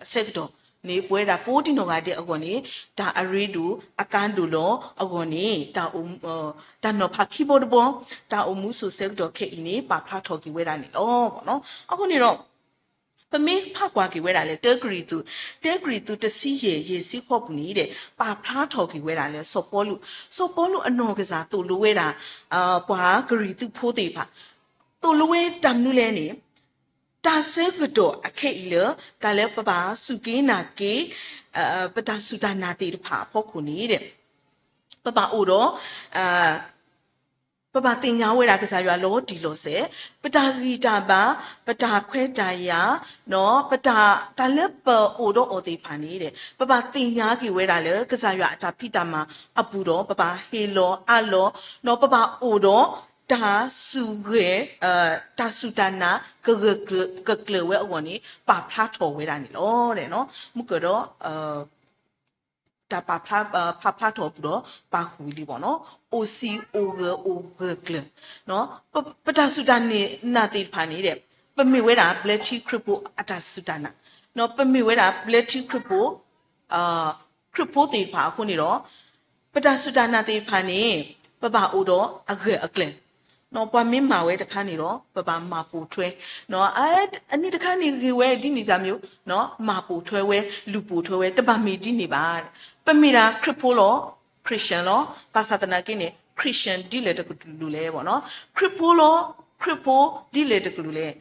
အဆၢကတီၢ်န့ၣ် ပဝဲဒၣ်ကိးဒံနီၢ်ဂၤဒဲးအဂီၢ်န့ၣ် တၢ်အရ့ဒိၣ်အကါဒိၣ်လီၤအဂီၢ်န့ၣ် တၢ်နီၤဖးခံဘီတဘီ တၢ်အိၣ်မူစိၤဆၢကတီၢ်ခဲအံၤန့ၣ် ပာ်ဖျါထီၣ်က့ၤဝဲဒၣ်န့ၣ်လီၤ. အဃိန့ၣ်ဒီး ပမ့ၢ်ဖးကွၢ်က့ၤဝဲဒၣ်လၢ တၢကရံၣ်သူး, တၢကရံၣ်သူးတဆံယဲၢ် ယဲၢ်ဆံဃိးပူၤန့ၣ်ဒီး ပာ်ဖျါထီၣ်က့ၤဝဲဒၣ်လၢစီၤပီလူး, စီၤပီလူးအနီၢ်ကစၢ်သိၣ်လိဝဲဒၣ် ပှၤကရံၣ်သူးဖိသ့ၣ်တဖၣ် သိၣ်လိဝဲတၢ်မနုၤလဲၣ်န့ၣ် တၢ်ဆၢကတီၢ်အခဲအံၤလၢ တၢ်လၢပဘၣ်စူၢ်က့ၤနာ်က့ၤ ပတၢ်စူၢ်တၢ်နာ်သ့ၣ်တဖၣ်အဖီခိၣ်န့ၣ်ဒီး ပဘၣ်အိၣ်ဒီး ပဘၣ်သ့ၣ်ညါဝဲဒၣ်ကစၢ်ယွၤလီၤတံၢ်လီၤဆဲး, ပတၢ်ဂံၢ်တၢ်ဘါ, ပတၢ်ခွဲးတၢ်ယာ်, ပတၢ်တၢ်လၢပအိၣ်ဒီးအီၤသ့ၣ်တဖၣ်န့ၣ်ဒီး ပဘၣ်သ့ၣ်ညါက့ၤဝဲဒၣ်လၢကစၢ်ယွၤအတၢ်ဖံးတၢ်မၤအပူၤဒီး ပဘၣ်ဟ့ၣ်လီၤအးလီၤ, ဒီးပဘၣ်အိၣ်ဒီး တၢ်စူၢ်ဂဲၤ တၢ်စူၢ်တၢ်နာ် ကဂၢၢ်ကျၢၤဝဲအဂီၢ်န့ၣ် ပာ်ဖျါထီၣ်ဝဲဒၣ်န့ၣ်လီၤ. မုၢ်ကၢၢ်ဒီး တၢ်ပာ်ဖျါထီၣ်အပူၤဒီး ပာ်ဃုာ်ဝံၤလံဘၣ်နီၤ, အိၣ်စံၣ်အိၣ်ဂၢၢ်အိၣ်ဂၢၢ်ကျၢၤ, ပတၢ်စူၢ်တၢ်နာ်သ့ၣ်တဖၣ်န့ၣ်ဒီး ပမ့ၢ်ဝဲဒၣ်ဘျၢထံခရံာ်ဖိအတၢ်စူၢ်တၢ်နာ်, ပမ့ၢ်ဝဲဒၣ်ဘျၢထံခရံာ်ဖိ ခရံာ်ဖိသ့ၣ်တဖၣ်အဃိန့ၣ်ဒီး ပတၢ်စူၢ်တၢ်နာ်သ့ၣ်တဖၣ်န့ၣ် ပဘၣ်အိၣ်ဒီးအဂၢၢ်အကျၢၤ, ပှၤမ့ၢ်မၤဝဲတခါန့ၣ်ဒီး ပဘၣ်မၤပိာ်ထွဲ, အန့ၣ်တခါန့ၣ်ဂ့ၤဝဲဒ်န့ၣ်စ့ၢ်မ့ၢ် မၤပိာ်ထွဲဝဲ လူၤပိာ်ထွဲဝဲ တဘၣ်မ့ၢ်ဒ်န့ၣ်ဘၣ်. ပမ့ၢ်ဒၣ်ခရံာ်ဖိလီၤ, Christian လီၤ, ဘၣ်ဆၣ်သနာ်က့န့ၣ် Christian ဒ်လဲၣ်တကလုာ်လဲၣ်ဘၣ်နီၤ, ခရံာ်ဖိလီၤ, ခရံာ်ဖိဒ်လဲၣ်တကလုာ်လဲၣ်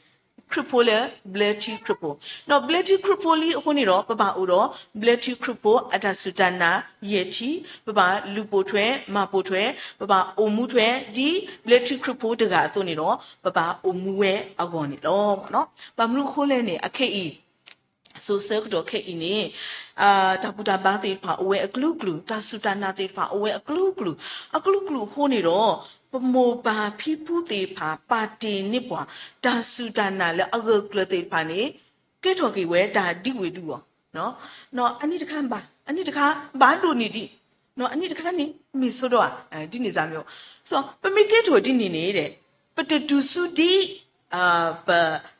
ခရံာ်ဖိလၢဘျၢထံခရံာ်ဖိ, ဒီးဘျၢထံခရံာ်ဖိလံအဃိန့ၣ်ဒီး ပဘၣ်အိၣ်ဒီး ဘျၢထံခရံာ်ဖိအတၢ်စူၢ်တၢ်နာ်ယဲၢ်ထံၣ်, ပဘၣ်လူၤပိာ်ထွဲ မၤပိာ်ထွဲ, ပဘၣ်အိၣ်မူထွဲ ဒ်ဘျၢထံခရံာ်ဖိတဂၤအသိးန့ၣ်ဒီး ပဘၣ်အိၣ်မူဝဲအဂီၢ်န့ၣ်လီၤ. ဘၣ်မနုၤအဃိလဲၣ်န့ၣ် အခဲအံၤ စိၤဆၢကတီၢ်ခဲအံၤန့ၣ် တၢ်ဘူၣ်တၢ်ဘါသ့ၣ်တဖၣ်အိၣ်ဝဲအကလုာ်ကလုာ်, တၢ်စူၢ်တၢ်နာ်သ့ၣ်တဖၣ်အိၣ်ဝဲအကလုာ်ကလုာ်, အကလုာ်ကလုာ်အဃိန့ၣ်ဒီး ပမိၢ်ပၢ်ဖံဖုသ့ၣ်တဖၣ် ပာ်တ့ၢ်န့ၢ်ပှၤ တၢ်စူၢ်တၢ်နာ်လၢအဂၢၢ်ကျၢၤသ့ၣ်တဖၣ်န့ၣ် ကဲထီၣ်က့ၤဝဲတၢ်ဒ်ဝ့ၢ်ဒုးအီၤ, အနံၣ်တခါဘၣ်, အနံၣ်တခါဘၣ်ဒိၣ်န့ၢ်ဒံး, အနံၣ်တခါန့ၣ် မ့ၢ်ဆိဒိၣ်ဧါ, ဒ်န့ၣ်စ့ၢ်မ့ၢ်, ပမ့ၢ်ကဲထီၣ်ဒ်န့ၣ်န့ၣ်ဒီး ပတတုၤဆူဒ် ပ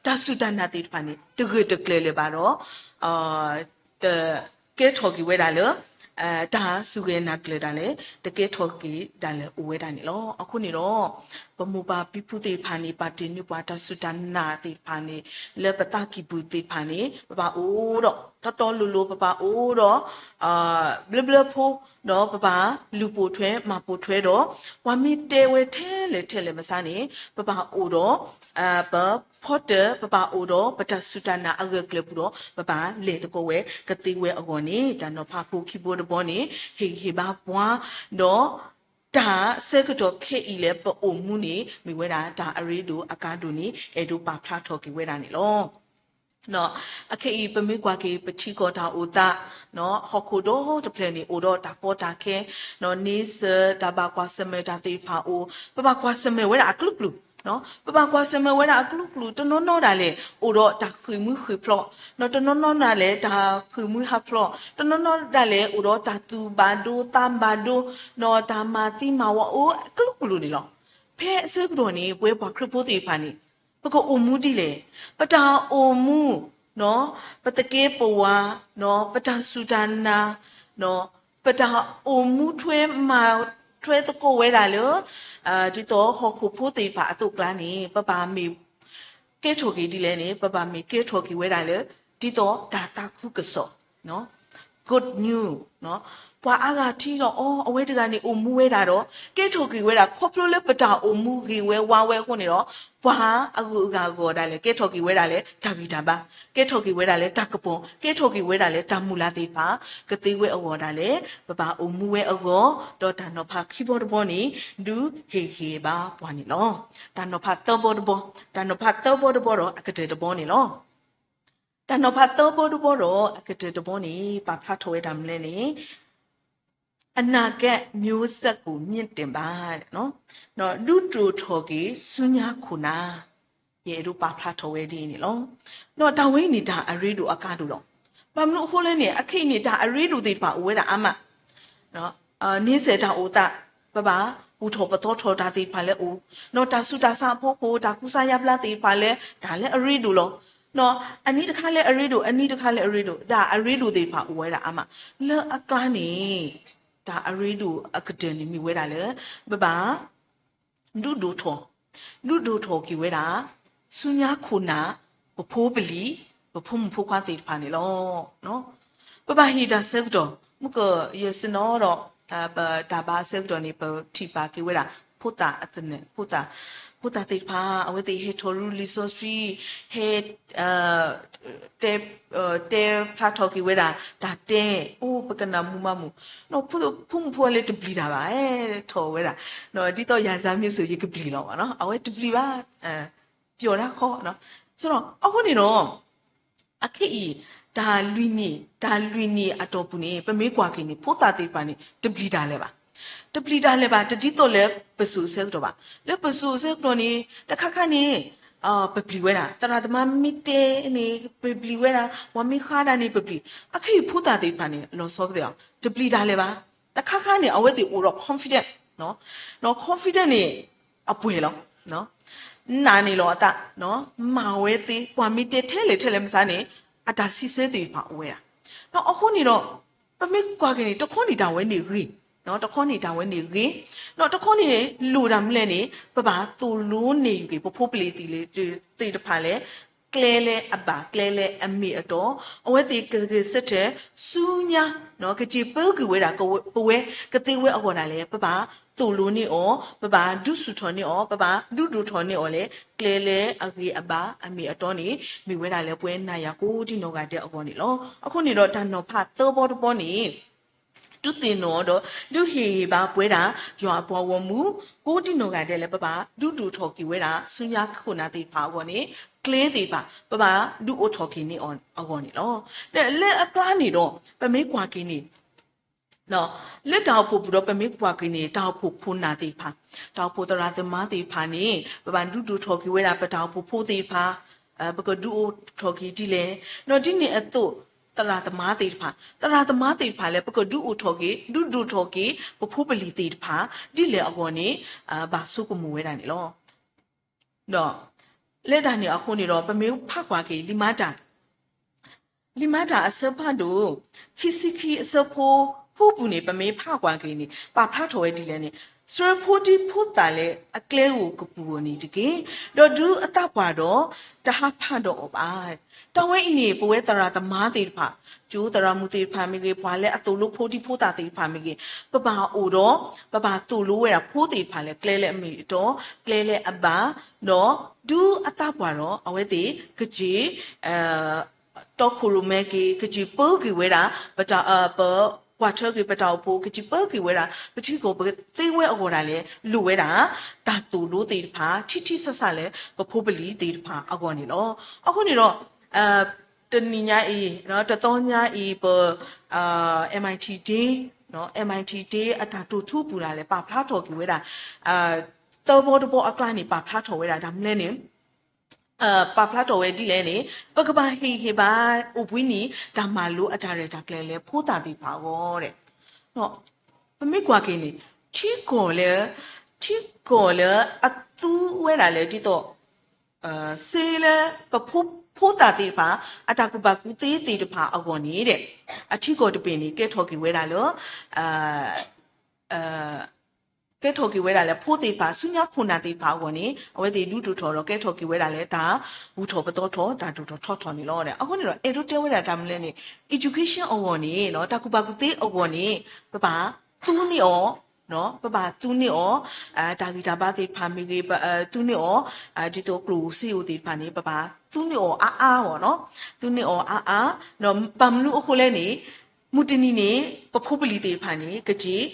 တၢ်စူၢ်တၢ်နာ်သ့ၣ်တဖၣ်န့ၣ် တဂၢၢ်တကျၢၤလၢၤဘၣ်ဒီး တကဲထီၣ်က့ၤဝဲဒၣ်လၢ တၢ်စူၢ်ဂဲၤနာ်ကျၢၤဒၣ်လဲာ်, တကဲထီၣ်က့ၤဒၣ်လဲာ်အိၣ်ဝဲဒၣ်န့ၣ်လီၤ. အဃိန့ၣ်ဒီး ပမိၢ်ပၢ်ဖံဖုသ့ၣ်တဖၣ်န့ၣ် ပာ်တ့ၢ်န့ၢ်ပှၤတၢ်စူၢ်တၢ်နာ်သ့ၣ်တဖၣ်န့ၣ် လၢပသးကံၢ်ပူၤသ့ၣ်တဖၣ်န့ၣ် ပဘၣ်အိၣ်ဒီး တီတီလိၤလိၤ ပဘၣ်အိၣ်ဒီး ဘျၢဘျၢဖိ ဒီးပဘၣ်လူၤပိာ်ထွဲမၤပိာ်ထွဲဒီး ပှၤမ့ၢ်တဲဝဲထဲလဲၣ်ထဲလဲၣ်မဆါန့ၣ် ပဘၣ်အိၣ်ဒီး ပဖီတၢၣ် ပဘၣ်အိၣ်ဒီးပတၢ်စူၢ်တၢ်နာ်အဂၢၢ်ကျၢၤပူၤဒီး ပဘၣ်လဲၤသကိးဝဲကသ့ဝဲအဂီၢ်န့ၣ် တၢ်နီၤဖးဖိခံဘိတဘီန့ၣ် ဟ့ၣ်ဂံၢ်ဟ့ၣ်ဘါပှၤ ဒီး တၢ်ဆၢကတီၢ်ခဲအံၤလၢပအိၣ်မူန့ၣ် မ့ၢ်ဝဲဒၣ်တၢ်အရ့ဒိၣ်အကါဒိၣ်န့ၣ် အဲၣ်ဒိးပာ်ဖျါထီၣ်က့ၤဝဲဒၣ်န့ၣ်လီၤ. အခဲအံၤ ပမ့ၢ်ကွၢ်က့ၤ ပထံကီၢ်တၢ်အိၣ်သး, ဟီၣ်ခိၣ်ဒီတဖျၢၣ်န့ၣ် အိၣ်ဒီးတၢ်ကီတၢ်ခဲ, န့ဆၢၣ် တၢ်ဘၣ်ကွၢ်ဆၢၣ်မဲာ်တၢ်သ့ၣ်တဖၣ်အိၣ်, ပဘၣ်ကွၢ်ဆၢၣ်မဲာ်ဝဲဒၣ်အကလုာ်ကလုာ်, ပဘၣ်ကွၢ်ဆၢၣ်မဲာ်ဝဲဒၣ်အကလုာ်ကလုာ်, တနီၤနီၤဒၣ်လဲာ် အိၣ်ဒီးတၢ်ဃ့ၢ်မူဃ့ၢ်ဖျိး, တနီၤနီၤဒၣ်လဲာ် တၢ်ဃ့ၢ်မူဟးဖျိး, တနီၤနီၤဒၣ်လဲာ် အိၣ်ဒီးတၢ်သူၣ်ဘၣ်ဒိသးဘၣ်ဒိ, ဒီးတၢ်မၤသံမၤဝီအိၣ်အကလုာ်ကလုာ်န့ၣ်လီၤ. ဖဲအဆၢကတီၢ်န့ၣ် ပဝဲပှၤခရံာ်ဖိသ့ၣ်တဖၣ်န့ၣ် ပကအိၣ်မူဒ်လဲၣ်. ပတၢ်အိၣ်မူ, ပသကဲပဝၤ, ပတၢ်စူၢ်တၢ်နာ်, ပတၢ်အိၣ်မူထွဲမၤထွဲသကိးဝဲဒၣ်လၢ ဒ်သိးဟီၣ်ခိၣ်ဖိသ့ၣ်တဖၣ်အသိးအကျါန့ၣ် ပဘၣ်မ့ၢ်ကဲထီၣ်က့ၤဒ်လဲၣ်န့ၣ် ပဘၣ်မ့ၢ်ကဲထီၣ်က့ၤဝဲဒၣ်လၢ ဒ်သိးတၢ်သးခုကစီၣ် good news, ပှၤအါဂၤထံၣ်ဒီး အီ အဝဲတဂၤန့ၣ်အိၣ်မူဝဲဒၣ်ဒီး ကဲထီၣ်က့ၤဝဲဒၣ် ခီဖျိလၢပတၢ်အိၣ်မူဂ့ၤဝဲဝါဝဲအဃိန့ၣ်ဒီး ပှၤအဂုၤအဂၤအဂီၢ်ဒၣ်လဲာ် ကဲထီၣ်က့ၤဝဲဒၣ်လၢ တၢ်ဂံၢ်တၢ်ဘါ, ကဲထီၣ်က့ၤဝဲဒၣ်လၢ တၢ်ကပီၤ, ကဲထီၣ်က့ၤဝဲဒၣ်လၢ တၢ်မုၢ်လၢ်သ့ၣ်တဖၣ်, ကသ့ဝဲအဂီၢ်ဒၣ်လဲာ် ပဘၣ်အိၣ်မူဝဲအဂီၢ်, ဒီးတၢ်နီၤဖးခံဘီတဘီန့ၣ် ဒုးဟ့ၣ်ဂံၢ်ဘါပှၤန့ၣ်လီၤ. တၢ်နီၤဖးသၢဘီတဘီ, တၢ်နီၤဖးသၢဘီတဘီဒီးအကတၢၢ်တဘီန့ၣ်လီၤ. တၢ်နီၤဖးသၢဘီတဘီဒီးအကတၢၢ်တဘီန့ၣ် ပာ်ဖျါထီၣ်ဝဲတၢ်မနုၤလဲၣ်န့ၣ် အနာဂတ်မျိုးဆက်ကို မြှင့်တင်ပါ, ဒုးဒိၣ်ထီၣ်က့ၤဆူညါခိၣ်နၢ်, ယအဲၣ်ဒိးပာ်ဖျါထီၣ်ဝဲဒ်အံၤန့ၣ်လီၤ. ဒီးတၢ်ဝဲအံၤန့ၣ် တၢ်အရ့ဒိၣ်အကါဒိၣ်လီၤ. ဘၣ်မနုၤအဃိလဲၣ်န့ၣ် အခဲအံၤန့ၣ် တၢ်အရ့ဒိၣ်သ့ၣ်တဖၣ်အိၣ်ဝဲဒၣ်အါမး န့ဆဲးတၢ်အိၣ်သး, ပဘၣ်ဘူၣ်ထီၣ်ပသီထီၣ်တၢ်သ့ၣ်တဖၣ်လၢအိၣ်, ဒီးတၢ်ဆူးတၢ်ဆါအဖီခိၣ် တၢ်ကူစါယါဘျါသ့ၣ်တဖၣ်လၢ တၢ်လၢအရ့ဒိၣ်လီၤ. အနံၣ်တခါလၢအရ့ဒိၣ်, အနံၣ်တခါလၢအရ့ဒိၣ်, တၢ်အရ့ဒိၣ်သ့ၣ်တဖၣ်အိၣ်ဝဲဒၣ်အါမး, လၢအကျါန့ၣ် တၢ်အရ့ဒိၣ်အကတၢၢ်န့ၣ်မ့ၢ်ဝဲဒၣ်လၢ ပဘၣ် ဒုးဒိၣ်ထီၣ်, ဒုးဒိၣ်ထီၣ်က့ၤဝဲဒၣ် ဆူညါခိၣ်နၢ် ပဖိပလံၤ ပဖိမုၣ်ဖိခွါသ့ၣ်တဖၣ်န့ၣ်လီၤ. ပဘၣ်ဟ့ၣ်တၢ်ဆၢကတီၢ်, မုၢ်ကယဲၢ်စ့ၢ်နီၤဒီး ပတၢ်ဘါအဆၢကတီၢ်န့ၣ် ပထံၣ်ဘၣ်က့ၤဝဲဒၣ် ဖိသၣ်အသနၢၣ်, ဖိသၣ်သ့ၣ်တဖၣ် အဝဲသ့ၣ်ဟဲထီၣ်ရူလံာ်စီဆှံ, ဟဲ တဲ တဲဖျါထီၣ်က့ၤဝဲဒၣ် တၢ်တဲ, အိၣ် ပကနၢ်မူမၤမူ, ဖိမုၣ်ဖိလၢတပျံၤတၢ်ဘၣ်, ထီၣ်ဝဲဒၣ်, ဒ်သိးယၤစၢ်မ့ၢ်စိၤ ယကပျံၤလီၤဘၣ်နီၤ, အဝဲတပျံၤဘၣ်, ပျီၤတၢ်ခီ, ဒီးအဃိန့ၣ်ဒီး အခဲအံၤ တၢ်လွံၢ်နံၣ်, တၢ်လွံၢ်နံၣ်အတီၢ်ပူၤန့ၣ် ပမ့ၢ်ကွၢ်က့ၤန့ၣ် ဖိသၣ်သ့ၣ်တဖၣ်န့ၣ် တပျံၤတၢ်လၢၤဘၣ်. တပျံၤတၢ်လၢၤဘၣ် တဒ်သိးလၢပစိၤအဆၢကတီၢ်ဘၣ်. လၢပစိၤအဆၢကတီၢ်န့ၣ် တခါခါန့ၣ် ပပျံၤဝဲဒၣ်, သရၣ်သမါမ့ၢ်တဲန့ၣ် ပပျံၤဝဲဒၣ်, ပှၤမ့ၢ်ဃါဒၣ်န့ၣ် ပပျံၤ. အခဲအံၤဖိသၣ်သ့ၣ်တဖၣ်န့ၣ် လီၤဆီသ့ၣ်အီၤ တပျံၤတၢ်လၢၤဘၣ်. တခါခါန့ၣ် အဝဲသ့ၣ်အိၣ်ဒီး confident, ဒီး confident န့ၣ် အပှဲၤလီၤ. နာ်န့ၢ်လီၤအသး, မၤဝဲသ့, ပှၤမ့ၢ်တဲထဲလဲၣ်ထဲလဲၣ်မစါန့ၣ် အတၢ်စံးဆၢသ့ၣ်တဖၣ်အိၣ်ဝဲဒၣ်. ဒီးအဃိန့ၣ်ဒီး ပမ့ၢ်ကွၢ်က့ၤန့ၣ် တခီန့ၣ်တၢ်ဝဲန့ၣ်ဂ့ၤ, တခီန့ၣ်တၢ်ဝဲန့ၣ်ဂ့ၤ, ဒီးတခီန့ၣ်လိၣ်တၢ်မနုၤလဲၣ်န့ၣ် ပဘၣ်သိၣ်လိန့ၢ်ယူၤက့ၤ ပဖိပလံၤသ့ၣ်တဖၣ်လၢ ကျဲလၢအဘၣ် ကျဲလၢအမ့ၢ်အတီ, အဝဲသ့ၣ်ကဂဲၤဆၢထၢၣ်ဆူညါ ကစၢ်ပၢက့ၤဝဲဒၣ် ပဝဲကသ့ဝဲအဂီၢ်ဒၣ်လဲာ် ပဘၣ်သိၣ်လိန့ၢ်အီၤ, ပဘၣ်ဒုးဆူၣ်ထီၣ်န့ၢ်အီၤ, ပဘၣ်ဒုးဒိၣ်ထီၣ်န့ၢ်အီၤလၢ ကျဲလၢအဂ့ၤအဘၣ်အမ့ၢ်အတီန့ၣ် မ့ၢ်ဝဲဒၣ်လၢပဝဲနၤယၤကိးဒံနီၢ်ဂၤဒဲးအဂီၢ်န့ၣ်လီၤ. အဃိန့ၣ်ဒီးတၢ်နီၤဖးသၢဘီတဘီန့ၣ် ဒုးသ့ၣ်နီၣ်ဒီး ဒုးဟ့ၣ်ဂံၢ်ဘါပဝဲဒၣ် ယွၤအပှၤဂီၢ်မုၢ် ကိးဒံနီၢ်ဂၤဒဲးလၢ ပဘၣ်ဒုးဒိၣ်ထီၣ်က့ၤဝဲဒၣ် ဆူညါခိၣ်နၢ်သ့ၣ်တဖၣ်အဂီၢ်န့ၣ် ကျဲသ့ၣ်တဖၣ် ပဘၣ်ဒုးအိၣ်ထီၣ်က့ၤန့ၢ်အီၤအဂီၢ်န့ၣ်လီၤ. လၢအကျါန့ၣ်ဒီး ပမ့ၢ်ကွၢ်က့ၤန့ၣ် လၢတၢ်အိၣ်ဖှိၣ်ပူၤဒီး ပမ့ၢ်ကွၢ်က့ၤန့ၣ် တၢ်အိၣ်ဖှိၣ်ခိၣ်နၢ်သ့ၣ်တဖၣ်, တၢ်အိၣ်ဖှိၣ်သရၣ်သမါသ့ၣ်တဖၣ်န့ၣ် ပဘၣ်ဒုးဒိၣ်ထီၣ်က့ၤဝဲဒၣ် ပတၢ်အိၣ်ဖှိၣ်ဖိသ့ၣ်တဖၣ်, ပကဒုးအိၣ်ထီၣ်က့ၤဒ်လဲၣ်, ဒီးဒ်န့ၣ်အသိး သရၣ်သမါသ့ၣ်တဖၣ်, သရၣ်သမါသ့ၣ်တဖၣ်လၢ ပကဒုးအိၣ်ထီၣ်က့ၤ ဒုးဒိၣ်ထီၣ်က့ၤ ပဖိပလံၤသ့ၣ်တဖၣ် ဒ်လဲၣ်အဂီၢ်န့ၣ် ဘၣ်ဆိကမိၣ်ဝဲဒၣ်န့ၣ်လီၤ. ဒီး လၢတၢ်န့ၣ်အဃိန့ၣ်ဒီး ပမ့ၢ်ဖးကွၢ်က့ၤ လံာ်မၤတၢ် လံာ်မၤတၢ်အဆၢဖးဒိၣ် ခံဆံခံ အဆၢဖိဃုပူၤန့ၣ် ပမ့ၢ်ဖးကွၢ်က့ၤန့ၣ် ပာ်ဖျါထီၣ်ဝဲဒ်လဲၣ်န့ၣ်, ဆှၢဖိဒံဖိသၣ်လၢအကျဲဧိၤကပူၤဧိၤန့ၣ်တက့ၢ်, ဒီးဒုးအသးပှၢ်ဒီး တဟးဖးဒီးအီၤဘၣ်. တၢ်ဝဲအံၤန့ၣ် ပဝဲသရၣ်သမါသ့ၣ်တဖၣ်, ကၠိသရၣ်မုၣ်သ့ၣ်တဖၣ်မ့ၢ်ဂ့ၤ, ပှၤလၢအသိၣ်လိဖိဒံဖိသၣ်သ့ၣ်တဖၣ်မ့ၢ်ဂ့ၤ, ပဘၣ်အိၣ်ဒီး ပဘၣ်သိၣ်လိဝဲဒၣ်ဖိသ့ၣ်တဖၣ်လၢ ကျဲလၢအမ့ၢ်အတီ, ကျဲလၢအဘၣ်, ဒီးဒုးအသးပှၢ်ဒီး အဝဲသ့ၣ် ကစၢ် တီခိၣ်ရိၣ်မဲက့ၤ ကစၢ်ပၢက့ၤဝဲဒၣ် ပတၢ် ပကွၢ်ထွဲက့ၤပတၢ်အိၣ်ဖှိၣ် ကစၢ်ပၢက့ၤဝဲဒၣ် ပထံကီၢ်ပကသ့ဝဲအဂီၢ်ဒၣ်လဲာ် လိၣ်ဝဲဒၣ် တၢ်သိၣ်လိသ့ၣ်တဖၣ် ထံထံဆးဆးလၢ ပဖိပလံၤသ့ၣ်တဖၣ်အဂီၢ်န့ၣ်လီၤ. အဃိန့ၣ်ဒီး တနံၤညါအံၤ, တသီညါအံၤ ပ MIT Day, MIT Day အတၢ်တိာ်ထူအပူၤဒၣ်လဲာ် ပာ်ဖျါထီၣ်က့ၤဝဲဒၣ် သၢဘီတဘီအကျါန့ၣ် ပာ်ဖျါထီၣ်ဝဲဒၣ်တၢ်မနုၤလဲၣ်န့ၣ် ပာ်ဖျါထီၣ်ဝဲဒ်လဲၣ်န့ၣ် ပကဘၣ်ဟ့ၣ်ဂံၢ်ဟ့ၣ်ဘါ အိၣ်ဘှံးနံၤ တၢ်မၤလိအတၢ်ရဲၣ်တၢ်ကျဲၤလၢ ဖိသၣ်သ့ၣ်တဖၣ်အဂီၢ် ပမ့ၢ်ကွၢ်က့ၤန့ၣ် ထံကီၢ်လၢ ထံကီၢ်လၢအသူဝဲဒၣ်လၢဒ်သိး စ့လၢ ပဖိ ဖိသၣ်သ့ၣ်တဖၣ် အတၢ်ကူၣ်ဘၣ်ကူၣ်သ့သ့ၣ်တဖၣ်အဂီၢ်န့ၣ်ဒီး အထံကီၢ်တဘ့ၣ်န့ၣ် ကဲထီၣ်က့ၤဝဲဒၣ်လၢ ကဲထီၣ်က့ၤဝဲဒၣ်လၢဖိသ့ၣ်တဖၣ် ဆူညါခိၣ်နၢ်သ့ၣ်တဖၣ်အဂီၢ်န့ၣ် အဝဲသ့ၣ်ဒုးဒိၣ်ထီၣ်ဒီးကဲထီၣ်က့ၤဝဲဒၣ်လၢတၢ်ဂုၤထီၣ်ပသီထီၣ် တၢ်ဒိၣ်ထီၣ်ထီထီၣ်န့ၣ်လီၤ. အဃိန့ၣ်ဒီး အဲၣ်ဒိးတဲဝဲဒၣ်တၢ်မနုၤလဲၣ်န့ၣ် education အဂီၢ်န့ၣ် တၢ်ကူၣ်ဘၣ်ကူၣ်သ့အဂီၢ်န့ၣ် ပဘၣ်သူန့ၢ်အီၤ ပဘၣ်သူန့ၢ်အီၤ တၢ်ဂံၢ်တၢ်ဘါသ့ၣ်တဖၣ်မ့ၢ်ဂ့ၤ သူန့ၢ်အီၤ ဒ်သိးကျိၣ်စ့ဧိၤသ့ၣ်တဖၣ်န့ၣ် ပဘၣ်သူန့ၢ်အီၤအါအါ သူန့ၢ်အီၤအါအါ ဘၣ်မနုၤအဃိလဲၣ်န့ၣ် မုၢ်တနံၤန့ၣ် ပဖိပလံၤသ့ၣ်တဖၣ်န့ၣ် ကက့ၤ က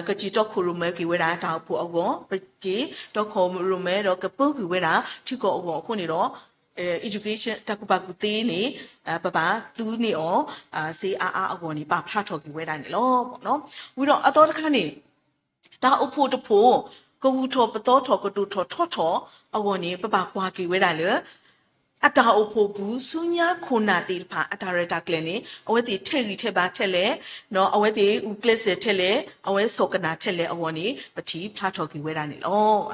က့ၤတီခိၣ်ရိၣ်မဲက့ၤဝဲဒၣ်တၢ်အိၣ်ဖှိၣ်အဂီၢ် ကက့ၤတီခိၣ်ရိၣ်မဲဒီးကပၢက့ၤဝဲဒၣ်ထံကီၢ်အဂီၢ်အဃိန့ၣ်ဒီး education တၢ်ကူၣ်ဘၣ်ကူၣ်သ့န့ၣ် ပဘၣ်သူန့ၢ်အီၤ စ့အါအါအဂီၢ်န့ၣ် ပာ်ဖျါထီၣ်က့ၤဝဲဒၣ်န့ၣ်လီၤ. ဝံၤဒီးအသီတခါန့ၣ် တၢ်အိၣ်ဖှိၣ်တဖှိၣ် ကဂုၤထီၣ်ပသီထီၣ် ကဒိၣ်ထီၣ်ထီထီၣ်အဂီၢ်န့ၣ် ပဘၣ်ကွၢ်က့ၤဝဲဒၣ်လၢ အတၢ်အိၣ်ဖှိၣ်ပူၤ ဆူညါခိၣ်နၢ်သ့ၣ်တဖၣ် အတၢ်ရဲၣ်တၢ်ကျဲၤန့ၣ် အဝဲသ့ၣ်ထဲးဂံၢ်ထဲးဘါထဲလဲၣ်, အဝဲသ့ၣ်ဂုာ်ကျဲးစၢးထဲလဲၣ်, အဝဲစိာ်ကနၣ်ထဲလဲၣ်အဂီၢ်န့ၣ် ပထံၣ်ဖျါထီၣ်က့ၤဝဲဒၣ်န့ၣ်လီၤ.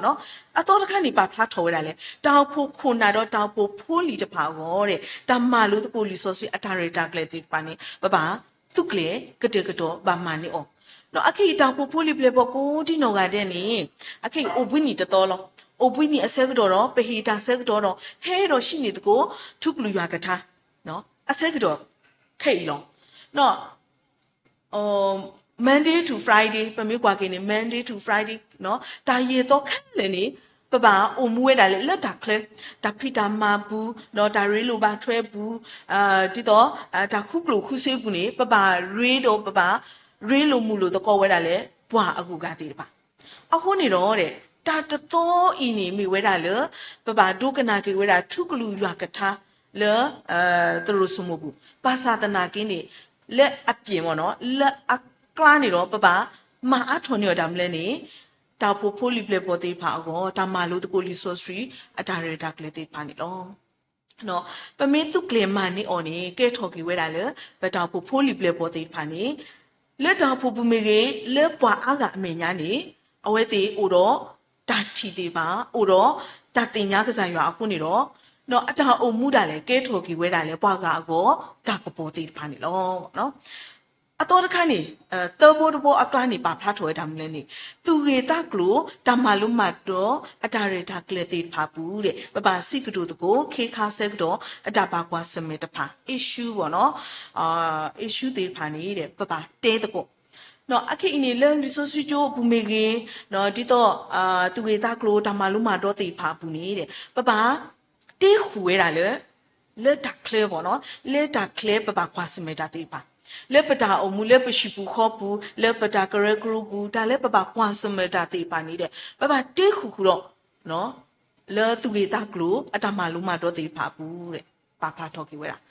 အသီတခါန့ၣ် ပာ်ဖျါထီၣ်ဝဲဒၣ်လဲၣ် တၢ်အိၣ်ဖှိၣ်ခိၣ်နၢ်ဒီးတၢ်အိၣ်ဖှိၣ်ဖိလံၤတဖၣ်အဂီၢ်ဒီး တၢ်မၤလိသကိးလံာ်စီဆှံအတၢ်ရဲၣ်တၢ်ကျဲၤသ့ၣ်တဖၣ်န့ၣ် ပဘၣ်သူၣ်ကျဲၤကတဲာ်ကတီၤဘၣ်မၤန့ၢ်အီၤ အခဲအံၤတၢ်အိၣ်ဖှိၣ်ဖိလံၤပျဲၢ်ဘီၣ်ကိးဒံနီၢ်ဂၤဒဲးန့ၣ် အခဲအံၤအိၣ်ဘှံးနံၤတသီလီၤ. အိၣ်ဘှံးနံၤအဆၢကတီၢ်ဒီး ပဟ့ၣ်တၢ်ဆၢကတီၢ်ဒီး ဟဲဒီးဟံးန့ၢ်သကိး ထူကလုၢ်ယွၤကထါ အဆၢကတီၢ်ခဲအံၤလီၤ. Monday to Friday ပမ့ၢ်ကွၢ်က့ၤန့ၣ် Monday to Friday တၢ်ယဲၢ်သီခဲလၢာ်န့ၣ် ပဘၣ်အိၣ်မူဝဲဒၣ်လၢ လၢတၢ်ချၢ တၢ်ဖံးတၢ်မၤပူၤ ဒီးတၢ်ရ့လိာ်ဘၣ်ထွဲပူၤ ဒ်သိး တၢ်ဃုကျိၣ်ဃုစ့ပူၤန့ၣ် ပဘၣ်ရ့ဒီး ပဘၣ်ရ့လိာ်မုာ်လိာ်သကိးဝဲဒၣ်လၢ ပှၤအဂုၤအဂၤသ့ၣ်တဖၣ် အဃိန့ၣ်ဒီး တၢ်တသီအံၤန့ၣ်မ့ၢ်ဝဲဒၣ်လၢ ပဘၣ်ဒိကနၣ်က့ၤဝဲဒၣ် ထူကလုၢ်ယွၤကထါလၢ သရိာ်စိမိၣ်ပူၤ ဘၣ်ဆၣ်သနာ်က့န့ၣ် လၢအပျဲၢ်မ့ၢ်နီၤ လၢအကျါန့ၣ်ဒီး ပဘၣ်မၤအါထီၣ်န့ၢ်အီၤတၢ်မနုၤလဲၣ်န့ၣ် တၢ်အိၣ်ဖှိၣ်ဖိလံၤပျဲၢ်ဘီၣ်သ့ၣ်တဖၣ်အဂီၢ် တၢ်မၤလိသကိးလံာ်စီဆှံ အတၢ်ရဲၣ်တၢ်ကျဲၤသ့ၣ်တဖၣ်န့ၣ်လီၤ. ပမ့ၢ်သူၣ်ကျဲၤမၤန့ၢ်အီၤန့ၣ် ကဲထီၣ်က့ၤဝဲဒၣ်လၢ ပတၢ်အိၣ်ဖှိၣ်ဖိလံၤပျဲၢ်ဘီၣ်သ့ၣ်တဖၣ်န့ၣ် လၢတၢ်အိၣ်ဖှိၣ်ပူၤမ့ၢ်ဂ့ၤ လၢပှၤအါဂၤအမဲာ်ညါန့ၣ် အဝဲသ့ၣ်အိၣ်ဒီးတၢ်ထံၣ်သ့ၣ်တဖၣ် အိၣ်ဒီးတၢ်သ့ၣ်ညါကစၢ်ယွၤအဃိန့ၣ်ဒီး အတၢ်အိၣ်မူဒၣ်လဲာ် ကဲထီၣ်က့ၤဝဲဒၣ်လၢပှၤဂၤအဂီၢ် တၢ်ကပီၤသ့ၣ်တဖၣ်န့ၣ်လီၤ. အသီတခါန့ၣ် သၢဘီတဘီအကျါန့ၣ် ပာ်ဖျါထီၣ်ဝဲတၢ်မနုၤလဲၣ်န့ၣ် သူၣ်ဂ့ၤသးကျိၤ တၢ်မၤလိမၤဒိး အတၢ်ရဲၣ်တၢ်ကျဲၤသ့ၣ်တဖၣ်အပူၤဒီး ပဘၣ်စံးကတိၤသကိး ခ့ခါဆၢကတီၢ် အတၢ်ဘၣ်ကွၢ်ဆၢၣ်မဲာ်တဖၣ် issue ဘီၣ်နီၤ issue သ့ၣ်တဖၣ်န့ၣ်ဒီး ပဘၣ်တဲသကိး အခဲအံၤန့ၣ် လၢလံာ်စီဆှံကၠိအပူၤမ့ၢ်ဂ့ၤ ဒ်သိး သူၣ်ဂ့ၤသးကျိၤ တၢ်မၤလိမၤဒိးသ့ၣ်တဖၣ်အပူၤန့ၣ်ဒီး ပဘၣ်တ့ဃုာ်ဝဲဒၣ်လၢ လၢတၢ်ချၢဘီၣ်နီၤ လၢတၢ်ချၢပဘၣ်ကွၢ်ဆၢၣ်မဲာ်တၢ်သ့ၣ်တဖၣ် လၢပတၢ်အိၣ်မူ လၢပဟံၣ်ပူၤဃီပူၤ လၢပတၢ်ကရၢကရိပူၤ တၢ်လၢပဘၣ်ကွၢ်ဆၢၣ်မဲာ်တၢ်သ့ၣ်တဖၣ်န့ၣ်ဒီး ပဘၣ်တ့ဃုာ်ဃုာ်ဒီး လၢသူၣ်ဂ့ၤသးကျိၤ အတၢ်မၤလိမၤဒိးသ့ၣ်တဖၣ်အပူၤ ပာ်ဖျါထီၣ်က့ၤဝဲဒၣ်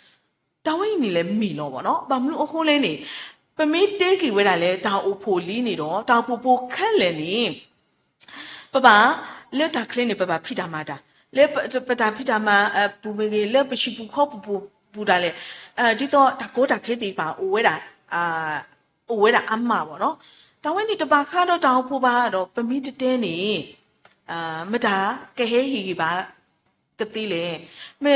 တၢ်ဝဲအံၤန့ၣ်လဲၣ်မ့ၢ်လီၤဘီၣ်နီၤ ဘၣ်မနုၤအဃိလဲၣ်န့ၣ် ပမ့ၢ်တဲက့ၤဝဲဒၣ်လၢ တၢ်အိၣ်ဖှိၣ်လံန့ၣ်ဒီး တၢ်အိၣ်ဖှိၣ်ဖိခဲလၢာ်န့ၣ် ပဘၣ် လၢတၢ်ချၢန့ၣ် ပဘၣ်ဖံးတၢ်မၤတၢ် လၢပတၢ်ဖံးတၢ်မၤပူၤမ့ၢ်ဂ့ၤ လၢပဟံၣ်ပူၤဃီပူၤပူၤဒၣ်လဲာ် ဒ်သိးတၢ်ကီတၢ်ခဲသ့ၣ်တဖၣ် အိၣ်ဝဲဒၣ် အိၣ်ဝဲဒၣ်အါမးဘီၣ်နီၤ တၢ်ဝဲန့ၣ်တဘၣ်ဃးဒီးတၢ်အိၣ်ဖှိၣ်ဘၣ်ဒီး ပမ့ၢ်တတဲန့ၣ် မတၤကဟဲဟ့ၣ်ဂံၢ်ဘါ ကသ့လဲၣ်,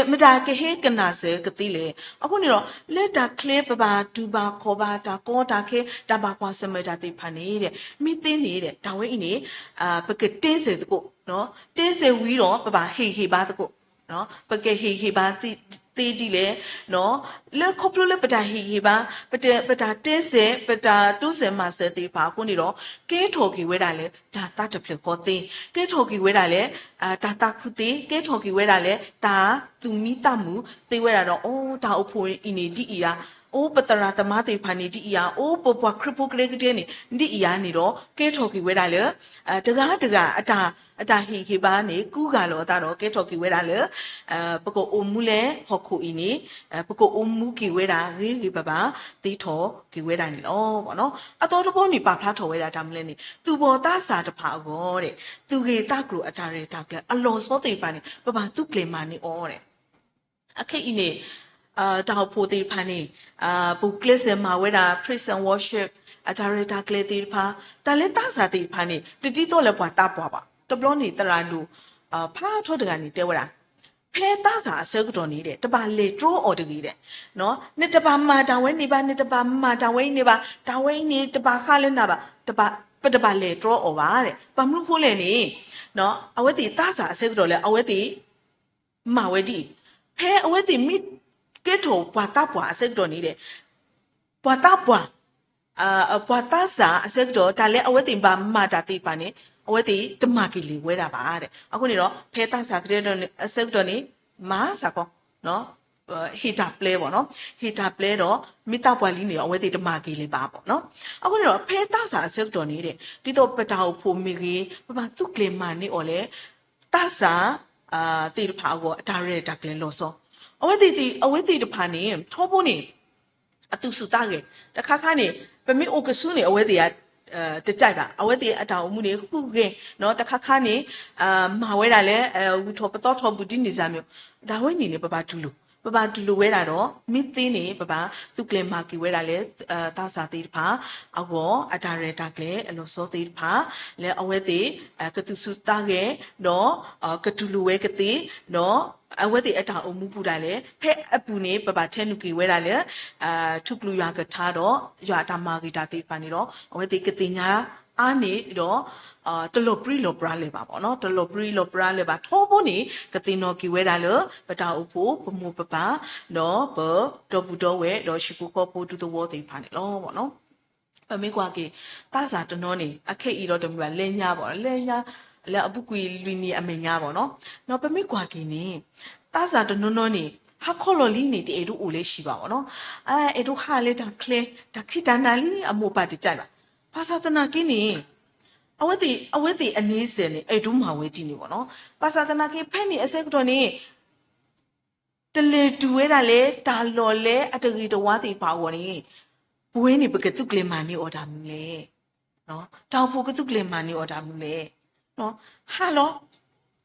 မတၤကဟဲကနၣ်စၢၤကသ့လဲၣ်. အဃိန့ၣ်ဒီး လၢတၢ်ချၢပဘၣ်တူၢ်ဘၣ်ခီၣ်ဘၣ် တၢ်ကီတၢ်ခဲ တၢ်ဘၣ်ကွၢ်ဆၢၣ်မဲာ်တၢ်သ့ၣ်တဖၣ်န့ၣ် မ့ၢ်သ့န့ၣ် တၢ်ဝဲအံၤန့ၣ် ပကတဲစဲၤသကိး, တဲစဲၤဝံၤဒီး ပဘၣ်ဟ့ၣ်ဂံၢ်ဘါသကိး, ပကဟ့ၣ်ဂံၢ်ဘါသ့ဒ်လဲၣ် လၢခီဖျိလၢပတၢ်ဟ့ၣ်ဂံၢ်ဘါ ပတၢ်တဲစဲၤ ပတၢ်တိစၢၤမၤစၢၤသ့ၣ်တဖၣ်အဃိန့ၣ်ဒီး ကဲထီၣ်က့ၤဝဲဒၣ်လၢ တၢ်သးတဖျၢၣ်ဃီသ့, ကဲထီၣ်က့ၤဝဲဒၣ်လၢ တၢ်သးခုသ့, ကဲထီၣ်က့ၤဝဲဒၣ်လၢ တၢ်သူၣ်မံသးမုာ်သ့ဝဲဒၣ်ဒီး အိ တၢ်အိၣ်ဖှိၣ်အံၤန့ၣ်ဒ်အံၤဧါ အိၣ်ပသရၣ်သမါသ့ၣ်တဖၣ်န့ၣ်ဒ်အံၤဧါ, အိၣ်ပပှၤခရံာ်ဖိကဒဲကဒဲန့ၣ် ဒ်အံၤဧါန့ၣ်ဒီး ကဲထီၣ်က့ၤဝဲဒၣ်လၢ တဂၤတဂၤ အတၢ်ဟ့ၣ်ဂံၢ်ဟ့ၣ်ဘါန့ၣ် ကူဂာ်လီၤအသးဒီးကဲထီၣ်က့ၤဝဲဒၣ်လၢ ပကအိၣ်မူလၢဟီၣ်ခိၣ်အံၤန့ၣ် ပကအိၣ်မူက့ၤဝဲဒၣ်ဂ့ၤဂ့ၤဘၣ်ဘၣ် သ့ထီၣ်က့ၤဝဲဒၣ်န့ၣ်လီၤ. အသီတဘီန့ၣ် ပာ်ဖျါထီၣ်ဝဲဒၣ်တၢ်မနုၤလဲၣ်န့ၣ် သူၣ်ဘီၣ်သးစၢ်တဖၣ်အဂီၢ်ဒီး သူၣ်ဂ့ၢ်သးကျိၤအတၢ်ရဲၣ်တၢ်ကျဲၤအလီၤဆီသ့ၣ်တဖၣ်န့ၣ် ပဘၣ်သူၣ်ကျဲၤမၤန့ၢ်အီၤဒီး အခဲအံၤန့ၣ် တၢ်အိၣ်ဖှိၣ်သ့ၣ်တဖၣ်န့ၣ် ပူၤကျဲးစၢးမၤဝဲဒၣ် praise and worship အတၢ်ရဲၣ်တၢ်ကျဲၤသ့ၣ်တဖၣ် တၢ်လၢသးစၢ်သ့ၣ်တဖၣ်န့ၣ် တဒ်သိးလၢပှၤသးပှၢ်ဘၣ်. တဘျီန့ၣ်သရၣ်ဒိၣ် ဖးထီတဂၤန့ၣ်တဲဝဲဒၣ် ဖဲသးစၢ်အဆၢကတီၢ်န့ၣ်ဒီး တဘၣ်လဲၤတြီအီၤတဂ့ၤဒီး နတဘၣ်မၤတၢ်ဝဲန့ၣ်ဘၣ်, နတဘၣ်မၤတၢ်ဝဲအံၤန့ၣ်ဘၣ်, တၢ်ဝဲအံၤန့ၣ် တဘၣ်ဃးလၢနၤဘၣ်, ပတဘၣ်လဲၤတြီအီၤဘၣ်ဒီး ဘၣ်မနုၤဃိလဲၣ်န့ၣ် အဝဲသ့ၣ်သးစၢ်အဆၢကတီၢ်လၢအဝဲသ့ၣ် မၤဝဲဒ်အံၤ, ဖဲအဝဲသ့ၣ်မ့ၢ်ကဲထီၣ်ပှၤသးပှၢ်အဆၢကတီၢ်န့ၣ်ဒီး ပှၤသးပှၢ် ပှၤသးစၢ်အဆၢကတီၢ် တၢ်လၢအဝဲသ့ၣ်ဘၣ်မၤတၢ်သ့ၣ်တဖၣ်န့ၣ် အဝဲသ့ၣ်တမၤက့ၤလၢၤဝဲဒၣ်ဘၣ်ဒီး အဃိန့ၣ်ဒီး ဖဲသးစၢ်ကတဲအဆၢကတီၢ်န့ၣ် မၤစ့ၢ်ကီး ဟ့ၣ်တၢ်ပျဲဘၣ်နီၤ, ဟ့ၣ်တၢ်ပျဲဒီး မ့ၢ်သးပှၢ်လံန့ၣ် အဝဲသ့ၣ်တမၤက့ၤလၢၤဘၣ်ဘၣ်နီၤ. အဃိန့ၣ်ဒီး ဖဲသးစၢ်အဆၢကတီၢ်န့ၣ်ဒီး ဒ်သိးပတၢ်အိၣ်ဖှိၣ်မ့ၢ်ဂ့ၤ ပဘၣ်သူၣ်ကျဲၤမၤန့ၢ်အီၤလၢ သးစၢ် သ့ၣ်တဖၣ်အဂီၢ် အတၢ်ရဲၣ်တၢ်ကျဲၤလီၤဆီ အဝဲသ့ၣ် အဝဲသ့ၣ်တဖၣ်န့ၣ် ထီဘိန့ၣ် အသူၣ်ဆူၣ်သးဂဲၤ, တခါခါန့ၣ် ပမ့ၢ်အိၣ်ကဆူန့ၣ် အဝဲသ့ၣ် တကြိုက်ဘၣ်, အဝဲသ့ၣ်အတၢ်အိၣ်မူန့ၣ် ဟူးဂဲၤနီၤ, တခါခါန့ၣ် မၤဝဲဒၣ်လၢ ဂုၤထီၣ်ပသီထီၣ်ဘူးဒ်န့ၣ်စ့ၢ်မ့ၢ်, တၢ်ဝဲန့ၣ်န့ၣ် ပဘၣ်တူၢ်လိာ်, ပဘၣ်တူၢ်လိာ်ဝဲဒၣ်ဒီး မ့ၢ်သ့န့ၣ် ပဘၣ်သူၣ်ကျဲၤမၤက့ၤဝဲဒၣ်လၢ သးစၢ်သ့ၣ်တဖၣ်အဂီၢ် အတၢ်ရဲၣ်တၢ်ကျဲၤအလီၤဆီသ့ၣ်တဖၣ် လၢအဝဲသ့ၣ် ကသူၣ်ဆူၣ်သးဂဲၤ ဒီး ကတူၢ်လိာ်ဝဲကသ့, ဒီးအဝဲသ့ၣ်အတၢ်အိၣ်မူပူၤဒၣ်လဲာ် ဖဲအပူၤန့ၣ် ပဘၣ်ထဲနုာ်က့ၤဝဲဒၣ်လၢ ထူၣ်ကလူးယွၤကထါဒီး ယွၤအတၢ်မၤဂ့ၤတၢ်သ့ၣ်တဖၣ်န့ၣ်ဒီး အဝဲသ့ၣ်ကသ့ၣ်ညါအါန့ၢ်ဒီး တလီၤပြံလီၤပြါလၢၤဘၣ်ဘၣ်နီၤ, တလီၤပြံလီၤပြါလၢၤဘၣ် ထီဘိန့ၣ် ကသ့ၣ်နီၣ်က့ၤဝဲဒၣ်လၢ ပတၢ်အိၣ်ဖှိၣ် ပမိၢ်ပပၢ် ဒီးပဒီပုၢ်ဒီဝဲၢ် ဒီးဟံၣ်ဖိဃီဖိဒူသဝီသ့ၣ်တဖၣ်န့ၣ်လီၤ. ပမ့ၢ်ကွၢ်က့ၤ သးစၢ်တနီၤန့ၣ် အခဲအံၤဒီးတမ့ၢ်ဘၣ် လၢညါဘၣ်, လၢညါ လၢအပူၤကွံာ်လွံၢ်နံၣ်အမဲာ်ညါဘၣ်နီၤ, ဒီးပမ့ၢ်ကွၢ်က့ၤန့ၣ် သးစၢ်တနီၤနီၤန့ၣ် ဟါခီလီၤလံန့ၣ် တအဲၣ်ဒိးအိၣ်လၢဟံၣ်ဘၣ်ဘၣ်နီၤ, အဲၣ်ဒိးဟးလၢတၢ်ချဲ တၢ်ခံးတၢ်နၤလံ အမိၢ်အပၢ်တကြိုက်ဘၣ်, ဘၣ်ဆၣ်သနာ်က့န့ၣ် အဝဲသ့ၣ် အဝဲသ့ၣ်အန့ဆၢၣ်န့ၣ် အဲၣ်ဒိးမၤဝဲဒ်န့ၣ်ဘၣ်နီၤ, ဘၣ်ဆၣ်သနာ်က့ ဖဲန့ၣ်အဆၢကတီၢ်န့ၣ် တလဲၤတုၤဝဲဒၣ်လၢ တၢ်လီၢ်လၢအတဂ့ၤတဝါသ့ၣ်တဖၣ်အဂီၢ်န့ၣ် ပဝဲန့ၣ် ပကသူၣ်ကျဲၤမၤန့ၢ်အီၤတၢ်မနုၤလဲၣ်, တၢ်အိၣ်ဖှိၣ်ကသူၣ်ကျဲၤမၤန့ၢ်အီၤတၢ်မနုၤလဲၣ်, ဟးလီၤ,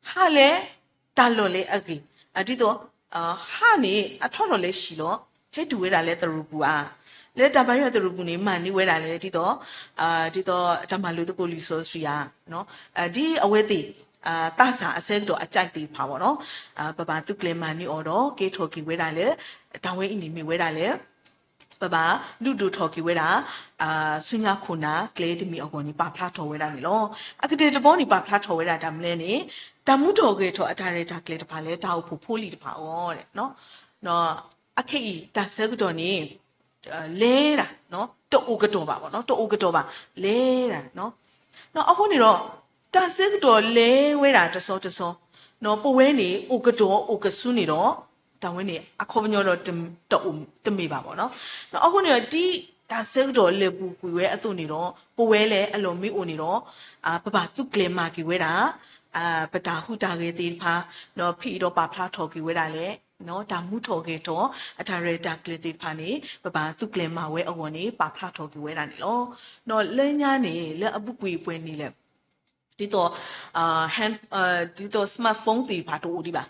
ဟးလၢ တၢ်လီၢ်လၢအဂ့ၤ, ဒ်သိး ဟးန့ၣ် အထီထီၣ်လၢဟံၣ်လီၤ, ဟဲတုၤဝဲဒၣ်လၢသရူးပူၤဧါ, လၢတၢ်ဘါယွၤသရူးပူၤန့ၣ် မၤန့ၢ်ဝဲဒၣ်လၢ ဒ်သိး ဒ်သိးတၢ်မၤလိသကိးလံာ်စီဆှံဧါ, ဒ်အဝဲသ့ၣ် သးစၢ်အဆၢကတီၢ်အကြိုက်သ့ၣ်တဖၣ်ဘၣ်နီၤ, ပဘၣ်သူၣ်ကျဲၤမၤန့ၢ်အီၤဒီး ကဲထီၣ်က့ၤဝဲဒၣ်လၢ တၢ်ဝဲအံၤန့ၣ်မ့ၢ်ဝဲဒၣ်လၢ ပဘၣ်လုၢ်ဒိၣ်ထီၣ်က့ၤဝဲဒၣ် ဆူညါခိၣ်နၢ်ကျဲတမံၤအဂီၢ်န့ၣ် ပာ်ဖျါထီၣ်ဝဲဒၣ်န့ၣ်လီၤ. အကတၢၢ်တဘီန့ၣ် ပာ်ဖျါထီၣ်ဝဲဒၣ်တၢ်မနုၤလဲၣ်န့ၣ် တၢ်မူထီၣ်ဂဲၤထီၣ်အတၢ်ရဲၣ်တၢ်ကျဲၤတဖၣ်လၢတၢ်အိၣ်ဖှိၣ်ဖိလံၤတဖၣ်အဂီၢ်, အခဲအံၤ တၢ်ဆၢကတီၢ်န့ၣ် လဲၤဒၣ် တအိၣ်ကတီၢ်ဘၣ်ဘၣ်နီၤ, တအိၣ်ကတီၢ်ဘၣ် လဲၤဒၣ် အဃိန့ၣ်ဒီး တၢ်ဆၢကတီၢ်လဲၤဝဲဒၣ်တဆီတဆီ ပဝဲန့ၣ် အိၣ်ကတီၢ်အိၣ်ကဆူန့ၣ်ဒီး တၢ်ဝဲန့ၣ် အခီပညီဒီး တအိၣ်တမ့ၢ်ဘၣ်ဘၣ်နီၤ. အဃိန့ၣ်ဒီး ဒ်တၢ်ဆၢကတီၢ်လဲၤပူၤကွံာ်ဝဲအသိးန့ၣ်ဒီး ပဝဲလၢအလီၢ်မ့ၢ်အိၣ်န့ၣ်ဒီး ပဘၣ်သူၣ်ကျဲၤမၤက့ၤဝဲဒၣ် ပတၢ်ဟူးတၢ်ဂဲၤသ့ၣ်တဖၣ် ဒီးဖဲအံၤဒီးပာ်ဖျါထီၣ်က့ၤဝဲဒၣ်လၢ တၢ်မူထီၣ်ဂဲၤထီၣ် အတၢ်ရဲၣ်တၢ်ကျဲၤသ့ၣ်တဖၣ်န့ၣ် ပဘၣ်သူၣ်ကျဲၤမၤဝဲအဂီၢ်န့ၣ် ပာ်ဖျါထီၣ်က့ၤဝဲဒၣ်န့ၣ်လီၤ. ဒီးလၢညါန့ၣ် လၢအပူၤကွံာ်ပှဲၤနံၣ်လဲၣ် ဒ်သိး ဒ်သိး smartphone သ့ၣ်တဖၣ်တအိၣ်ဒံးဘၣ်,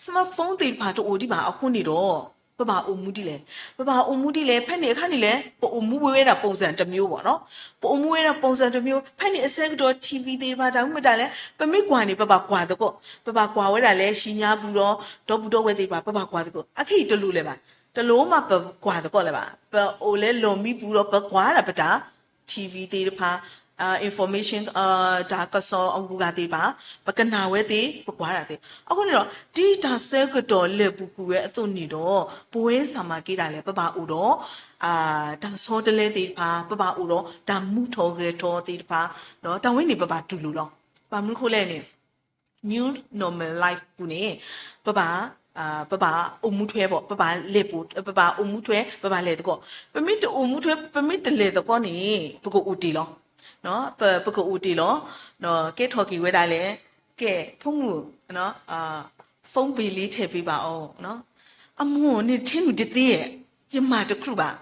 smartphone သ့ၣ်တဖၣ်တအိၣ်ဒံးဘၣ်အဃိန့ၣ်ဒီး ပဘၣ်အိၣ်မူဒ်လဲၣ်, ပဘၣ်အိၣ်မူဒ်လဲၣ်, ဖဲန့ၣ်အခါန့ၣ်လဲၣ် ပအိၣ်မူဝဲဒၣ် ပုံစံ တစ်မျိုးပေါ့နော်, ပအိၣ်မူဝဲဒၣ် ပုံစံ တစ်မျိုး, ဖဲန့ၣ်အဆၢကတီၢ် ထံဝံၤ သ့ၣ်တဖၣ် တၢ်မ့ၢ်တၢ်လဲၣ် ပမ့ၢ်ကွၢ်န့ၣ် ပဘၣ်ကွၢ်သကိး, ပဘၣ်ကွၢ်ဝဲဒၣ်လၢဟံၣ်ညါပူၤဒီး ဒီပုၢ်ဒီဝဲၢ်သ့ၣ်တဖၣ် ပဘၣ်ကွၢ်သကိး, အခဲအံၤတလိၣ်လၢၤဘၣ်, တလိၣ်မးပကွၢ်သကိးလၢၤဘၣ်, ပအိၣ်လၢလီၢ်မံပူၤဒီး ပကွၢ်ဒၣ်ပတၢ် ထံဝံၤ သ့ၣ်တဖၣ် information တၢ်ကစီၣ်အဂုၤအဂၤသ့ၣ်တဖၣ် ပကနၣ်ဝဲသ့ၣ် ပကွၢ်ဒၣ်သ့ၣ်, အဃိန့ၣ်ဒီး ဒ်တၢ်ဆၢကတီၢ်လၢာ်ပူၤကွံာ်ဝဲအသိးန့ၣ်ဒီး ပဝဲစၢ်မၤက့ၤဒၣ်လဲာ် ပဘၣ်အိၣ်ဒီး တၢ်ဆီတလဲသ့ၣ်တဖၣ်, ပဘၣ်အိၣ်ဒီးတၢ်မူထီၣ်ဂဲၤထီၣ်သ့ၣ်တဖၣ်, ဒီးတၢ်ဝဲန့ၣ်ပဘၣ်တူၢ်လိာ်လီၤ. ဘၣ်မနုၤဃိလဲၣ်န့ၣ် new normal life ပူၤန့ၣ် ပဘၣ် ပဘၣ်အိၣ်မူထွဲဘၣ်, ပဘၣ်လဲၤပူၤ, ပဘၣ်အိၣ်မူထွဲ, ပဘၣ်လဲၤသကိး. ပမ့ၢ်တအိၣ်မူထွဲ, ပမ့ၢ်တလဲၤသကိးန့ၣ် ပကအိၣ်တ့ၢ်လီၤ. ပ, ပကအိၣ်တ့ၢ်လီၤ. ကဲထီၣ်က့ၤဝဲဒၣ်လဲၣ်, ကဲ, ဖိမုၣ်, phone bill ထဲးပေးပါအီၤ. အမိၢ်န့ၣ်ထဲနုာ်တသ့, ယမၤတချုးဘၣ်,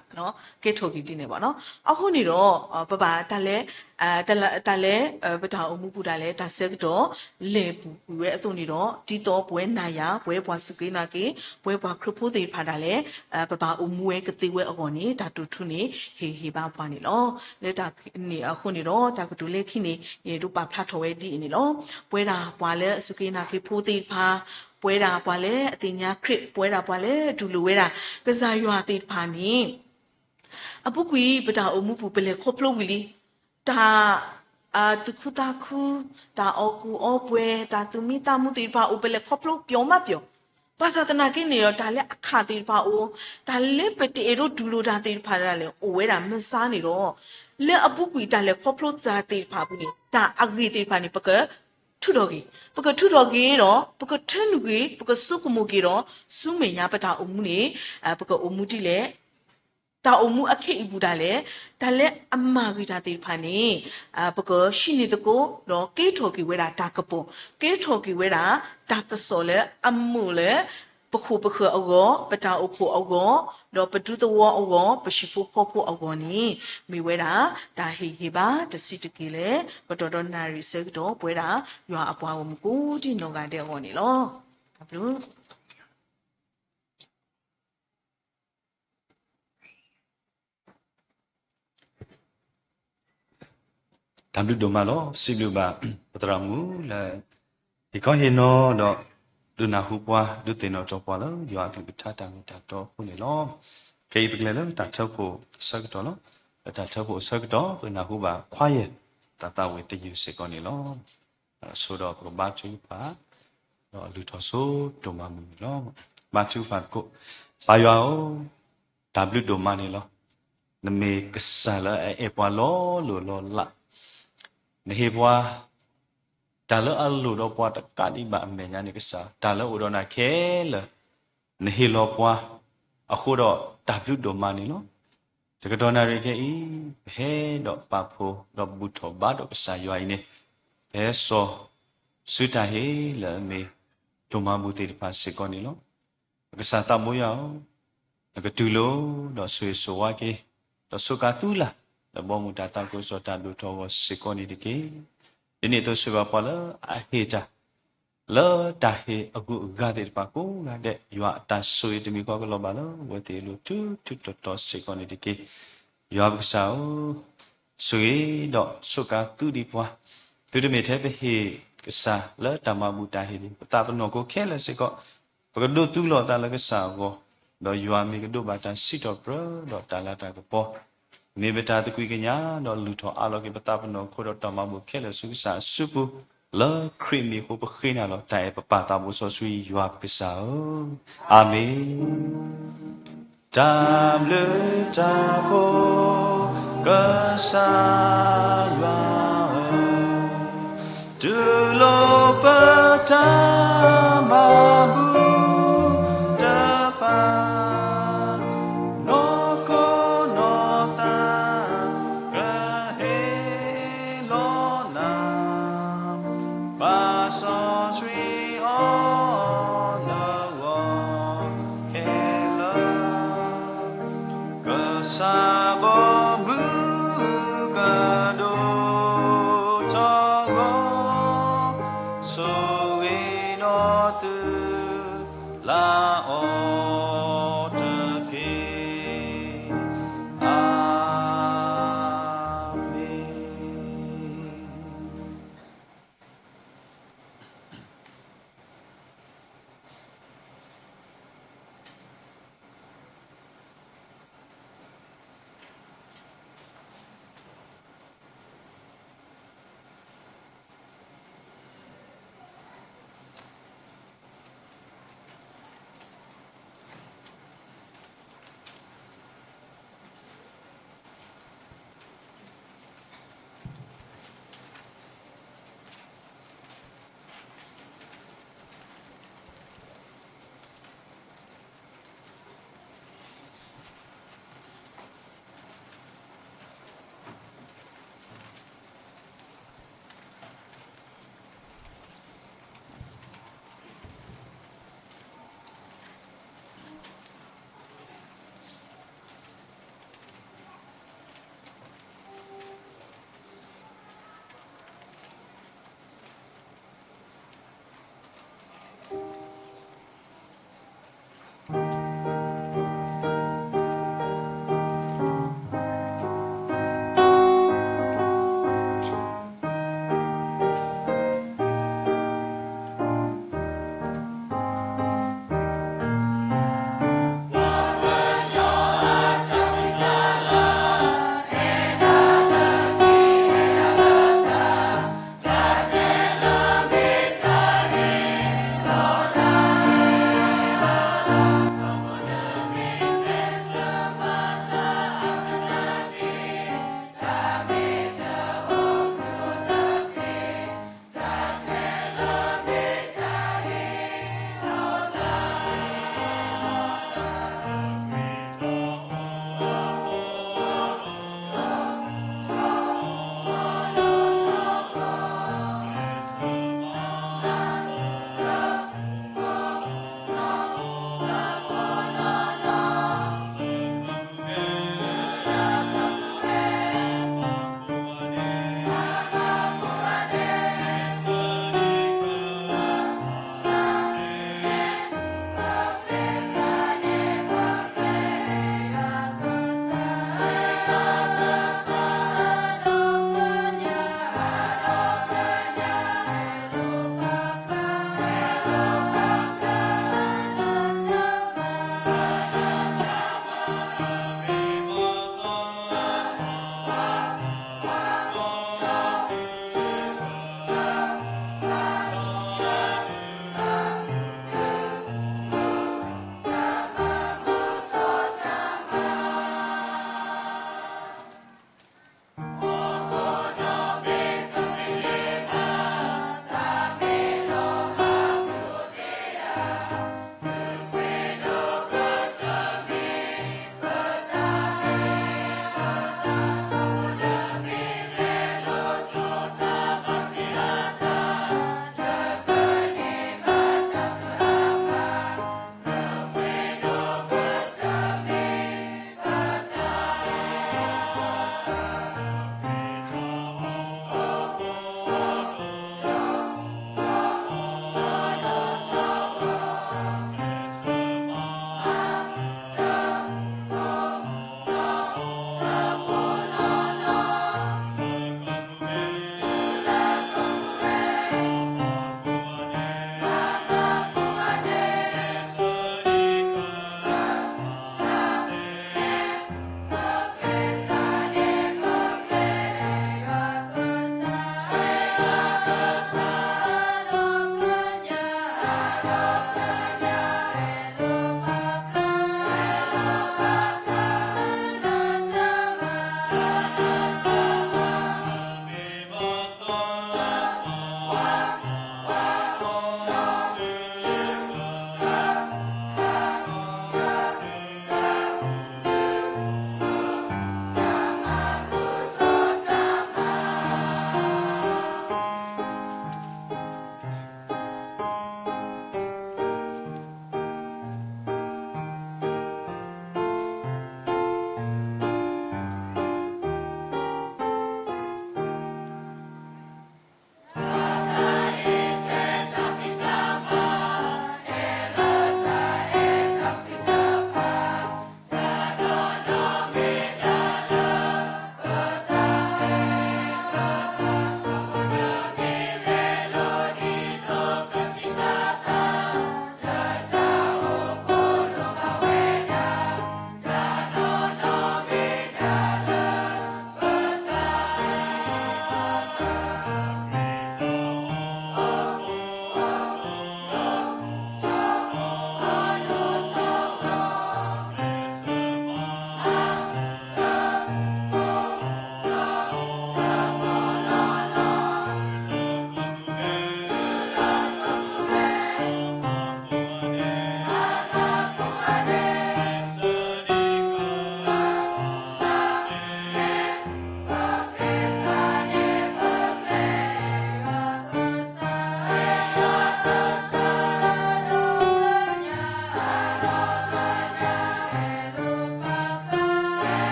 ကဲထီၣ်က့ၤဒ်န့ၣ်ဘၣ်နီၤ. အဃိန့ၣ်ဒီး ပဘၣ်တၢ်လဲၤ, တၢ်လဲၤ, ပတၢ်အိၣ်မူပူၤဒၣ်လဲာ် တၢ်ဆၢကတီၢ် လဲၤပူၤကွံာ်ဝဲအသိးန့ၣ်ဒီး ဒ်သိးပဝဲနၤယၤ ပဝဲပှၤစူၢ်က့ၤနာ်က့ၤ ပဝဲပှၤခရံာ်ဖိသ့ၣ်တဖၣ်ဒၣ်လဲာ် ပဘၣ်အိၣ်မူဝဲကသ့ဝဲအဂီၢ်န့ၣ် တၢ်တိာ်ထူန့ၣ် ဟ့ၣ်ဂံၢ်ဟ့ၣ်ဘါပှၤန့ၣ်လီၤ. လၢတၢ်န့ၣ်အဃိန့ၣ်ဒီး တၢ်ကတိၤလၢခံန့ၣ် ယအဲၣ်ဒိးပာ်ဖျါထီၣ်ဝဲဒ်အံၤန့ၣ်လီၤ. ပဝဲဒၣ်ပှၤလၢအစူၢ်က့ၤနာ်က့ၤဖိသ့ၣ်တဖၣ်, ပဝဲဒၣ်ပှၤလၢအသ့ၣ်ညါခရံာ်, ပဝဲဒၣ်ပှၤလၢတူၢ်လိာ်ဝဲဒၣ် ကစၢ်ယွၤသ့ၣ်တဖၣ်န့ၣ် အပူၤကွံာ် ပတၢ်အိၣ်မူပူၤ ပလဲၤခီဖျိဝံၤလံ, တၢ်, သူၣ်ခုသးခု, တၢ်အီၣ်ကူၣ်အီပှဲၤ, တၢ်သူၣ်မံသးမုာ်သ့ၣ်တဖၣ်အိၣ် ပလဲၤခီဖျိပျီမးပျီ. ဘၣ်ဆၣ်သနာ်က့န့ၣ်ဒီး တၢ်လၢအခးသ့ၣ်တဖၣ်အိၣ်, တၢ်လၢပတအဲၣ်ဒိးတူၢ်လိာ်တၢ်သ့ၣ်တဖၣ်ဒၣ်လဲာ် အိၣ်ဝဲဒၣ်မ့ၢ်စါန့ၣ်ဒီး, လၢအပူၤကွံာ်တၢ်လဲၤခီဖျိတၢ်သ့ၣ်တဖၣ်အပူၤန့ၣ် တၢ်အဂ့ၢ်သ့ၣ်တဖၣ်န့ၣ် ပကထုးထီၣ်က့ၤ, ပကထုးထီၣ်က့ၤဒီး ပကထၢနုာ်က့ၤ, ပကဆိကမိၣ်က့ၤဒီး ဆူမဲာ်ညါပတၢ်အိၣ်မူန့ၣ် ပကအိၣ်မူဒ်လဲၣ်. တၢ်အိၣ်မူအခ့အပူၤဒၣ်လဲာ်, တၢ်လၢအမၤဂ့ၤတၢ်သ့ၣ်တဖၣ်န့ၣ် ပကဟံးန့ၢ်သကိး ဒီးကဲထီၣ်က့ၤဝဲဒၣ်တၢ်ကပီၤ, ကဲထီၣ်က့ၤဝဲဒၣ် တၢ်ကစီၣ်လၢအမုာ်လၢ ပခိၣ်ပဃၢၤအဂီၢ်, ပတၢ်အိၣ်ဖှိၣ်အဂီၢ်, ဒီးပဒူသဝီအဂီၢ်, ပဟံၣ်ဖိဃီဖိအဂီၢ်န့ၣ် မ့ၢ်ဝဲဒၣ် တၢ်ဟ့ၣ်ဂံၢ်ဟ့ၣ်ဘါတဆံးတက့ၢ်လၢ ကတီၢ်ဒီးနၣ်ရံၣ်ဆၢကတီၢ် ပဝဲဒၣ် ယွၤအပှၤဂီၢ်မုၢ်ကိးဒံနီၢ်ဂၤဒဲးအဂီၢ်န့ၣ်လီၤ. တၢ်ဘျုး တၢ်ဘျုးဒိၣ်မးလီၤ. စံးဘျုးဘၣ် ပသရၣ်မုၣ်လၢ ဟ့ၣ်ခီဟ့ၣ်နီၤဒီး ဒုးနၢ်ဟူပှၤ ဒုးသ့ၣ်နီၣ်ထီၣ်ပှၤလၢ ယွၤအကလုၢ်ကထါတၢ်မ့ၢ်တၢ်တီအဃိန့ၣ်လီၤ. ခဲအံၤပကလဲၤလၢတၢ်ထၢဖှိၣ်အဆၢကတီၢ်လီၤ. လၢတၢ်ထၢဖှိၣ်အဆၢကတီၢ် ပနၢ်ဟူဘၣ် choir တၢ်သးဝံၣ်တယုၢ်စ့ၢ်ကီးန့ၣ်လီၤ. အဆိဒီးပကဘါထုကဖၣ် ဒီးလုၢ်ထီၣ်ဆိဒိၣ်မးမုၢ်န့ၣ်လီၤ. ဘါထုကဖၣ်သကိး, ပၢ်ယွၤဧၢ, တၢ်ဘျုးဒိၣ်မးန့ၣ်လီၤ. နမ့ၢ်ကစၢ်လၢအအဲၣ်ပှၤလီၤလိၢ်လီၤလး, နဟ့ၣ်ပှၤ တၢ်လၢအလိၣ်ဒီးပှၤတကးဒံးဘၣ်အမဲာ်ညါန့ၣ်ကစၢ်, တၢ်လၢအိၣ်ဒီးနၤခဲလၢာ် နဟ့ၣ်လီၤပှၤ, အဃိဒီးတၢ်ဘျုးဒိၣ်မးန့ၣ်လီၤ. တကတီၢ်နၣ်ရံၣ်ခဲအံၤ ပဟဲဒီးပာ်ဖှိၣ်ဒီးဘူၣ်ထီၣ်ဘါဒီးကစၢ်ယွၤအံၤန့ၣ်, ပဟဲစိာ်စုတၢ်ဟ့ၣ်လၢအမ့ၢ် ဒိၣ်မးဘူၣ်သ့ၣ်တဖၣ်စ့ၢ်ကီးန့ၣ်လီၤ. ပကစၢ်သးဘိယွၤဧၢ, နကတူၢ်လိာ်ဒီးဆိၣ်ဂ့ၤဆိၣ်ဝါက့ၤ, ဒီးဆိးကါသူလၢ် လၢဘီမုၢ်တၢ်သးခုကစီၣ်တၢ်ဒိၣ်ထီၣ်အဂီၢ်စ့ၢ်ကီးန့ၣ်တက့ၢ်. ဒ်န့ၣ်အသိးဆိၣ်ဂ့ၤဘၣ်ပှၤလၢအဟ့ၣ်တၢ် လၢတၢ်ဟ့ၣ်အဂုၤအဂၤသ့ၣ်တဖၣ်ကိးဂၤဒဲး ယွၤအတၢ်ဆိၣ်ဂ့ၤတမံၤဃီကလီၤဘၣ်လၢ အဝဲသ့ၣ်အလိၤထူထူတီတီစ့ၢ်ကီးန့ၣ်တက့ၢ်. ယွၤပကစၢ်ဧၢ, ဆိၣ်ဂ့ၤဒီးဆိးကါသူဒံးပှၤ, သုတမ့ၢ်ထဲပဟ့ၣ်ကစၢ်လၢတၢ်မၤဘူၣ်တၢ်ဟ့ၣ်န့ၣ် ပသးပနီၣ်ခိၣ်ခဲလၢာ်စ့ၢ်ကီး ပကဒိးသူလီၤသးလၢကစၢ်အဂီၢ်, ဒီးယွၤမ့ၢ်ကဒိးဘၣ်တၢ်စံးထီၣ်ပတြၢၤဒီးတၢ်လၤတၢ်ကပီၤ, မ့ၢ်ပတၢ်သကွံၢ်ကညးဒီးလုၢ်ထီၣ်အးလီၤက့ၤပသးပနီၣ်ခိၣ်ဒီးတၢ်မၤဘူၣ်ခဲလၢာ်ဆူကစၢ်အစုပူၤ, လၢခရံာ်မံၤအဃိပဃ့နၤလီၤ. တၢ်အဲၣ်ပပၢ်သးဘိစီဆှံယွၤပကစၢ်ဧၢ, အၤမ့ၣ်. တၢ်ဘျုးတၢ်ဖှိၣ်ကစၢ်ယွၤဧၢ, တူၢ်လိာ်ပတၢ်မၤဘူၣ်တဖၣ်, နီၢ်ခိနီၢ်သးကဟ့ၣ်လီၤနၤ, ပၢ်စီဆှံအီၤနဂီၢ်ခဲလၢာ်, ကစၢ်ဘီမုၢ်ကဒိၣ်ထီၣ်အဂီၢ်, ဆိၣ်ဂ့ၤဒီးသုလၢအီၤတက့ၢ်. အၤမ့ၣ်.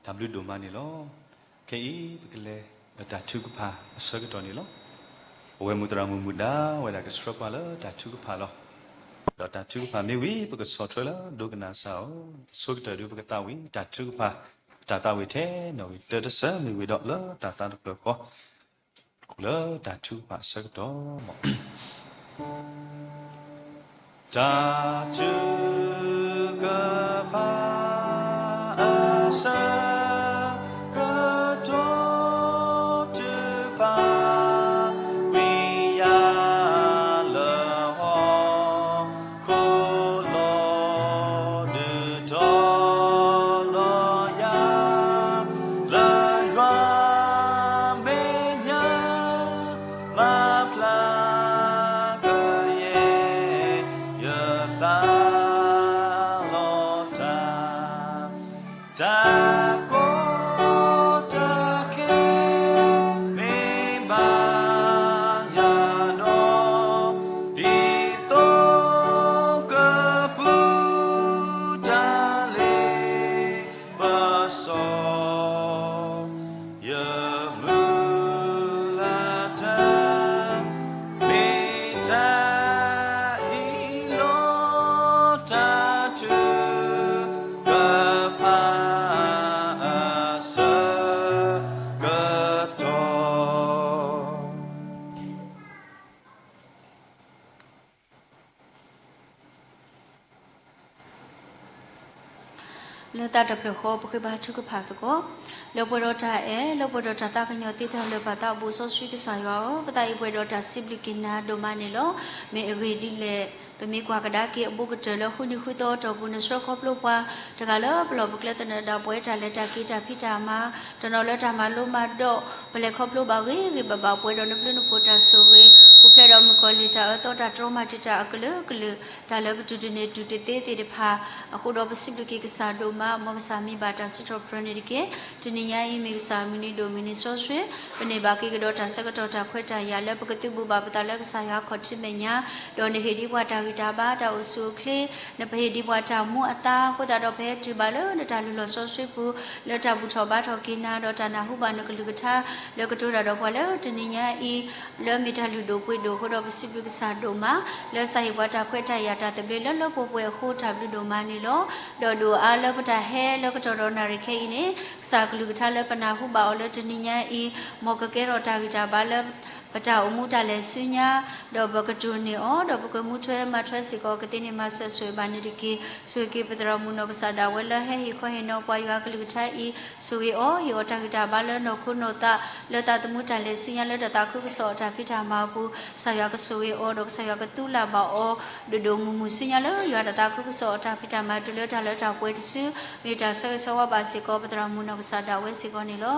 တၢ်ဘျုးဒိၣ်မးန့ၣ်လီၤ. ခဲအံၤပကလဲၤလၢတၢ်ထုကဖၣ်အဆၢကတီၢ်န့ၣ်လီၤ. ပဝဲမုၢ်သရၣ်မုၣ်မုၢ်ဒါဝဲဒၣ်ကဆှၢပှၤလၢတၢ်ထုကဖၣ်လီၤ. ဒီးတၢ်ထုကဖၣ်မ့ၢ်ဝံၤ ပကဆီၣ်ထွဲလၢဒိကနၣ်စၢ်အီၤ, အဆိကတၢၢ်ဒုးပကသးဝံၣ်တၢ်ထုကဖၣ်, ပတၢ်သးဝံၣ်ထဲနီၣ်ဂံၢ်တၢတဆၢမ့ၢ်ဝံၤဒီးလၢတၢ်သးတဖျၢၣ်ဃီ လၢတၢ်ထုကဖၣ်အဆၢကတီၢ် တၢ်ထုကဖၣ်အဆၢကတီၢ် တုၤပာ်ကွံာ်ယၤလၢဟီၣ်ခိၣ်လီၢ် ဒုးတီလီၤယၤ လၢယွၤမဲာ်ညါ မၤဖျါကယဲၢ် ယသးလီၤတၢ် တၢ်ကီတၢ်ခဲ မ့ၢ်ဘၣ်ယၤဒီး ဒ်သိးကပူၤတၢ်လ့ပစီ ယမုၢ်လၢ်တၢ် မ့ၢ်တၢ်အံၤလီၤ တၢ်ထုကဖၣ်အဆၢကတီၢ် လၢတၢ်တဖျၢၣ်ဃီ ပဃ့ဘါထုကဖၣ်သကိး, လၢပှဲၤဒီးတၢ်အဲၣ်, လၢပှဲၤဒီးတၢ်သးကညီၤသ့တၢ်လၢာ် ပာ်သးအိၣ်ဘူးစီဆှံကစၢ်ယွၤဧၢ, ပသးအံၤပှဲၤဒီးတၢ်စံးဘျုးက့ၤနၤဒိၣ်မးန့ၣ်လီၤ. မ့ၢ်အဂ့ၢ်ဒ်လဲၣ်, ပမ့ၢ်ကွၢ်ကဒါက့ၤအဘူးကတၢၢ်လၢဃုနံၤဃုသီအတီၢ်ပူၤ နဆှၢခီဖျိပှၤတဂၤလၢပလီၢ်ပကျဲသနၢၣ်ဒၣ်ပှၤ တၢ်လဲၤတၢ်က့ၤတၢ်ဖံးတၢ်မၤ, တနီၤလၢတၢ်မၤလိမၤဒိး, ပလဲၤခီဖျိဘၣ်ဂ့ၤဂ့ၤဘၣ်ဘၣ် ပှဲၤဒီးနဘျုးနဖှိၣ်တၢ်ဆိၣ်ဂ့ၤ, ပူၤဖျဲးဒီးမုၣ်ကီၤလံၢ်တၢ်အၢသီတၢ်တြီမၤတံာ်တာ်အကလုာ်ကလုာ် တၢ်လၢပတူၢ်တန့ၢ်တူၢ်တသ့သ့ၣ်တဖၣ်, အဃိဒီးပစံးဘျုးက့ၤကစၢ်ဒိၣ်မး, မ်ကစၢ်မံဘၣ်တၢ်စံးထီၣ်ပတြၢၤန့ၣ်တက့ၢ်. တနံၤညါအံၤမ့ၢ်ကစၢ်မုၢ်နံၤဒိၣ်မုၢ်နံၤစီဆှံ, ပန့ၢ်ဘၣ်က့ၤကဒီးတၢ်ဆၢကတီၢ်တၢ်ခွဲးတၢ်ယာ်လၢပကသုးဘူးဘၣ်ပသးလၢကစၢ်ယွၤအခီၣ်ထံးမဲာ်ညါ, ဒီးနဟ့ၣ်ဒံးပှၤတၢ်ဂံၢ်တၢ်ဘါတၢ်အိၣ်ဆူၣ်အိၣ်ချ့, နပဟ့ၣ်ဒံးပှၤတၢ်မူအသါ, အဃိသတးဒီးပဟဲတုၤဘၣ်လၢနတၢ်လုၢ်လီၢ်စီဆှံပူၤ, လၢတၢ်ဘူၣ်ထီၣ်ဘါထီၣ်က့ၤနၤ, ဒီးတၢ်နၢ်ဟူဘၣ်နကလုၢ်ကထါ, လၢကတိၤတၢ်ဒီးပှၤလၢတနံၤညါအံၤ, လၢမ့ၢ်တၢ်လုၢ်ဒိၣ်ပှ့ၤဒိၣ်အဃိဒီး ပစံးဘျုးကစၢ်ဒိၣ်မး, လၢစၢ်ဟ့ၣ်ပှၤတၢ်ခွဲးတၢ်ယာ်တၢ်သဘျ့လၢလၢပှဲၤပှဲၤအဃိ တၢ်ဘျုးဒိၣ်မးန့ၣ်လီၤ. ဒီးဒိၣ်အါလၢပတၢ်ဟဲလၢကတီၢ်ဒီးနၣ်ရံၣ်ခဲအံၤန့ၣ်, ကစၢ်ကလုၢ်ကထါလၢပနၢ်ဟူဘၣ်အီၤလၢတနံၤညါအံၤ, မ်ကကဲထီၣ်တၢ်ဂံၢ်တၢ်ဘါလၢ ပတၢ်အိၣ်မူတၢ်လဲၤဆူညါ, ဒီးပကတိၢ်န့ၢ်အီၤ, ဒီးပကမူထွဲမၤထွဲစ့ၢ်ကီးကသ့န့ၣ် မၤစၢၤဆိၣ်ဂ့ၤဘၣ်န့ၣ်တက့ၢ်. ဆိၣ်ဂ့ၤက့ၤပသရၣ်မုၣ်နီၢ်ကစၢ်ဒၣ်ဝဲလၢဟဲဟ့ၣ်ခီဟ့ၣ်နီၤပှၤယွၤကလုၢ်ကထါအံၤ, ဆိၣ်ဂ့ၤအီၤ, ဟ့ၣ်အီၤတၢ်ဂံၢ်တၢ်ဘါလၢနီၢ်ခိနီၢ်သး, လၢသးသမူတၢ်လဲၤဆူညါလၢတၢ်သးခုကစီၣ်အတၢ်ဖံးတၢ်မၤအပူၤ, ကစၢ်ယွၤကဆိၣ်ဂ့ၤအီၤ, ဒီးကစၢ်ယွၤကသူလၢ်ဘၣ်အီၤ, ဒုးဒိၣ်မုၢ်မုၢ်ဆူညါလၢယွၤတၢ်သးခုကစီၣ်အတၢ်ဖံးတၢ်မၤတုၤလၢတၢ်လၢတၢ်ပှဲၤတစု, မ့ၢ်တၢ်ဆၢဂ့ၤဆၢဝါဘၣ်စ့ၢ်ကီး ပသရၣ်မုၣ်နီၢ်ကစၢ်ဒၣ်ဝဲစ့ၢ်ကီးန့ၣ်လီၤ.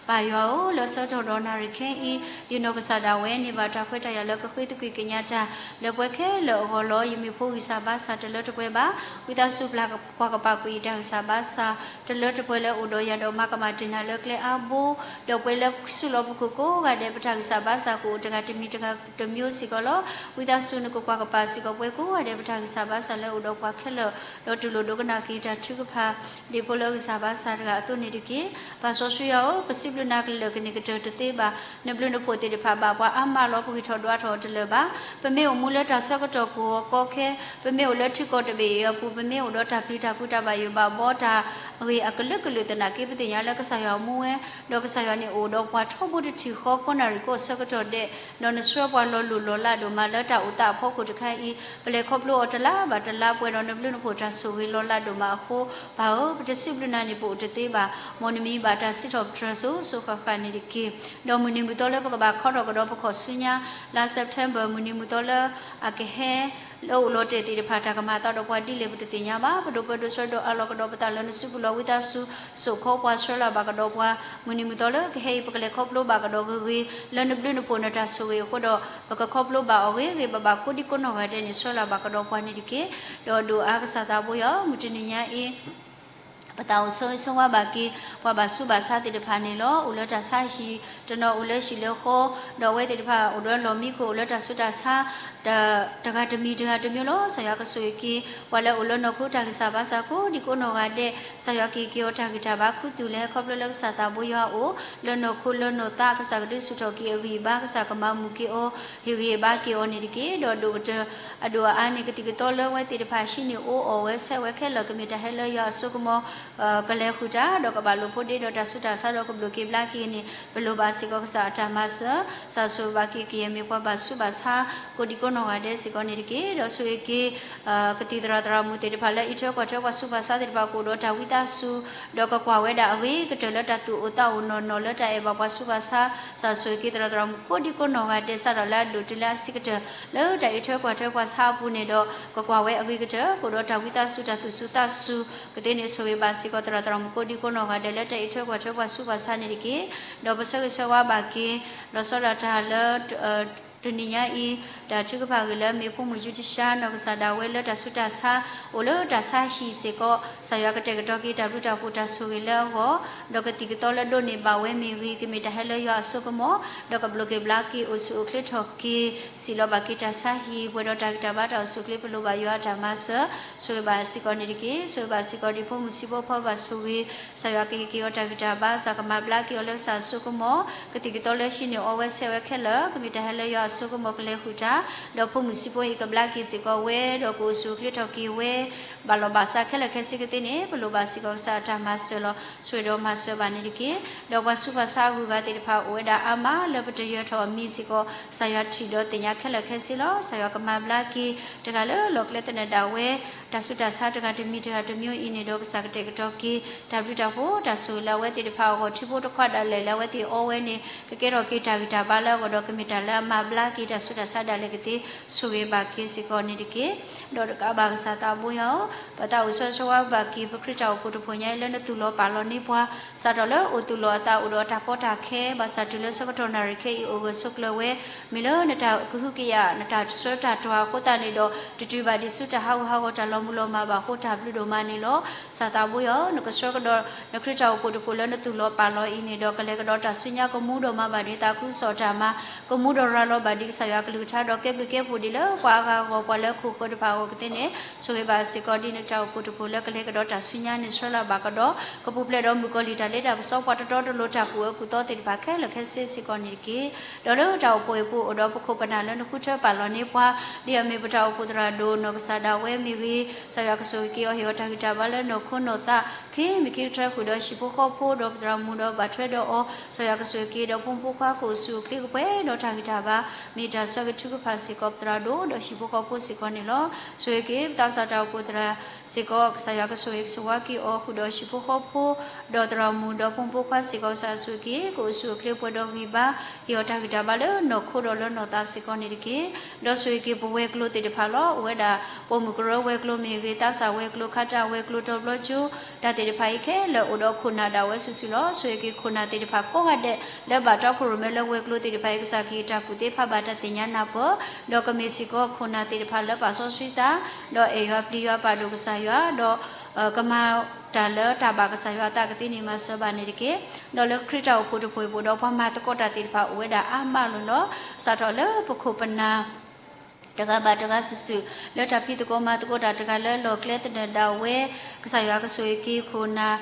ပၢ်ယွၤဧၢ, လၢဆၢကတီၢ်ဒီးနၣ်ရံၣ်ခဲအံၤ, ယနီၢ်ကစၢ်ဒၣ်ဝဲန့ၢ်ဘၣ်တၢ်ခွဲးတၢ်ယာ်လၢကဃ့သကွံာ်ကညးတၢ် လၢပှဲၤခဲလၢာ်အဂီၢ်လီၤ. ယမ့ၢ်ဖိဂံၢ်စၢ်ဘါစၢ်တလၢတပှဲၤဘၣ်. ဝံသးစူၤပျၢ်ကွၢ်ကပာ်ကွံာ်ယတၢ်ဂံၢ်စၢ်ဘါစၢ် တလၢတပှဲၤလၢအိၣ်ဒီးယၤဒီးမၤကမၣ်တ့ၢ်နၤလၢကျဲအါဘိ, ဒီးပှဲၤလၢဆူၣ်လီၤပူၤခိၣ်ကိးဂၤဒဲး ပတၢ်ဂံၢ်စၢ်ဘါစၢ်ကအိၣ်တဂၤတမံၤတဂၤတမံၤစ့ၢ်ကီးလီၤ. ဝံသးစူၤနကကွၢ်ကပာ်စ့ၢ်ကီးပှဲၤကိးဂၤဒဲး ပတၢ်ဂံၢ်စၢ်ဘါစၢ်လၢအိၣ်ဒီးပှၤခဲလၢာ်, ဒီးတူၢ်လိာ်ဒိကနၣ်က့ၤတၢ်ထုကဖၣ် ဒ်ဖိလၢဂံၢ်စၢ်ဘါစၢ်တဂၤအသိးန့ၣ်တက့ၢ်. ပၢ်စီဆှံယွၤဧၢ, ပစံးဘျုးနၤကလၢာ်ကန့ၢ်ကတၢၢ်တသ့ဘၣ်. နဘျုးနဖှိၣ်သ့ၣ်တဖၣ်ဘၣ်ပှၤအါမးလီၤ. ပဂံၢ်ထီၣ်ဒွးထီၣ်တလၢာ်ဘၣ်. ပမ့ၢ်အိၣ်မူလၢတၢ်ဆၢကတီၢ်ကဝီၤကီခဲ, ပမ့ၢ်အိၣ်လၢထံကီၢ်တဘ့ၣ်အံၤအပူၤ, ပမ့ၢ်အိၣ်ဒီးတၢ်ပျံၤတၢ်ဖုးတၢ်ဘၣ်ယိၣ်ဘၣ်ဘီ တၢ်ဂ့ၢ်အကလုာ်ကလုာ် သနာ်က့ပသ့ၣ်ညါလၢကစၢ်ယွၤမူဝဲ, ဒီးကစၢ်ယွၤန့ၣ်အိၣ်ဒီးပှၤထီဘိတထံၣ်ဃီ ကိးနၣ်ရံၣ်ကိးဆၢကတီၢ်ဒဲး, ဒီးနဆှၢပှၤလီၤလိၢ်လီၤလးဒိၣ်မးလၢတၢ်အိၣ်သးအဖီခိၣ်တခါအံၤ, ပလဲၤခီဖျိအီၤတလါဘၣ်တလါ ပှဲၤဒီးနဘျုးနဖှိၣ်တၢ်ဆိၣ်ဂ့ၤလီၤလးဒိၣ်မးအဃိ, ပၢ်ဧၢ, ပတစံးဘျုးနၤန့ၣ် ပအိၣ်တသ့ဘၣ်. မ်နမံဘၣ်တၢ်စံးထီၣ်ပတြၢၤစိၤစိၤဃၣ်ဃၣ်န့ၣ်တက့ၢ်. ဒီးမုၢ်နံၤမုၢ်သီလၢပကဘၣ်ခီထီၣ်ကဒီးပခီၣ်ဆူညါ, လါ September မုၢ်နံၤမုၢ်သီလၢအကဟဲ လၢအိၣ်လီၤတဲာ်သ့ၣ်တဖၣ် တၢ်ကမၤအသးဒီးပှၤဒ်လဲၣ်ပတသ့ၣ်ညါဘၣ်. ပဒိၣ်ပၢဒိၣ်ဆှၢဒီးအးလီၤကဒီးပသးလၢနစုပူၤလီၤ. ဝံသးစူၤစိာ်ခီပှၤဆှၢလၢ်ဘၣ်ကဒီးပှၤ, မုၢ်နံၤမုၢ်သီလၢကဟဲအံၤ ပကလဲၤခီဖျိဘၣ်ကဒီးဂ့ၤဂ့ၤ လၢနဘျုးနဖှိၣ်နတၢ်ဆိၣ်ဂ့ၤအဃိဒီး ပကခီဖျိဘၣ်အီၤဂ့ၤဂ့ၤဘၣ်ဘၣ် ကိးဒံကိးနီၢ်ဂၤဒဲးန့ၣ် ဆှၢလၢ်ဘၣ်ကဒီးပှၤန့ၣ်တက့ၢ်. ဒီးဒိၣ်အါကစၢ်သးဘိယွၤဧၢ, မုၢ်တနံၤညါအံၤ ပသးအိၣ်ဆိၣ်ဂ့ၤဆိၣ်ဝါဘၣ်က့ၤ ပှၤဘၣ်ဆူးဘၣ်ဆါသ့ၣ်တဖၣ်န့ၣ်လီၤ. အိၣ်လၢတၢ်ဆါဟံၣ်, တနီၤအိၣ်လၢဟံၣ်လၢဃီ, ဒီးအဝဲသ့ၣ်တဖၣ်အိၣ်ဒီးလီၢ်မံခိၣ် အိၣ်လၢတၢ်ဆူးတၢ်ဆါ တဂၤတမံၤတဂၤတမံၤလီၤ. ကစၢ်ယွၤကဆိၣ်ဂ့ၤက့ၤ ပှၤလၢအိၣ်လၢနီၢ်ခိတၢ်ဂံၢ်စၢ်ဘါစၢ်ကိးဒံကိးနီၢ်ဂၤဒဲး, ကစၢ်ယွၤကဟ့ၣ်က့ၤအီၤတၢ်ဂံၢ်တၢ်ဘါခူသူၣ်လဲၢ် ခီဖျိလၢကစၢ်သးဘိယွၤအအိၣ် လၢနီၢ်ခိလၢနီၢ်သး, ကစၢ်ကဒုးဆူၣ်ထီၣ်က့ၤအဂံၢ်အဘါ, ကစၢ်ကမၤမုာ်က့ၤအီၤ, ဟ့ၣ်ဂံၢ်ဟ့ၣ်ဘါက့ၤအီၤန့ၣ်တက့ၢ်. ဒီးဒိၣ်ကတၢၢ်အဒိၣ်အအါန့ၣ် ကသံၣ်ကသီလၢအဝဲသ့ၣ်တဖၣ်ဟံးန့ၢ်အိၣ်အီၣ်ဝဲဆဲးဝဲခဲလၢာ် ကမ့ၢ်တၢ်ဟဲလၢယွၤအစိကမီၤ ကလဲၤဃုာ်တၢ် ဒီးကဘၣ်လိာ်ဖိးဒ့ဒီးတၢ်ဆူးတၢ်ဆါဒီးကဘျိးက့ၤဘျါက့ၤန့ၣ် ပလိၣ်ဘၣ်စ့ၢ်ကီးကစၢ်အတၢ်မၤစၢၤ, ကစၢ်ဆိၣ်ဂ့ၤဘၣ်က့ၤကယဲၢ်မ့ၢ်ပှၤဘၣ်ဆူးဘၣ်ဆါ ကိးဒံကိးနီၢ်ဂၤဒဲးစ့ၢ်ကီးန့ၣ်တက့ၢ်. ဒီးဆိၣ်ဂ့ၤက့ၤ ကသံၣ်သရၣ်သရၣ်မုၣ်သ့ၣ်တဖၣ်လၢအံးထွဲကွၢ်ထွဲပှၤဆူးပှၤဆါသ့ၣ်တဖၣ် ကအိၣ်ဒီးတၢ်ဝံသးစူၤ ဒီးကကွၢ်ဝဲဒၣ်အဂ့ၤကတၢၢ်လၢတၢ်သူၣ်အိၣ်သးအိၣ်နီၢ်နီၢ် လၢတၢ်အဲၣ်ဘၣ်ပှၤဆူးပှၤဆါ, ကစၢ်ဆိၣ်ဂ့ၤက့ၤသရၣ်သရၣ်မုၣ်ကိးဒံကိးနီၢ်ဂၤဒဲး စးထီၣ်လၢအဒိၣ်တုၤလၢအဆံးကတၢၢ် လၢတၢ်အံးထွဲကွၢ်ထွဲပှၤဆါအပူၤန့ၣ်ဒီး ကကွၢ်ဝဲအဂ့ၤကတၢၢ် ကအိၣ်ဒီးတၢ်ဝံသးစူၤ တၢ်သူၣ်စူၤသးစူၤကသ့န့ၣ် ဆိၣ်ဂ့ၤဘၣ်စ့ၢ်ကီးသရၣ်သရၣ်မုၣ်ကိးဒံကိးနီၢ်ဂၤဒဲးလၢတၢ်အံးထွဲကွၢ်ထွဲပှၤဆူးပှၤဆါန့ၣ်တက့ၢ်. ဒီးပဆၢဂ့ၤဆၢဝါဘၣ်က့ၤ ဒီးစီၤဒၣ်တၢ်လၢ တနံၤညါအံၤ တၢ်ထုကဖၣ်ဂ့ၢ်လၢမ့ၢ်ဖိမုၣ်ယူတဆါ နီၢ်ကစၢ်ဒၣ်ဝဲလၢတၢ်ဆူးတၢ်ဆါ အိၣ်လၢတၢ်ဆါဟံၣ်စ့ၢ်ကီး ကစၢ်ယွၤကတဲာ်ကတီၤက့ၤတၢ်ဘျုးတၢ်ဖှိၣ်တၢ်ဆိၣ်ဂ့ၤလၢအဂီၢ်, ဒီးကသံၣ်ကသီလၢဒိးန့ၢ်ဘၣ်ဝဲမ့ၢ်ဂ့ၤ ကမ့ၢ်တၢ်ဟဲလၢယွၤအစိကမီၤ, ဒီးကဘျိးက့ၤဘျါက့ၤအိၣ်ဆူၣ်အိၣ်ချ့ထီၣ်က့ၤ စံၣ်လီၤဘၣ်က့ၤတၢ်ဆါဟံၣ် ပှဲၤဒီးတၢ်ဂံၢ်တၢ်ဘါတၢ်အိၣ်ဆူၣ်အိၣ်ချ့ ပလိၣ်ဘၣ်ယွၤအတၢ်မၤစၢၤ, ဆိၣ်ဂ့ၤဘၣ်စ့ၢ်ကီးန့ၣ်တက့ၢ်. ဆိၣ်ဂ့ၤဘၣ်စ့ၢ်ကီးဒ်ဖိမုၣ်ဆံးဖိဖီဘၣ်ဆိၣ်ဂ့ၤ ကစၢ်ယွၤကဟ့ၣ်က့ၤအီၤတၢ်ဂံၢ်တၢ်ဘါ ကစၢ်ကမၤဘျါက့ၤအီၤလၢကစၢ်အစိကမီၤ, ကသံၣ်ကသီလၢဟံးန့ၢ်အီၣ်ဝဲဆဲးဝဲခဲလၢာ် ကမ့ၢ်တၢ်ဟဲလၢယွၤအစိကမီၤ ကလဲၤဃုာ်တၢ်, ဒီးဖိမုၣ်ဆံးဖိအံၤကဘျါက့ၤစ့ၢ်ကီးဝဲ ဒီးကအိၣ်ဆူၣ်အိၣ်ချ့ထီၣ်က့ၤဝဲ ဘၣ်လီၢ်ဘၣ်စးခဲလၢာ်ခဲဆ့ကသ့န့ၣ် ပလိၣ်ဘၣ်စ့ၢ်ကီးကစၢ်အတၢ်မၤစၢၤလီၤ. ဆိၣ်ဂ့ၤဒီးမၤစၢၤဘၣ်န့ၣ်တက့ၢ်. ဒီးပှၤဆူးပှၤဆါအဂုၤအဂၤသ့ၣ်တဖၣ်အိၣ်ဝဲဒၣ်အါမးလၢပတယၢၤထီၣ်အမံၤစ့ၢ်ကီး ကစၢ်ယွၤထံၣ်ဒီးသ့ၣ်ညါခဲလၢာ်ခဲဆ့လီၤ. ကစၢ်ယွၤကမၤဘျါက့ၤ တဂၤလၢလီၢ်ကျဲသနၢၣ်ဒၣ်ဝဲ တၢ်ဆူးတၢ်ဆါတဂၤတမံၤတဂၤတမံၤအံၤန့ၣ်ဒီး ကစၢ်ကတဲာ်ကတီၤက့ၤ တၢ်ဘျုးတၢ်ဖှိၣ်တၢ်ဆိၣ်ဂ့ၤလၢအဝဲသ့ၣ်တဖၣ်အဂီၢ် ထံဖိတခွါဒၣ်လဲာ်လၢအဝဲသ့ၣ်အီဝဲန့ၣ် ကကဲထီၣ်က့ၤတၢ်ဂံၢ်တၢ်ဘါလၢအဂီၢ်ဒီး ကမ့ၢ်တၢ်လၢအမၤဘျါက့ၤတၢ်ဆူးတၢ်ဆါဒၣ်လဲာ်ကသ့ ဆိၣ်ဂ့ၤဘၣ်က့ၤစ့ၢ်ကီးန့ၣ်တက့ၢ်. ဒီးတကးဘၣ်ကစၢ်သးဘိယွၤဧၢ, ပသးအိၣ်ဆိၣ်ဂ့ၤဆိၣ်ဝါဘၣ်က့ၤ ပခရံာ်တၢ်အိၣ်ဖှိၣ်တဖှိၣ်ညါအံၤလၢနသူၣ်လီၤပာ်လီၤန့ၢ်ပှၤ စးထီၣ်လၢအိၣ်သူၣ်လီၤအသးအိၣ်ဒီးတၢ်ကီတၢ်ခဲ ဘၣ်ဆၣ်တုၤလၢဆၢကတီၢ်နၣ်ရံၣ်ခဲအံၤ အိၣ်ဂၢၢ်ဆိးကျၢၤဝဲ မ့ၢ်လၢနတၢ်ကဟုကယာ် နတၢ်ဆၢတၢ်တွၤအဃိသတးန့ၣ်ဒီး တတုၤဘၣ်ဒံးဆူတၢ်ဟးဂူာ်ဟးဂီၤတၢ်လီၤမုၢ်လီၤမၢ်ဘၣ်အဃိ တၢ်ဘျုးဒိၣ်မးန့ၣ်လီၤ. ကစၢ်သးဘိယွၤဧၢ, နကဆှၢကဒီး နခရံာ်တၢ်အိၣ်ဖှိၣ်တဖှိၣ်လၢနသူၣ်လီၤပာ်လီၤအံၤန့ၣ်ဒီး ကလဲၤကဒီးတၢ်ဆူညါ ကမူဒီးမၤဘၣ်ဒံးသးခုကစီၣ်တၢ်မၤ ကမူဒီးရၤလီၤဘၣ်ဒံးကစၢ်ယွၤအကလုၢ်ကထါ ဒီးကဲဘျုးကဲဖှိၣ်ဒံးလၢပှၤအဂၤအဂီၢ် ပှၤလၢခိၣ်ဃၢၤတဖၣ်အဂီၢ်ကသ့န့ၣ် ဆိၣ်ဂ့ၤဘၣ်စ့ၢ်ကီးဒ်နတၢ်အိၣ်ဖှိၣ်တဖှိၣ်လၢကလဲၤကဒီးတၢ်ဆူညါန့ၣ် ဆှၢလီၤဘၣ်ကဒီး ကပူၤဖျဲးဒီးမုၣ်ကီၤလံၢ်တၢ်လ့တၢ်ပစီ ပှၤတတီတလိၤတၢ်ကူၣ်အၢကူၣ်သီသ့ၣ်တဖၣ်ခဲလၢာ်ခဲဆ့စ့ၢ်ကီးန့ၣ်တက့ၢ်. ဒီးလၢတၢ်အိၣ်ဖှိၣ်အံၤပူၤအိၣ်ဒီးပခိၣ်ပနၢ်လၢနဃုထၢပာ်လီၤန့ၢ်ပှၤ ဒ်အမ့ၢ်ပတၢ်အိၣ်ဖှိၣ်သရၣ်ဒိၣ်နီၢ်ကစၢ်ဒၣ်ဝဲမ့ၢ်ဂ့ၤ ကစၢ်ယွၤကဆိၣ်ဂ့ၤက့ၤအီၤဟ့ၣ်အီၤတၢ်ဂံၢ်တၢ်ဘါလၢနီၢ်ခိနီၢ်သး ခ့မ့ၢ်ခံကထၢဃုာ်ဒီးဟံၣ်ဖိဃီဖိဒီးပသရၣ်မုၣ်ဒီးဘၣ်ထွဲဒီးအီၤ ကစၢ်ယွၤကဆိၣ်ဂ့ၤက့ၤဒီးဖိမုၣ်ဖိခွါကအိၣ်ဆူၣ်အိၣ်ချ့ကပှဲၤဒီးတၢ်ဂံၢ်တၢ်ဘါ မ့ၢ်တၢ်ဆၢဂ့ၤထုကဖၣ်စ့ၢ်ကီးပသရၣ်ဒိၣ်ဒီးဟံၣ်ဖိဃီဖိစ့ၢ်ကီးန့ၣ်လီၤ. ဆိၣ်ဂ့ၤက့ၤပသးစၢ်တၢ်အိၣ်ဖှိၣ်သရၣ်စ့ၢ်ကီး ကစၢ်ယွၤကဆိၣ်ဂ့ၤကဆိၣ်ဝါက့ၤအီၤဃုာ်ဒီးဟံၣ်ဖိဃီဖိ ဒီးသရၣ်မုၣ်ဒီးဖိမုၣ်ဖိခွါစ့ၢ်ကီး ကစၢ်ယွၤဆိၣ်ဂ့ၤက့ၤ ကအိၣ်ဆူၣ်အိၣ်ချ့ပှဲၤဒီးဂံၢ်ဘါ ဟ့ၣ်အီၤတၢ်ဂံၢ်တၢ်ဘါလၢနီၢ်ခိဒီးလၢနီၢ်သးစ့ၢ်ကီးန့ၣ်တက့ၢ်. ဒီးဆိၣ်ဂ့ၤက့ၤပဝဲၤကျိၤသ့ၣ်တဖၣ်လီၤ. အိၣ်ဝဲဒၣ် ပိာ်မုၣ်ကရၢဝဲၤကျိၤမ့ၢ်ဂ့ၤ သးစၢ်ဝဲၤကျိၤ ခးတၢ်ဝဲၤကျိၤ တီၤဘျီကၠိ တၢ်သ့ၣ်တဖၣ်အံၤခဲလၢာ်အိၣ်ဒီးခိၣ်နၢ်ဒၣ်ဝဲစုာ်စုာ်လီၤ. ဆိၣ်ဂ့ၤက့ၤခိၣ်နၢ်သ့ၣ်တဖၣ်ကိးဂၤဒဲး လၢဘၣ်တီခိၣ်ရိၣ်မဲလၢဝဲၤကျိၤသ့ၣ်တဖၣ်အံၤ ကစၢ်ကဟ့ၣ်တၢ်ကူၣ်သ့ဖးဘၣ်တၢ်သ့ၣ်ညါနၢ်ပၢၢ် ဒီးကမ့ၢ်စ့ၢ်ကီးခိၣ်နၢ်သ့ၣ်တဖၣ်လၢပာ်စီဆှံသး ဒီးအဲၣ်ယွၤပျံၤယွၤပာ်ဒိၣ်ကစၢ်ယွၤ ဒီး ကမၤတၢ်လၢတၢ်ဘၣ်ကစၢ်ယွၤအသးကသ့န့ၣ် မၤစၢၤဘၣ်န့ၣ်တက့ၢ်. ဒီးလၢခရံာ်တၢ်အိၣ်ဖှိၣ်တဖှိၣ်အံၤ ပအိၣ်ဒီးပှၤမၤသကိးတၢ်သ့ၣ်တဖၣ်အိၣ်ဝဲဒၣ်အါမးလီၤလီၤ. စးထီၣ်လၢပခိၣ်ပနၢ် တဂၤဘၣ်တဂၤစုာ်စုာ် လၢတၢ်ဖံးသကိးမၤသကိးတၢ် တဂၤလၢလီၢ်ကျဲသနၢၣ်ဒၣ်ဝဲ ကစၢ်ယွၤကဆိၣ်ဂ့ၤက့ၤခိၣ်နၢ်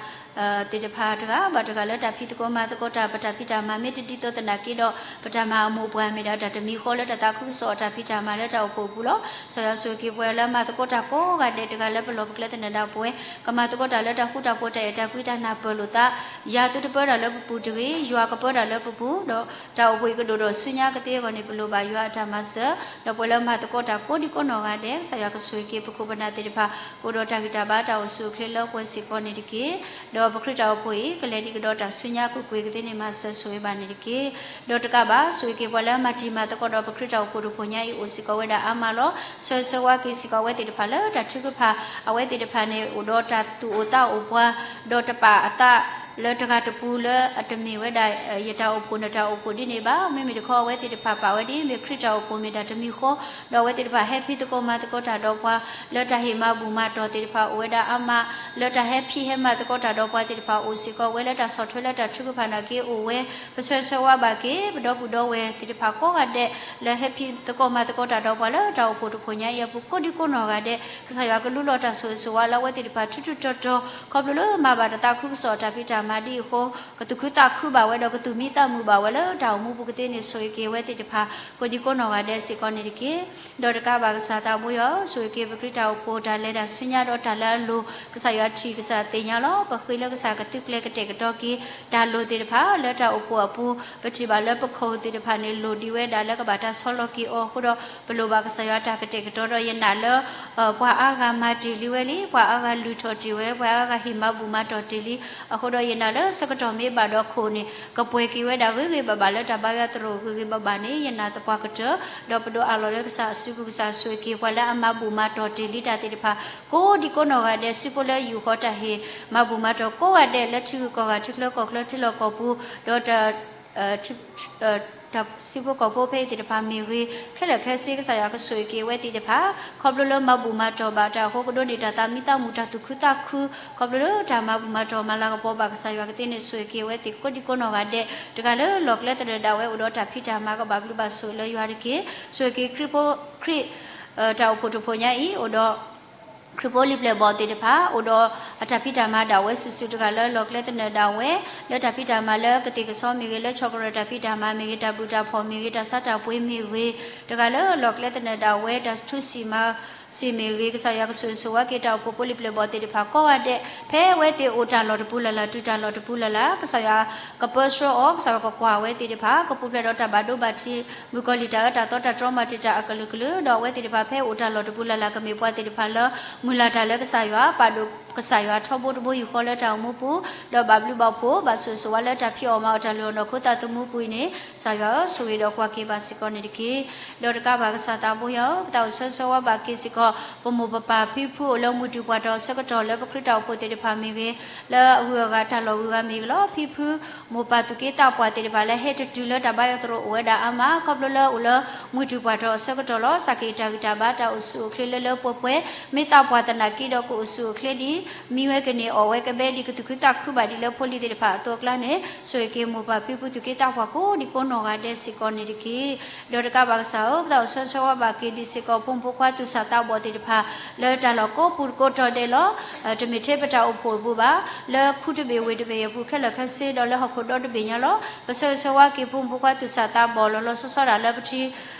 သ့ၣ်တဖၣ်တဂၤဘၣ်တဂၤလၢတၢ်ဖံးသကိးမၤသကိးတၢ် ပတၢ်ဖံးတၢ်မၤမ့ၢ်တဒ်သိးသနာ်က့ဒီး ပတၢ်မၤအမိၢ်ပှၢ်မ့ၢ်ဒၣ်တၢ်တမံၤဃီလၢတၢ်သးခုကစီၣ်အတၢ်ဖံးတၢ်မၤလၢတၢ်အိၣ်ဖှိၣ်အပူၤလီၤ. ကစၢ်ယွၤဆိၣ်ဂ့ၤက့ၤပှၤလၢမၤသကိးတၢ်ကိးဂၤဒဲး တဂၤလၢပလီၢ်ပကျဲသနၢၣ်ဒၣ်ပဝဲ ကမၤသကိးတၢ်လၢတၢ်ဃူတၢ်ဖိးတၢ်အဲၣ်တၢ်ကွံတၢ်နၢ်ပၢၢ်လိာ်သး ယၤသုတပၢတၢ်လၢပပူၤတဂ့ၤ ယွၤကပၢတၢ်လၢပပူၤ ဒီးတၢ်အိၣ်ဖှိၣ်အံၤကဒိၣ်ဒီးဆူညါကသ့အဂီၢ်န့ၣ် ပလိၣ်ဘၣ်ယွၤအတၢ်မၤစၢၤ ဒီးပှၤလၢမၤသကိးတၢ်ကိးဒံကိးနီၢ်ဂၤဒဲး ကစၢ်ယွၤကဆိၣ်ဂ့ၤက့ၤပခိၣ်ပနၢ်သ့ၣ်တဖၣ် ကအိၣ်ဒီးတၢ်ဂံၢ်တၢ်ဘါတၢ်အိၣ်ဆူၣ်အိၣ်ချ့လၢပှဲၤစ့ၢ်ကီးန့ၣ်တက့ၢ်. ဒီးပခရံာ်တၢ်အိၣ်ဖှိၣ်အံၤ ကလဲၤဒံးကဒီးတၢ်ဆူညါကွ့ၢ်ကွ့ၢ်ကသ့န့ၣ် မၤစၢၤဆိၣ်ဂ့ၤဘၣ်န့ၣ်တက့ၢ်. ဒီးတကးဘၣ် ဆိၣ်ဂ့ၤက့ၤပှၤလၢမၤတံၤမၤသကိးဒီးပခရံာ်တၢ်အိၣ်ဖှိၣ်တဖှိၣ်ညါအံၤအိၣ်စ့ၢ်ကီးဝဲဒၣ်အါမးလီၤ. ဆၢဂ့ၤဆၢဝါက့ၤစ့ၢ်ကီးအဝဲသ့ၣ်တဖၣ်လၢတၢ်ထုကဖၣ် အဝဲသ့ၣ်တဖၣ်န့ၣ် အိၣ်ဒီးတၢ်သူၣ်အိၣ်သးအိၣ်ပှၤ ဒီးတပာ်အသး လၢတဂၤတပူၤလၢအတမ့ၢ်ဝဲဒၣ် ယတၢ်အိၣ်ဖှိၣ်နတၢ်အိၣ်ဖှိၣ်ဒ်န့ၣ်ဘၣ်. မ့မ့ၢ်တခီ အဝဲသ့ၣ်တဖၣ်ပာ်ဝဲဒ်အမ့ၢ်ခရံာ်တၢ်အိၣ်ဖှိၣ်မ့ၢ်တၢ်တမံၤဃီ, ဒီးအဝဲသ့ၣ်တဖၣ်ဟဲဖံးသကိးမၤသကိးတၢ်ဒီးပှၤ လၢတၢ်ဟ့ၣ်မၤဘူၣ်မၤတီၢ်သ့ၣ်တဖၣ်အိၣ်ဝဲဒၣ်အါမး, လၢတၢ်ဟဲဖံးဟဲမၤသကိးတၢ်ဒီးပှၤသ့ၣ်တဖၣ်အိၣ်စ့ၢ်ကီးဝဲ လၢတၢ်ဆီၣ်ထွဲလၢတၢ်ထုကဖၣ်နာ်က့အိၣ်ဝဲ, ပဆၢဂ့ၤဆၢဝါဘၣ်က့ၤ ပဒီပုၢ်ဒီဝဲၢ်သ့ၣ်တဖၣ်ကိးဂၤဒဲး လၢဟဲဖံးသကိးမၤသကိးတၢ်ဒီးပှၤလၢတၢ်အိၣ်ဖှိၣ်တဖှိၣ်ညါအံၤအပူၤ ကိးဒံကိးနီၢ်ဂၤဒဲး ကစၢ်ယွၤကလူလီၤတၢ်ဆိၣ်ဂ့ၤဆိၣ်ဝါလၢအဝဲသ့ၣ်တဖၣ်ထူထူတီတီ, ခီဖျိလၢမၤဘၣ်တၢ်သးခုကစီၣ်တၢ်ဖံးတၢ်မၤဒ်အံၤအဃိ ကသူၣ်ခုသးခုဘၣ်ဝဲဒီးကသူၣ်မံသးမုာ်ဘၣ်ဝဲလၢတၢ်အိၣ်မူပူၤကသ့န့ၣ် ဆိၣ်ဂ့ၤက့ၤအဝဲသ့ၣ်တဖၣ် ကိးဒံကိးနီၢ်ဂၤဒဲးစ့ၢ်ကီးန့ၣ်တက့ၢ်. ဒီးတကးဘၣ်ကစၢ်သးဘိယွၤဧၢ, ဆိၣ်ဂ့ၤက့ၤပခရံာ်တၢ်အိၣ်ဖှိၣ်တၢ်လဲၤတၢ်ဆူညါဒီးတၢ်လၢအလိၤ ကစၢ်ယွၤထံၣ်ကစၢ်သ့ၣ်ညါလီၤ. ပဃ့လၢကစၢ်ကသုးကျဲၤကတဲာ်ကတီၤက့ၤ တၢ်လိၤသ့ၣ်တဖၣ်လၢတၢ်အိၣ်ဖှိၣ်အပူၤ, ပထံၣ်ဘၣ်လၢပခိၣ်သ့ၣ်တဖၣ်န့ၣ် လိၣ်ဒံးဝဲဒၣ်လၢကဘၣ်တၢ်ဆီလီၤက့ၤအီၤအဃိဒီး ပလိၣ်ဘၣ်ကစၢ်ယွၤတၢ်ကတဲာ်ကတီၤဒီးယနာ်လၢ ပှၤအါဂၤမၤတ့ၢ်လံဝဲလံ, ပှၤအါဂၤလုၢ်ထီၣ်တ့ၢ်ဝဲ, ပှၤအါဂၤဟ့ၣ်မၤဘူၣ်မၤတီၢ်တ့ၢ်လံ, အဃိဒီးယနာ်လၢဆၢကတီၢ်မ့ၢ်ဘၣ်ဒီးခိၣ်န့ၣ် ကပှဲၤက့ၤဝဲဒၣ်ဂ့ၤဂ့ၤဘၣ်ဘၣ်လၢတၢ်ဘါယွၤသရိာ်ဂ့ၤဂ့ၤဘၣ်ဘၣ်န့ၣ် ယနာ်သပှၢ်ကတၢၢ်, ဒီးပဒိးအးလီၤလၢကစၢ်အစုပူၤ ကစၢ်ဆိၣ်ဂ့ၤက့ၤပှၤလၢအမၤဘူၣ်မၤတီၢ်တ့ၢ်လံတၢ်သ့ၣ်တဖၣ် ကိးဒံကိးနီၢ်ဂၤဒဲး စုဖိလၢယူၢ်ဃီတၢ်ဟ့ၣ်မၤဘူၣ်မၤတီၢ်ကိးဂၤဒဲး လၢထံဂုၤကီၢ်ဂၤ ထံချၢကီၢ်ချၢ ထံလီၢ်ကီၢ်ပူၤ ဒီး စုဖိကီၢ်ဖိဖဲအံၤသ့ၣ်တဖၣ်မ့ၢ်ဂ့ၤ, ခဲလၢာ်ခဲဆ့ကစၢ်ယွၤကဆိၣ်ဂ့ၤက့ၤအဝဲသ့ၣ်တဖၣ် ခီဖျိလၢမၤဘူၣ်မၤတီၢ်ဘၣ်တၢ်အဃိ ကဒိးန့ၢ်တၢ်သးမံသးမုာ် တၢ်သူၣ်ခုသးခု, ခီဖျိလၢတၢ်မၤဘူၣ်မၤတီၢ်မၤလၤကပီၤဘၣ် ကစၢ်ယွၤကသ့န့ၣ် ဆိၣ်ဂ့ၤက့ၤအဝဲသ့ၣ်ကိးဒံကိးနီၢ်ဂၤဒဲး တဂၤလၢလီၢ်ကျဲသနၢၣ်ဒၣ်ဝဲအိၣ်ဒီးတၢ်ဖံးတၢ်မၤ ကဘၣ်ဘျုးဘၣ်ဆိၣ်ဂ့ၤလၢယွၤတက့ၢ်. ဆိၣ်ဂ့ၤက့ၤခရံာ်ဖိ ခရံာ် တၢ်အိၣ်ဖှိၣ်တဖှိၣ်ညါအံၤ အိၣ်ဒီး ခရံာ်ဖိလံၤပျဲၢ်ဘီၣ်သ့ၣ်တဖၣ် အိၣ်ဒီးအတၢ်ဖံးတၢ်မၤဒၣ်ဝဲစုာ်စုာ် တဂၤလၢလီၢ်ကျဲသနၢၣ်ဒၣ်ဝဲ လၢတၢ်ဖံးတၢ်မၤလၢကသ့ၣ်ကစီမ့ၢ်ဂ့ၤ, လၢဆီၣ်ကရၢၢ်တၢ်ဖံးတၢ်မၤမ့ၢ်ဂ့ၤ, တၢ်ဘျုးတၢ်ဖှီၣ်မ့ၢ်ဂ့ၤ, တၢ်ဆါတၢ်ပှ့ၤမ့ၢ်ဂ့ၤ, တဂၤလၢလီၢ်ကျဲသနၢၣ်ဒၣ်ဝဲ တၢ်ထူစံၣ်မၤစံၣ်မ့ၢ်ဂ့ၤ, ကစၢ်ယွၤကဆိၣ်ဂ့ၤဆိၣ်ဝါက့ၤတၢ်အိၣ်ဖှိၣ်ဖိလံၤပျဲၢ်ဘီၣ်သ့ၣ်တဖၣ်ကိးဂၤဒဲး ဖဲအဝဲသ့ၣ်အိၣ်တၢ်လီၢ်တပူၤလၢ်လၢ် တုၤတၢ်လီၢ်တပူၤလၢ်လၢ် ကစၢ်ယွၤကပၢဆှၢအီၤ, ကစၢ်ယွၤကကွၢ်အဝဲသ့ၣ်တဖၣ် ကပူၤဖျဲးဒီးတၢ်ဘၣ်ဒိဘၣ်ထံး မုၣ်ကီၤလံၢ်တၢ်အၢတၢ်သီတၢ်တြီမၤတံာ်တာ်အကလုာ်ကလုာ်, ဒီးအဝဲသ့ၣ်တဖၣ်ဖဲအိၣ်တၢ်လီၢ်တပူၤလၢ်လၢ် ကမ့ၢ်ပှၤသ့ၣ်တဖၣ်လၢ မုၢ်လၢ်တၢ်လၢကစၢ်ယွၤ ပာ်ဒိၣ်ကစၢ်ယွၤထီဘိတဘိယူၢ်ဃီလၢတၢ်အိၣ်မူပူၤ, ဒီးဘၣ်ဘျုးဘၣ်ဖှိၣ် ဘၣ်ဆိၣ်ဂ့ၤဆိၣ်ဝါလၢတၢ်ဖံးအီၣ်မၤအီၣ်တၢ်လုၢ်အီၣ်နီၢ်ခိသးသမူပူၤအံၤန့ၣ် ကစၢ်ယွၤဧၢ, ဆိၣ်ဂ့ၤဒီးကွၢ်က့ၤဘၣ်စ့ၢ်ကီးန့ၣ်တက့ၢ်. ဒီးတကးဘၣ်ကစၢ်သးဘိယွၤဧၢ, ပသးအိၣ်ဆၢဂ့ၤဆၢဝါဘၣ်က့ၤစ့ၢ်ကီး ပမိၢ်ပပၢ်ဖံဖုအိၣ်လၢမုၢ်တူၢ်ပှၢ်တီၢ်အဆၢကတီၢ် လၢပခရံာ်တၢ်အိၣ်ဖှိၣ်သ့ၣ်တဖၣ်မ့ၢ်ဂ့ၤ, လၢအဂုၤအဂၤတၢ်လီၢ်ဂုၤဂၤမ့ၢ်ဂ့ၤလီၤ. ဖံဖု မိၢ်ပၢ်သူၣ်က့သးပှၢ်သ့ၣ်တဖၣ်လၢဟဲတတုၤလၢတၢ်ဘါယွၤသရိာ်အိၣ်ဝဲဒၣ်အါမး ခီဖျိလၢအိၣ်လၢမုၢ်တူၢ်ပှၢ်တီၢ်အဆၢကတီၢ်လီၤ. စးက့ၤတၢ်ဂံၢ်တၢ်ဘါ တၢ်အိၣ်ဆူၣ်အိၣ်ချ့လၢလၢပှဲၤပှဲၤ မ့ၢ်သးပှၢ်သနာ်က့ဒီးကအိၣ်ဆူၣ်အိၣ်ချ့ဒံး မံဝဲကန့ၢ်အီၣ်ဝဲကဘဲဒံး ကသူၣ်ခုသးခုဘၣ်ဒံးလၢဖိလံၤသ့ၣ်တဖၣ်အသိးအကျါန့ၣ် ဆိၣ်ဂ့ၤက့ၤမိၢ်ပၢ်ဖံဖုသူၣ်က့သးပှၢ်ကိးဒံးကိးနီၢ်ဂၤဒဲးစ့ၢ်ကီးန့ၣ်တက့ၢ်. ဒီးတကးဘၣ်ကစၢ်ဧၢ, ပသးအိၣ်ဆၢဂ့ၤဆၢဝါဘၣ်က့ၤဒံးစ့ၢ်ကီး ဖိမုၣ်ဖိခွါသူၣ်စၢ်သးဘီၣ်သ့ၣ်တဖၣ် လၢတၢ်လီၢ်ကိးပူၤကိးတီၤဒဲးလီၤ. တမ့ၢ်ထဲပတၢ်အိၣ်ဖှိၣ်အပူၤဘၣ်, လၢခူတဘ့ၣ်ဝ့ၢ်တဘ့ၣ်အပူၤခဲလၢာ်ခဲဆ့ဒီးလၢဟီၣ်ခိၣ်ဒီတဘ့ၣ်ညါလီၤ. ပဆၢဂ့ၤဆၢဝါက့ၤဖိမုၣ်ဖိခွါသူၣ်စၢ်သးဘီၣ်လီၤလီၤဆီဆီဒၣ်လၢပထံ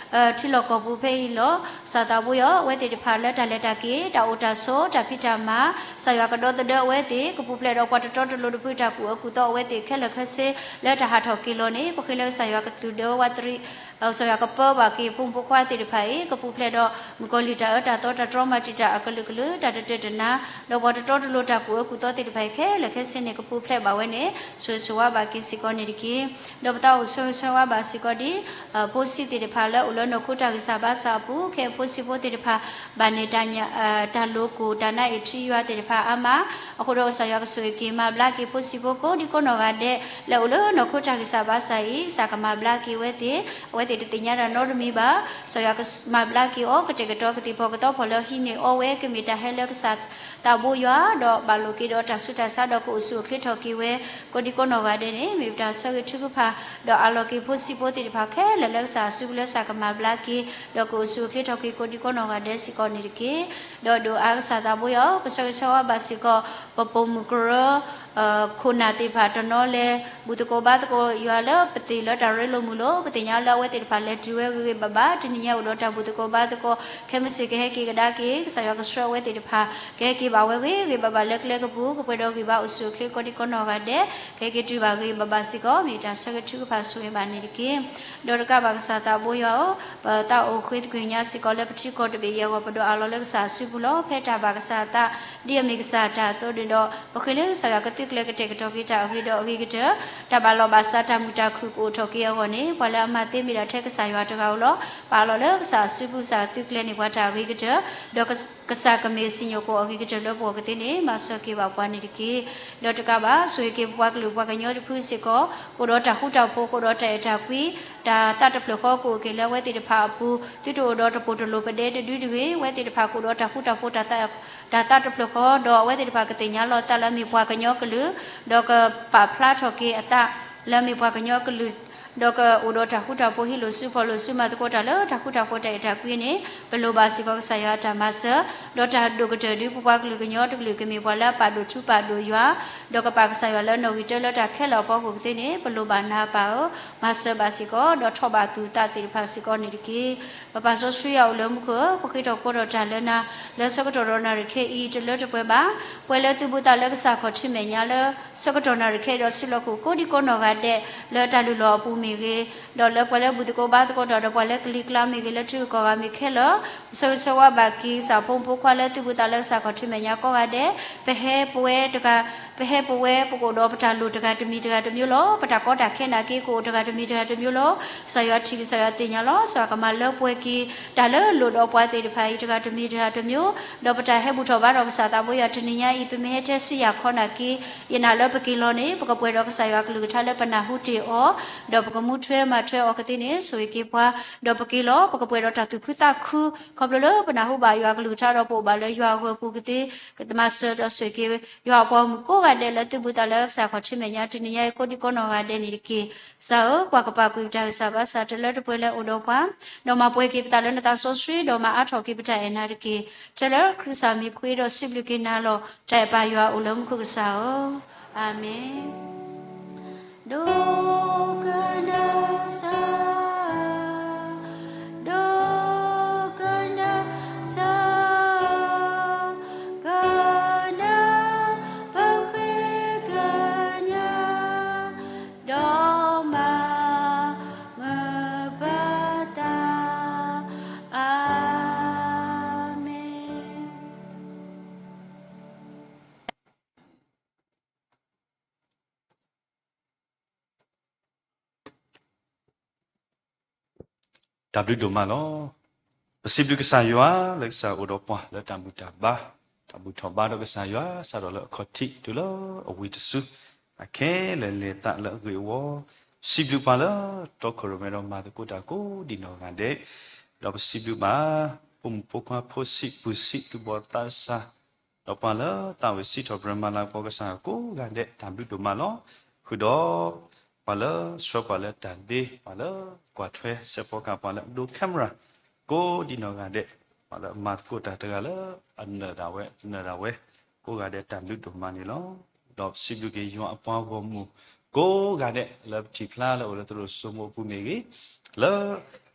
ထံလီၢ်ကီၢ်ပူၤဖဲအံၤလီၤ. ကစၢ်သးဘိယွၤဧၢ, အဝဲသ့ၣ်တဖၣ်လၢတၢ်လဲၤတၢ်က့ၤ တၢ်အိၣ်တၢ်ဆိး တၢ်ဖံးတၢ်မၤ ကစၢ်ယွၤကဒီသဒၢအဝဲသ့ၣ် ကပူၤဖျဲးဒီးပှၤတတီတလိၤတဖုတၢ်ကူၣ်အၢကူၣ်သီအဝဲသ့ၣ်ခဲလၢာ်ခဲဆ့ လၢတၢ်ဟးထီၣ်က့ၤလီၤန့ၣ် ပဃ့လၢကစၢ်ယွၤကသူၣ်ဒၢဝးတရံး ကစၢ်ယွၤကပၢဘၣ်က့ၤဖိမုၣ်ဖိခွါသ့ၣ်တဖၣ်အံၤ ကပူၤဖျဲးဒီးမုၣ်ကီၤလံၢ်တၢ်အၢတၢ်သီတၢ်တြီမၤတံာ်တာ်အကလုာ်ကလုာ် တၢ်တတၢၢ်တနါ ဒီးပှၤတတီတလိၤတၢ်ကူၣ်အၢကူၣ်သီသ့ၣ်တဖၣ်အံၤခဲလၢာ်ခဲဆ့န့ၣ် ကပူၤဖျဲးဘၣ်ဝဲန့ၣ် ဆိၣ်ဂ့ၤဆိၣ်ဝါဘၣ်က့ၤစ့ၢ်ကီးန့ၣ်တက့ၢ်. ဒီးပသးအိၣ်ဆၢဂ့ၤဆၢဝါဘၣ်စ့ၢ်ကီးဒ် ဖိဆံးသ့ၣ်တဖၣ်လၢအိၣ်လၢနီၢ်ခိတၢ်ဂံၢ်စၢ်ဘါစၢ်အပူၤ ခဲအံၤဖိဆံးဖိသ့ၣ်တဖၣ် ဘၣ်န့ၢ်တၢ်ညၣ် တၢ်လိၤကိၢ် တၢ်နါအ့ၣ်ထံယွၤသ့ၣ်တဖၣ်အါမး အဃိဒီးကစၢ်ယွၤကဆိၣ်ဂ့ၤက့ၤမၤဘျါက့ၤဖိဆံးဖိကိးဒံကိးနီၢ်ဂၤဒဲး လၢအိၣ်လၢနီၢ်ခိတၢ်ဂံၢ်စၢ်ဘါစၢ်အံၤ ကစၢ်ကမၤဘျါက့ၤအဝဲသ့ၣ် အဝဲသ့ၣ်တသ့ၣ်ညါတၢ်နီတမံၤဘၣ် ကစၢ်ယွၤကမၤဘျါက့ၤအီၤ ကတဲာ်ကတီၤကသ့ၣ်ဖီၣ်ကသီဖီၣ်လၢဟံးန့ၢ်အီဝဲ ကမ့ၢ်တၢ်ဟဲလၢကစၢ်သးဘိယွၤ ဒီးဘၣ်လိာ်က့ၤဒီးတၢ်ဆူးတၢ်ဆါဒီးကအိၣ်ဆူၣ်အိၣ်ချ့ထီၣ်က့ၤဝဲ ကိးဒံကိးနီၢ်ဂၤဒဲးန့ၣ် မ့ၢ်ပတၢ်ဆၢဂ့ၤထုကဖၣ် ဒီးအးလီၤက့ၤဖိဆံးဖိသ့ၣ်တဖၣ်ခဲလၢာ်လၢကစၢ်အစုပူၤလၢကစၢ်ကမၤဘျါက့ၤ ဒီးကအိၣ်ဆူၣ်အိၣ်ချ့ထီၣ်က့ၤကိးဒံကိးနီၢ်ဂၤဒဲးစ့ၢ်ကီးန့ၣ်တက့ၢ်. ဒီးဒိၣ်အါကစၢ်သးဘိယွၤဧၢ, ပဆၢဂ့ၤဆၢဝါဘၣ်စ့ၢ်ကီး ပပိာ်မုၣ်ကရၢ ခိၣ်နၢ်သ့ၣ်တဖၣ်တနီၤလဲၣ် ဘူၣ်သကိးဘါသကိးယွၤလၢပသ့ၣ်လၢတၢ်ရ့လိာ်မုာ်လိာ် ပသ့ၣ်ညါလၢအဝဲသ့ၣ်တဖၣ်လဲၤတုၤဝဲဂ့ၤဂ့ၤဘၣ်ဘၣ် တနံၤညါအိၣ်ဒီးတၢ်ဘူၣ်သကိးဘါသကိး ခဲမုၢ်ဆ့ၣ်ကဟဲက့ၤကဒါက့ၤ ကစၢ်ယွၤကဆှၢအဝဲသ့ၣ်တဖၣ် ကဟဲက့ၤဘၣ်ဝဲဂ့ၤဂ့ၤဘၣ်ဘၣ်လၢကျဲကပူၤ ကပှဲၤဒီးဂံၢ်ဘါအိၣ်ဆူၣ်အိၣ်ချ့ကိးဒံကိးနီၢ်ဂၤဒဲး ကဟဲက့ၤတုၤဘၣ်ဂ့ၤဘၣ်ဘၣ်စ့ၢ်ကီး မ့ၢ်တၢ်ဆၢဂ့ၤထုကဖၣ်ဆိၣ်ဂ့ၤဘၣ်န့ၣ်တက့ၢ်. ဒီးတကးဘၣ်ကစၢ်သးဘိယွၤဧၢ, ပသးအိၣ်ဃ့သကွံၢ်ညါစ့ၢ်ကီးလၢပထံကီၢ်တဘ့ၣ်အံၤအဂီၢ် ပဒိၣ်အးလီၤလၢကစၢ်အစုပူၤလီၤ. ဖဲတၢ်ဘၣ်ကစၢ်အသး ဒ်အမ့ၢ်ကစၢ်အတၢ်အသိးန့ၣ်ဒီး ပဃ့လၢကစၢ်ယွၤက သုးကျဲၤကတဲာ်ကတီၤက့ၤတၢ်အဂ့ၤဒီးအဂ့ၤကတၢၢ်, တၢ်ဘၣ်လီၢ်ဘၣ်စးတၢ်မုာ်တၢ်ခုၣ်ကအိၣ်ထီၣ်က့ၤအဂီၢ်န့ၣ် ပှၤလၢအမၤသ့မ့ၢ်ဒၣ်ထဲကစၢ်ယွၤတဂၤဧိၤလီၤ. ပာ်လီၤလၢကစၢ်အစုပူၤ ကစၢ်သုးကျဲၤန့ၢ်ပှၤတၢ်အဂ့ၤကတၢၢ်, ဒီးကစၢ်ကမ့ၢ်စံၣ်ညီၣ်ကွီၢ်အဂ့ၤကတၢၢ်လၢပဂီၢ်ကသ့န့ၣ် မၤစၢၤက့ၤဘၣ်ပှၤန့ၣ်တက့ၢ်. ဒီးတကးဘၣ် ဆိၣ်ဂ့ၤက့ၤပပှၤကလုာ်ပှၤကညီတဖုစ့ၢ်ကီး ကအိၣ်ဒီးတၢ်ဃူတၢ်ဖိး ကအိၣ်ဒီးတၢ်အဲၣ်တၢ်ကွံ တၢ်သးတဖျၢၣ်ဃီကအိၣ်က့ၤလၢအဝဲသ့ၣ်တဖၣ်အပူၤ, သုတအိၣ်ဒီးတပိၢ်တလိၣ်ပဒဲတဒုတဂ့ၤ, အဝဲသ့ၣ်တဖၣ်ကအိၣ်ဒီးတၢ်ဃူတၢ်ဖိး တၢ်သးတဖျၢၣ်ဃီ, ဒီးအဝဲသ့ၣ်တဖၣ်ကသ့ၣ်ညါလီၤအသးလၢအမ့ၢ်ပှၤကညီကလုာ်, ဒီးကပာ်ဖျါထီၣ်က့ၤအသးလၢအမ့ၢ်ပှၤကညီကလုာ်, ဒီးကအိၣ်ဒီးတၢ်ဃူတၢ်ဖိး ဟံးလိာ်စုဖီၣ်လိာ်စု မၤသကိးတၢ်လၢတၢ်ဃူတၢ်ဖိးတၢ်အဲၣ်တၢ်ကွံန့ၣ် ပလိၣ်ဘၣ်စ့ၢ်ကီးကစၢ်ယွၤအတၢ်မၤစၢၤ, ဒီးတၢ်ဒိၣ်ကတၢၢ်ဒုး ပပှၤကလုာ်ကညီတကလုာ်ကမ့ၢ်ပှၤလၢအပာ်ဒိၣ်ထူပာ်ဒိၣ်ယွၤ, ဒီးကပာ်ကစၢ်ယွၤလၢနီၣ်ဂံၢ်တၢလၢတၢ်ခဲလၢာ်အဖီခိၣ်ကသ့န့ၣ် ပလိၣ်ဘၣ်နၤပၢ်ဧၢ, မၤစၢၤဘၣ်စ့ၢ်ကီး ဒီးထီၣ်ဘၣ်သူၣ်သးသ့ၣ်တဖၣ်စ့ၢ်ကီးန့ၣ်တက့ၢ်. ပပၢ်စီဆှံယွၤအိၣ်လၢမူခိၣ်ဧၢ, ပဃ့ထီၣ်ကိးထီၣ်တၢ်လၢနၤ, လၢဆၢကတီၢ်ဒီးနၣ်ရံၣ်ခဲအံၤတလၢတပှဲၤဘၣ်, ပှဲၤလၢသုးဘူးသးလၢကစၢ်ခီၣ်ထံးမဲာ်ညါလၢ ဆၢကတီၢ်နၣ်ရံၣ်ခဲအံၤဒီးဆူလီၢ်ခိၣ်ကိးဒံကိးနီၢ်ဂၤဒဲး လၢတၢ်လုၢ်လီၢ်အပူၤမ့ၢ်ဂ့ၤ, ဒီးလၢပှၤလၢဘူၣ်သကိးဘါသကိးတၢ်ဒီးပှၤလၢကလံၤကျါမ့ၢ်ဂ့ၤ လၢထံဂုၤကီၢ်ဂၤမ့ၢ်ခဲလၢာ်, ဆၢဂ့ၤဆၢဝါဘၣ်က့ၤကစၢ်ဖိမုၣ်ဖိခွါလၢသုးဘူးသးလၢကစၢ်ခီၣ်ထံးမဲာ်ညါကိးဂၤဒဲး, ပဟဲပဝဲတဂၤ ပဟဲပဝဲပကအိၣ်ဒီးပတၢ်လိၣ်တဂၤတမံၤတဂၤတမံၤလီၤ. ပတၢ်ကီတၢ်ခဲနာ်က့ကအိၣ်တဂၤတမံၤတဂၤတမံၤလီၤ. ကစၢ်ယွၤထံၣ် ကစၢ်ယွၤသ့ၣ်ညါလီၤ. ကစၢ်ယွၤကမၤလၢပှဲၤက့ၤ တၢ်လၢလိၣ်ဒီးပှၤသ့ၣ်တဖၣ်အံၤတဂၤတမံၤတဂၤတမံၤ, ဒီးပတၢ်ဟဲဘူၣ်ထီၣ်ဘါထီၣ်ကစၢ်သးဘိယွၤတနံၤညါအံၤ ပမ့ၢ်ဟဲထဲဆူယၤခီနာ်က့ ယနာ်လၢပက့ၤလီၤန့ၣ် ပကပှဲၤဒီးကစၢ်ယွၤကလုၢ်ကထါလၢပနၢ်ဟူတ့ၢ်အီၤ, ဒီးပကမူထွဲမၤထွဲအီၤကသ့န့ၣ် ဆိၣ်ဂ့ၤက့ၤပှၤ, ဒီးပက့ၤလီၤ ပကပှဲၤဒီးတၢ်သူၣ်ခုသးခု, ခီဖျိလၢပနၢ်ဟူဘၣ်ယွၤကလုၢ်ကထါဒီးပအိၣ်ဘၣ်လၢယွၤအဂၢၤအပူၤကသ့, ကမၤစၢၤဒီးဆိၣ်ဂ့ၤက့ၤ ယွၤအပှၤဂီၢ်မုၢ်ကိးဂၤဒဲးလၢသုးဘူးသးလၢကစၢ်ခီၣ်ထံးမဲာ်ညါတနံၤညါအံၤကိးဒံကိးနီၢ်ဂၤဒဲးန့ၣ်တက့ၢ်. ကစၢ်ဧၢ, ကွၢ်ကပာ်ကွံာ်ပတၢ်ဂံၢ်စၢ်ဘါစၢ်တလၢတပှဲၤလၢအိၣ်ဒီးပှၤ, ဒီးမၤပှဲၤက့ၤပသးလၢနသးစီဆှံ ဒီးမၤအါထီၣ်က့ၤပတၢ်အဲၣ်နၤတက့ၢ်. ထဲလၢခရံာ်စၢ်မံၤပဃ့ဒီးစံးဘျုးက့ၤနၤလီၤ. တၢ်အဲၣ်ပၢ်ယွၤအိၣ်လၢမူခိၣ်ကစၢ်ဧၢ, အၤမ့ၣ်. ဒိကနၣ်စၢ်, ဒိကနၣ်စၢ်, ကနၣ်ပဃ့ကညး, ဒီးမၤမုာ်ဘၣ်သး, အၤမ့ၣ်. တၢ်ဘျုးဒိၣ်မးလီၤ. ပစံးဘျုးကစၢ်ယွၤ လၢကစၢ်အိၣ်ဒီးပှၤလၢတၢ်ဘူၣ်တၢ်ဘါ, တၢ်ဘူၣ်ထီၣ်ဘါဒီးကစၢ်ယွၤ စးထီၣ်လၢအခီၣ်ထံးတုၤလၢအဝံၤတစု, အခဲလၢာ်လဲၤသးလၢအဂ့ၢ်အဝီ, စံးဘျုးပှၤလၢတီခိၣ်ရိၣ်မဲဒီးမၤသကိးတၢ်ကိးဒံးနီၢ်ဂၤဒဲး, ဒီးပစံးဘျုးဘၣ် ဖိမုၣ်ဖိခွါဖိဆံးပုၢ်ဆံးသူၣ်ဘီၣ်သးစၢ် ဒီးပှၤလၢသးဝံၣ်စံးထီၣ်ပတြၢၤမၤလၤကပီၤကစၢ်ကိးဂၤဒဲး တၢ်ဘျုးဒိၣ်မးလီၤ. ဃုာ်ဒီး ပှၤလၢဆှၢပှၤလၢတၢ်ဒ့, ပှၤလၢကွၢ်ထွဲစဲးဖီကဟၣ်, ပှၤလၢအဒိ camera ကိးဒံးနီၢ်ဂၤဒဲး, ပှၤလၢအမၤသကိးတၢ်တဂၤလၢအနၢၤဒၣ်ဝဲ နၢၤဒၣ်ဝဲ ကိးဂၤဒဲးတၢ်ဘျုးဒိၣ်မးန့ၣ်လီၤ. ဒီးပစံးဘျုးက့ၤယွၤအပှၤဂီၢ်မုၢ် ကိးဂၤဒဲး လၢပထံၣ်ဖျါလၢအိၣ်လၢသရိာ်စိမိးအပူၤမ့ၢ်ဂ့ၤ, လၢ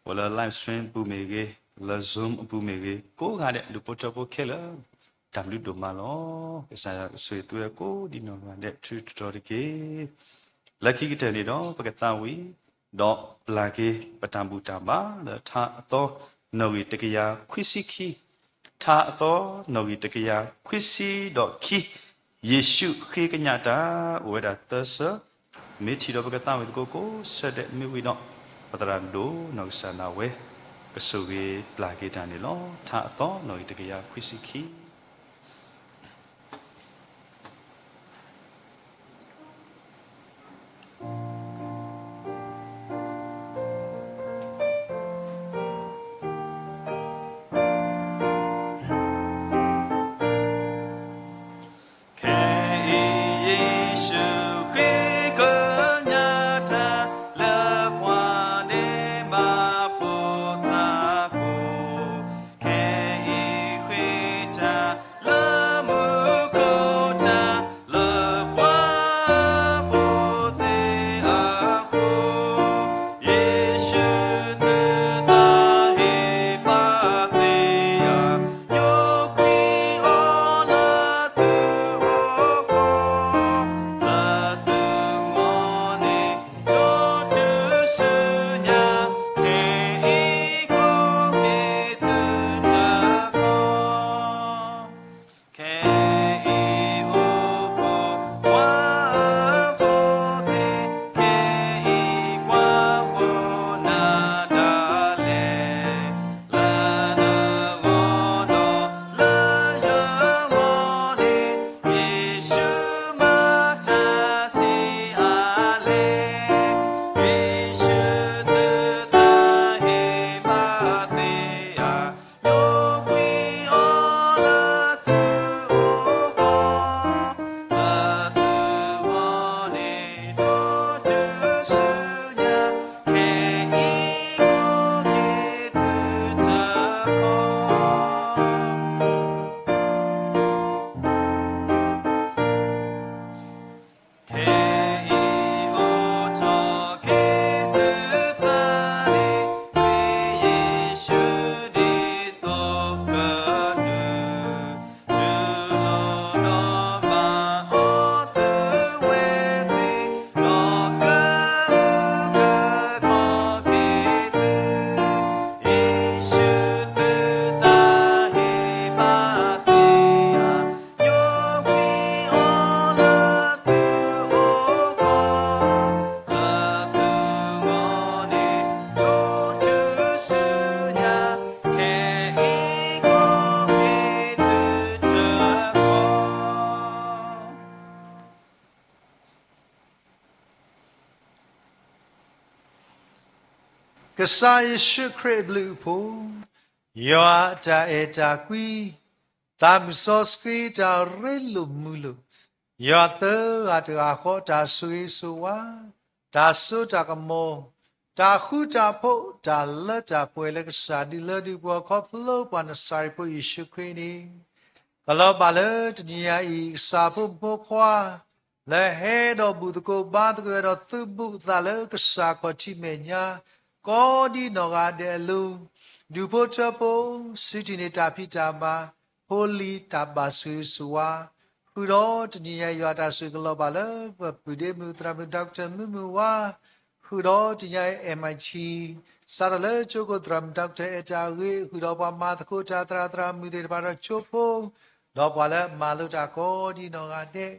အိၣ်လၢ live stream အပူၤမ့ၢ်ဂ့ၤ, လၢ Zoom အပူၤမ့ၢ်ဂ့ၤ, ကိးဂၤဒဲး ဒူၣ်ဖိထၢဖိခဲလၢာ် တၢ်ဘျုးဒိၣ်မးလီၤ. ကစၢ်ယွၤကဆိၣ်ဂ့ၤသုဝဲကိးဒံးနီၢ်ဂၤဒဲး ထုးတတီၤတက့ၢ်. လၢခံကတၢၢ်န့ၣ်ဒီး ပကသးဝံၣ် ဒီးပျၢ်က့ၤပတၢ်ဘူၣ်တၢ်ဘါလၢထါအသီ နီၣ်ဂံၢ်တကယၤခွံဆံခံ, ထါအသီ နီၣ်ဂံၢ်တကယၤခွံဆံဒီးခံ, ယ့ၣ်ၡူးဃ့ကညးတၢ် အိၣ်ဝဲဒၣ်သၢဆၢ, မ့ၢ်ထံၣ်ဒီးပကသးဝံၣ်သကိးကိးဆၢဒဲးမ့ၢ်ဝံၤဒီး ပသရၣ်ဒိၣ်နီၢ်ကစၢ်ဒၣ်ဝဲ ကဆိၣ်ဂ့ၤပျၢ်က့ၤတၢ်န့ၣ်လီၤ. ထါအသီ နီၣ်ဂံၢ်တကယၤခွံဆံခံ. ကစၢ်ယ့ၣ်ၡူးခရံာ်အဘျုးအဖှိၣ်, ယွၤအတၢ်အဲၣ်တၢ်ကွံ, သးမုၢ်စီဆှံတၢ်ရ့လိာ်မုာ်လိာ်, ယွၤသၢဂၤတဂၤဃီတၢ်ဆိၣ်ဂ့ၤဆိၣ်ဝါ, တၢ်စိတၢ်ကမီၤ, တၢ်ဃူတၢ်ဖိး, တၢ်လၢတၢ်ပှဲၤလၢကစၢ်ဒုးလၢဒုးပှၤခီဖျိပှၤ နစၤရ့းဖိယ့ၣ်ၡူးခရံာ်န့ၣ် ကလီၤဘၣ်လၢတနံၤညါအံၤ ကစၢ်ဖိမုၣ်ဖိခွါ လၢဟဲဒီးဘူၣ်သကိးဘါသကိး ဒီးသုးဘူးသးလၢကစၢ်ခီၣ်ထံးမဲာ်ညါ ကိးဒံနီၢ်ဂၤဒဲးအလိၤ, ဒူၣ်ဖိထၢဖိ, စူၢ်တံၢ်န့ၢ်တၢ်ဖံးတၢ်မၤ, ဖိလံၤတၢ်ဘၣ်ဆိၣ်ဂ့ၤဆိၣ်ဝါ, ဃုာ်ဒီးတနံၤညါအံၤ ယွၤတၢ်ဆိၣ်ဂ့ၤကလီၤဘၣ်လၢ ပပုၢ်ဒ့မုၣ်သရၣ်မုၣ် Doctor မုၢ်မုၢ်ဝါ, ဃုာ်ဒီးတနံၤညါအံၤ M I T စးထီၣ်လၢကၠိခိၣ်သရၣ်မုၣ် Doctor အဲၣ်တၢ်ဂ့ၤ, ဃုာ်ဒီးပှၤမၤသကိးတၢ်သရၣ်သရၣ်မုၣ်သ့ၣ်တဖၣ်ဒီးကၠိဖိ, ဒီးပှၤလၢအမၤလိတၢ်ကိးဒံနီၢ်ဂၤဒဲး,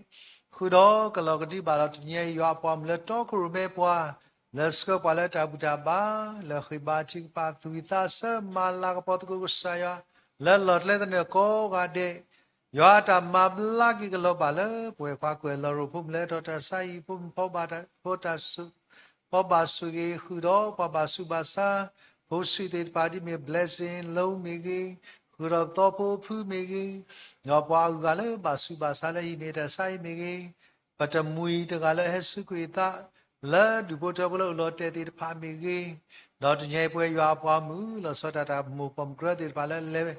ဃုာ်ဒီးကလီၤကဒံဘၣ်ဒီးတနံၤညါအံၤ ယွၤအပှၤမုၣ်လၢတီခိၣ်ရိၣ်မဲပှၤ လၢဆှၢပှၤလၢတၢ်ဘူၣ်တၢ်ဘါ, လၢဃ့ဘါထုကဖၣ်သူၣ်ဝံၣ်သးဆၢ မၤလၤကပီၤသကိးကစၢ်ယွၤ လၢလီၢ်ကျဲသနၢၣ်ကိးဂၤဒဲး, ယွၤအတၢ်မၤဘျါက့ၤကလီၤဘၣ်လၢ ပဝဲၢ်ခွါကွဲၢ်လီၤရိၣ်ဖိမုၣ်လၢထီၣ်တၢ်ဆါဟံၣ်ဖိမုၣ်ဖိဘၣ်တၢ်, ဖိတၢ်စူၢ်, ဖိဘၣ်ဆိၣ်ဂ့ၤ ဃုာ်ဒီးပှၤဘၣ်ဆူးဘၣ်ဆါ, ဖိဆံးသ့ၣ်တဖၣ်ဒ်မ့ၢ် blessing လိမ့ၢ်ဂ့ၤ, ဃုာ်ဒီးပသီဖိဖုမ့ၢ်ဂ့ၤ, ဒီးပှၤအဂုၤအဂၤလၢဘၣ်ဆူးဘၣ်ဆါလၢဟံၣ်မ့ၢ်တၢ်ဆါဟံၣ်မ့ၢ်ဂ့ၤ, ပတမှံၤတဂၤလၢဟဲဆူကွံာ်သး လၢဒူၣ်ဖိထၢဖိလၢအိၣ်လီၤတဲာ်သ့ၣ်တဖၣ်မ့ၢ်ဂ့ၤ, ဒီးတနံၤအံၤပဝဲယွၤအပှၤမုၣ် လီၤဆီဒၣ်တၢ် မိၢ်ပိာ်မုၣ်ကရၢသ့ၣ်တဖၣ်လၢလဲၤ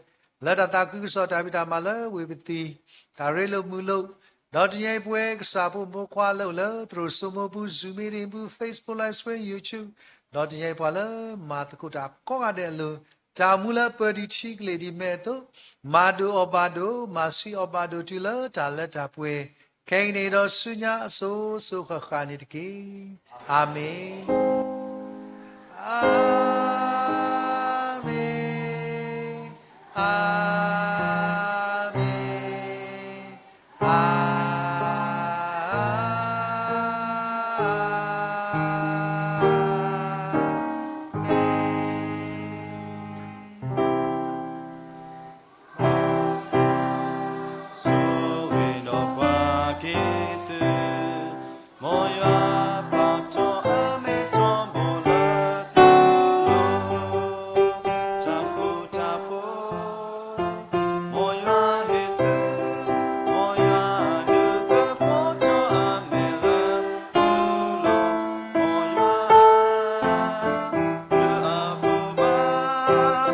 လၢတၢ်သးခုကစီၣ်တၢ်ဖံးတၢ်မၤလၢဝ့ၢ်ပသံၣ် တၢ်ရ့လိာ်မုာ်လိာ်, ဒီးတနံၤအံၤပဝဲ ကစၢ်ဖိမုၣ်ဖိခွါလၢအိၣ်လၢသရိာ်စိမိပူၤ Zoom meeting ပူၤ Facebook live stream YouTube, ဒီးတနံၤအံၤပှၤလၢမၤသကိးတၢ်ကိးဂၤဒဲးအလိၤ, တၢ်မူလၢပၢၤဒံးထံကလ့ၢ်ဒံးမဲာ်အသိး, မၤဒိၣ်အီၣ်ဘၣ်ဒိၣ်, မၤဆံးအီၣ်ဘၣ်ဒိၣ်တုၤလၢတၢ်လၢတၢ်ပှဲၤ, ခဲအံၤန့ၣ်ဒီးဆူညါအစိၤစိၤဃၣ်ဃၣ်န့ၣ်တက့ၢ်. အၤမ့ၣ်, အၤမ့ၣ်, အၤမ့ၣ်, အၤမ့ၣ်. ဆိၣ်ဂ့ၤဒီးပှၤက့ၤသု, မ်ယွၤပာ်ထီၣ်အမဲာ်တီဘိလၢသုလိၤ, တၢ်ဃူတၢ်ဖိး, မ်ယွၤဟ့ၣ်သု, မ်ယွၤဒုးကဖီထီၣ်အမဲာ်လၢသုလိၤ, မ်ယွၤ လုၢ်အဖိဘၣ်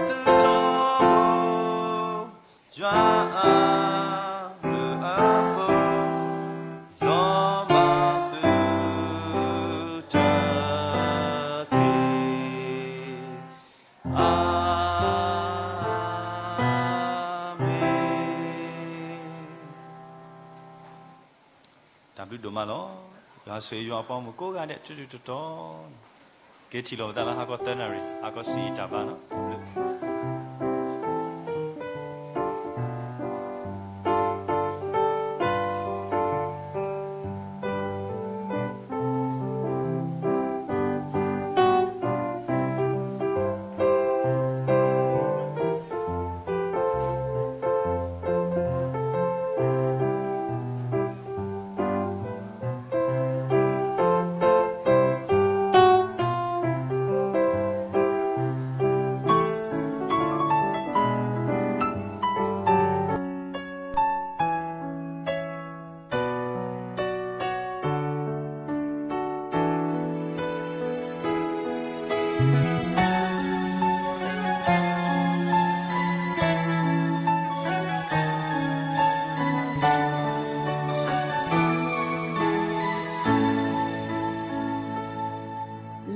သုထီဘိ, ယွၤအလုၢ်အဖိ လီၤမၢ်သုတက့ၢ်. အၤမ့ၣ်. တၢ်ဘျုးဒိၣ်မးလီၤ. ယွၤဆိၣ်ဂ့ၤယွၤအပှၤမုၣ်ကိးဂၤဒဲး ထူထူတီတီန့ၣ်, က့ၤထံၣ်လိာ်ပသးလၢဟါခီသၢနၣ်ရံၣ် ဟါခီဆံးအံၤတၢ်ဘါန့ၣ်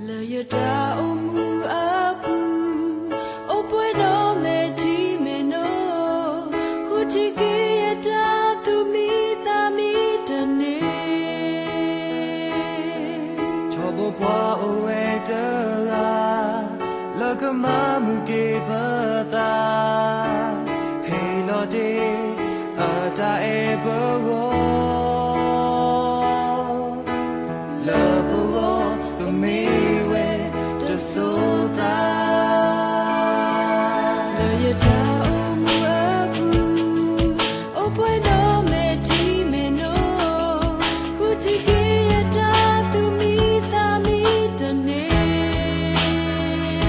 လၢယတၢ်အိၣ်မူအပူၤ, အိၣ်ပှဲၤဒီးမဲာ်ထံမဲာ်နိ, ဃုထံၣ်က့ၤယတၢ်သူၣ်မံသးမံတန့ၢ်, ထီဘိပှၤအိၣ်ဝဲတဂၤ, လၢကမၤမုာ်က့ၤပသး, ဟ့ၣ်လီၤတ့ၢ်အတၢ်အဲၣ်ပဂီၢ် လၢပဂီၢ်ကမ့ၢ်ဝဲတစိၤသး, လၢယတၢ်အိၣ်မူအပူၤ, အိၣ်ပှဲၤဒီးမဲာ်ထံမဲာ်နိ, ဃုထံၣ်က့ၤယတၢ်သူၣ်မံသးမံတန့ၢ်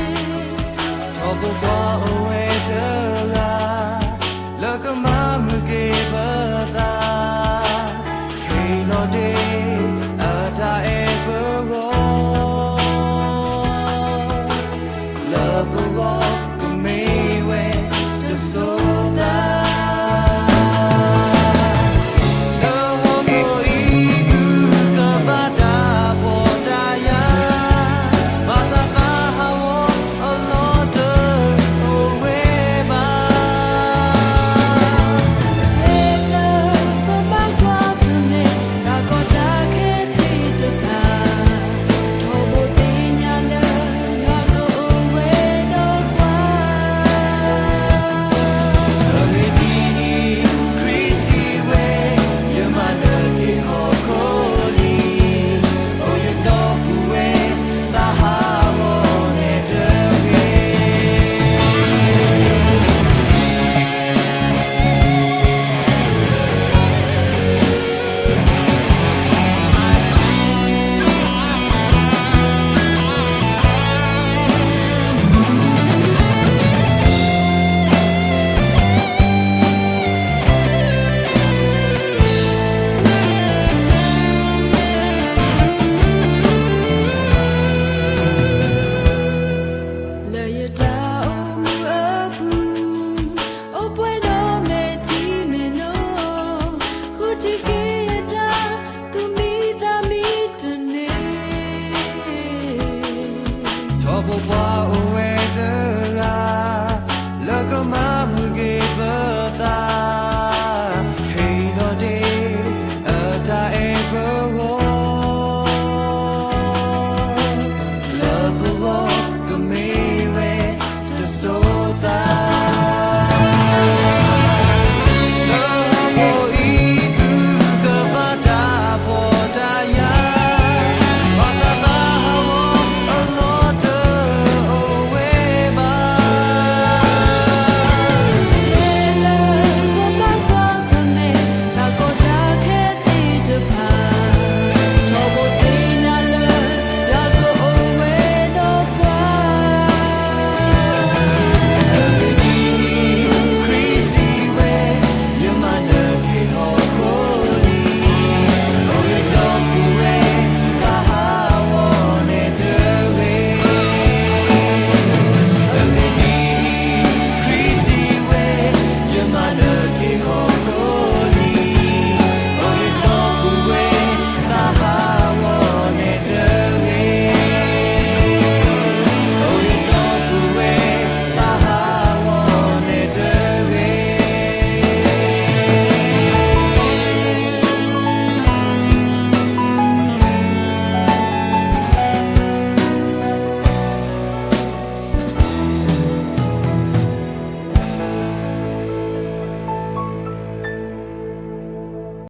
ပှၤအိၣ်ဝဲ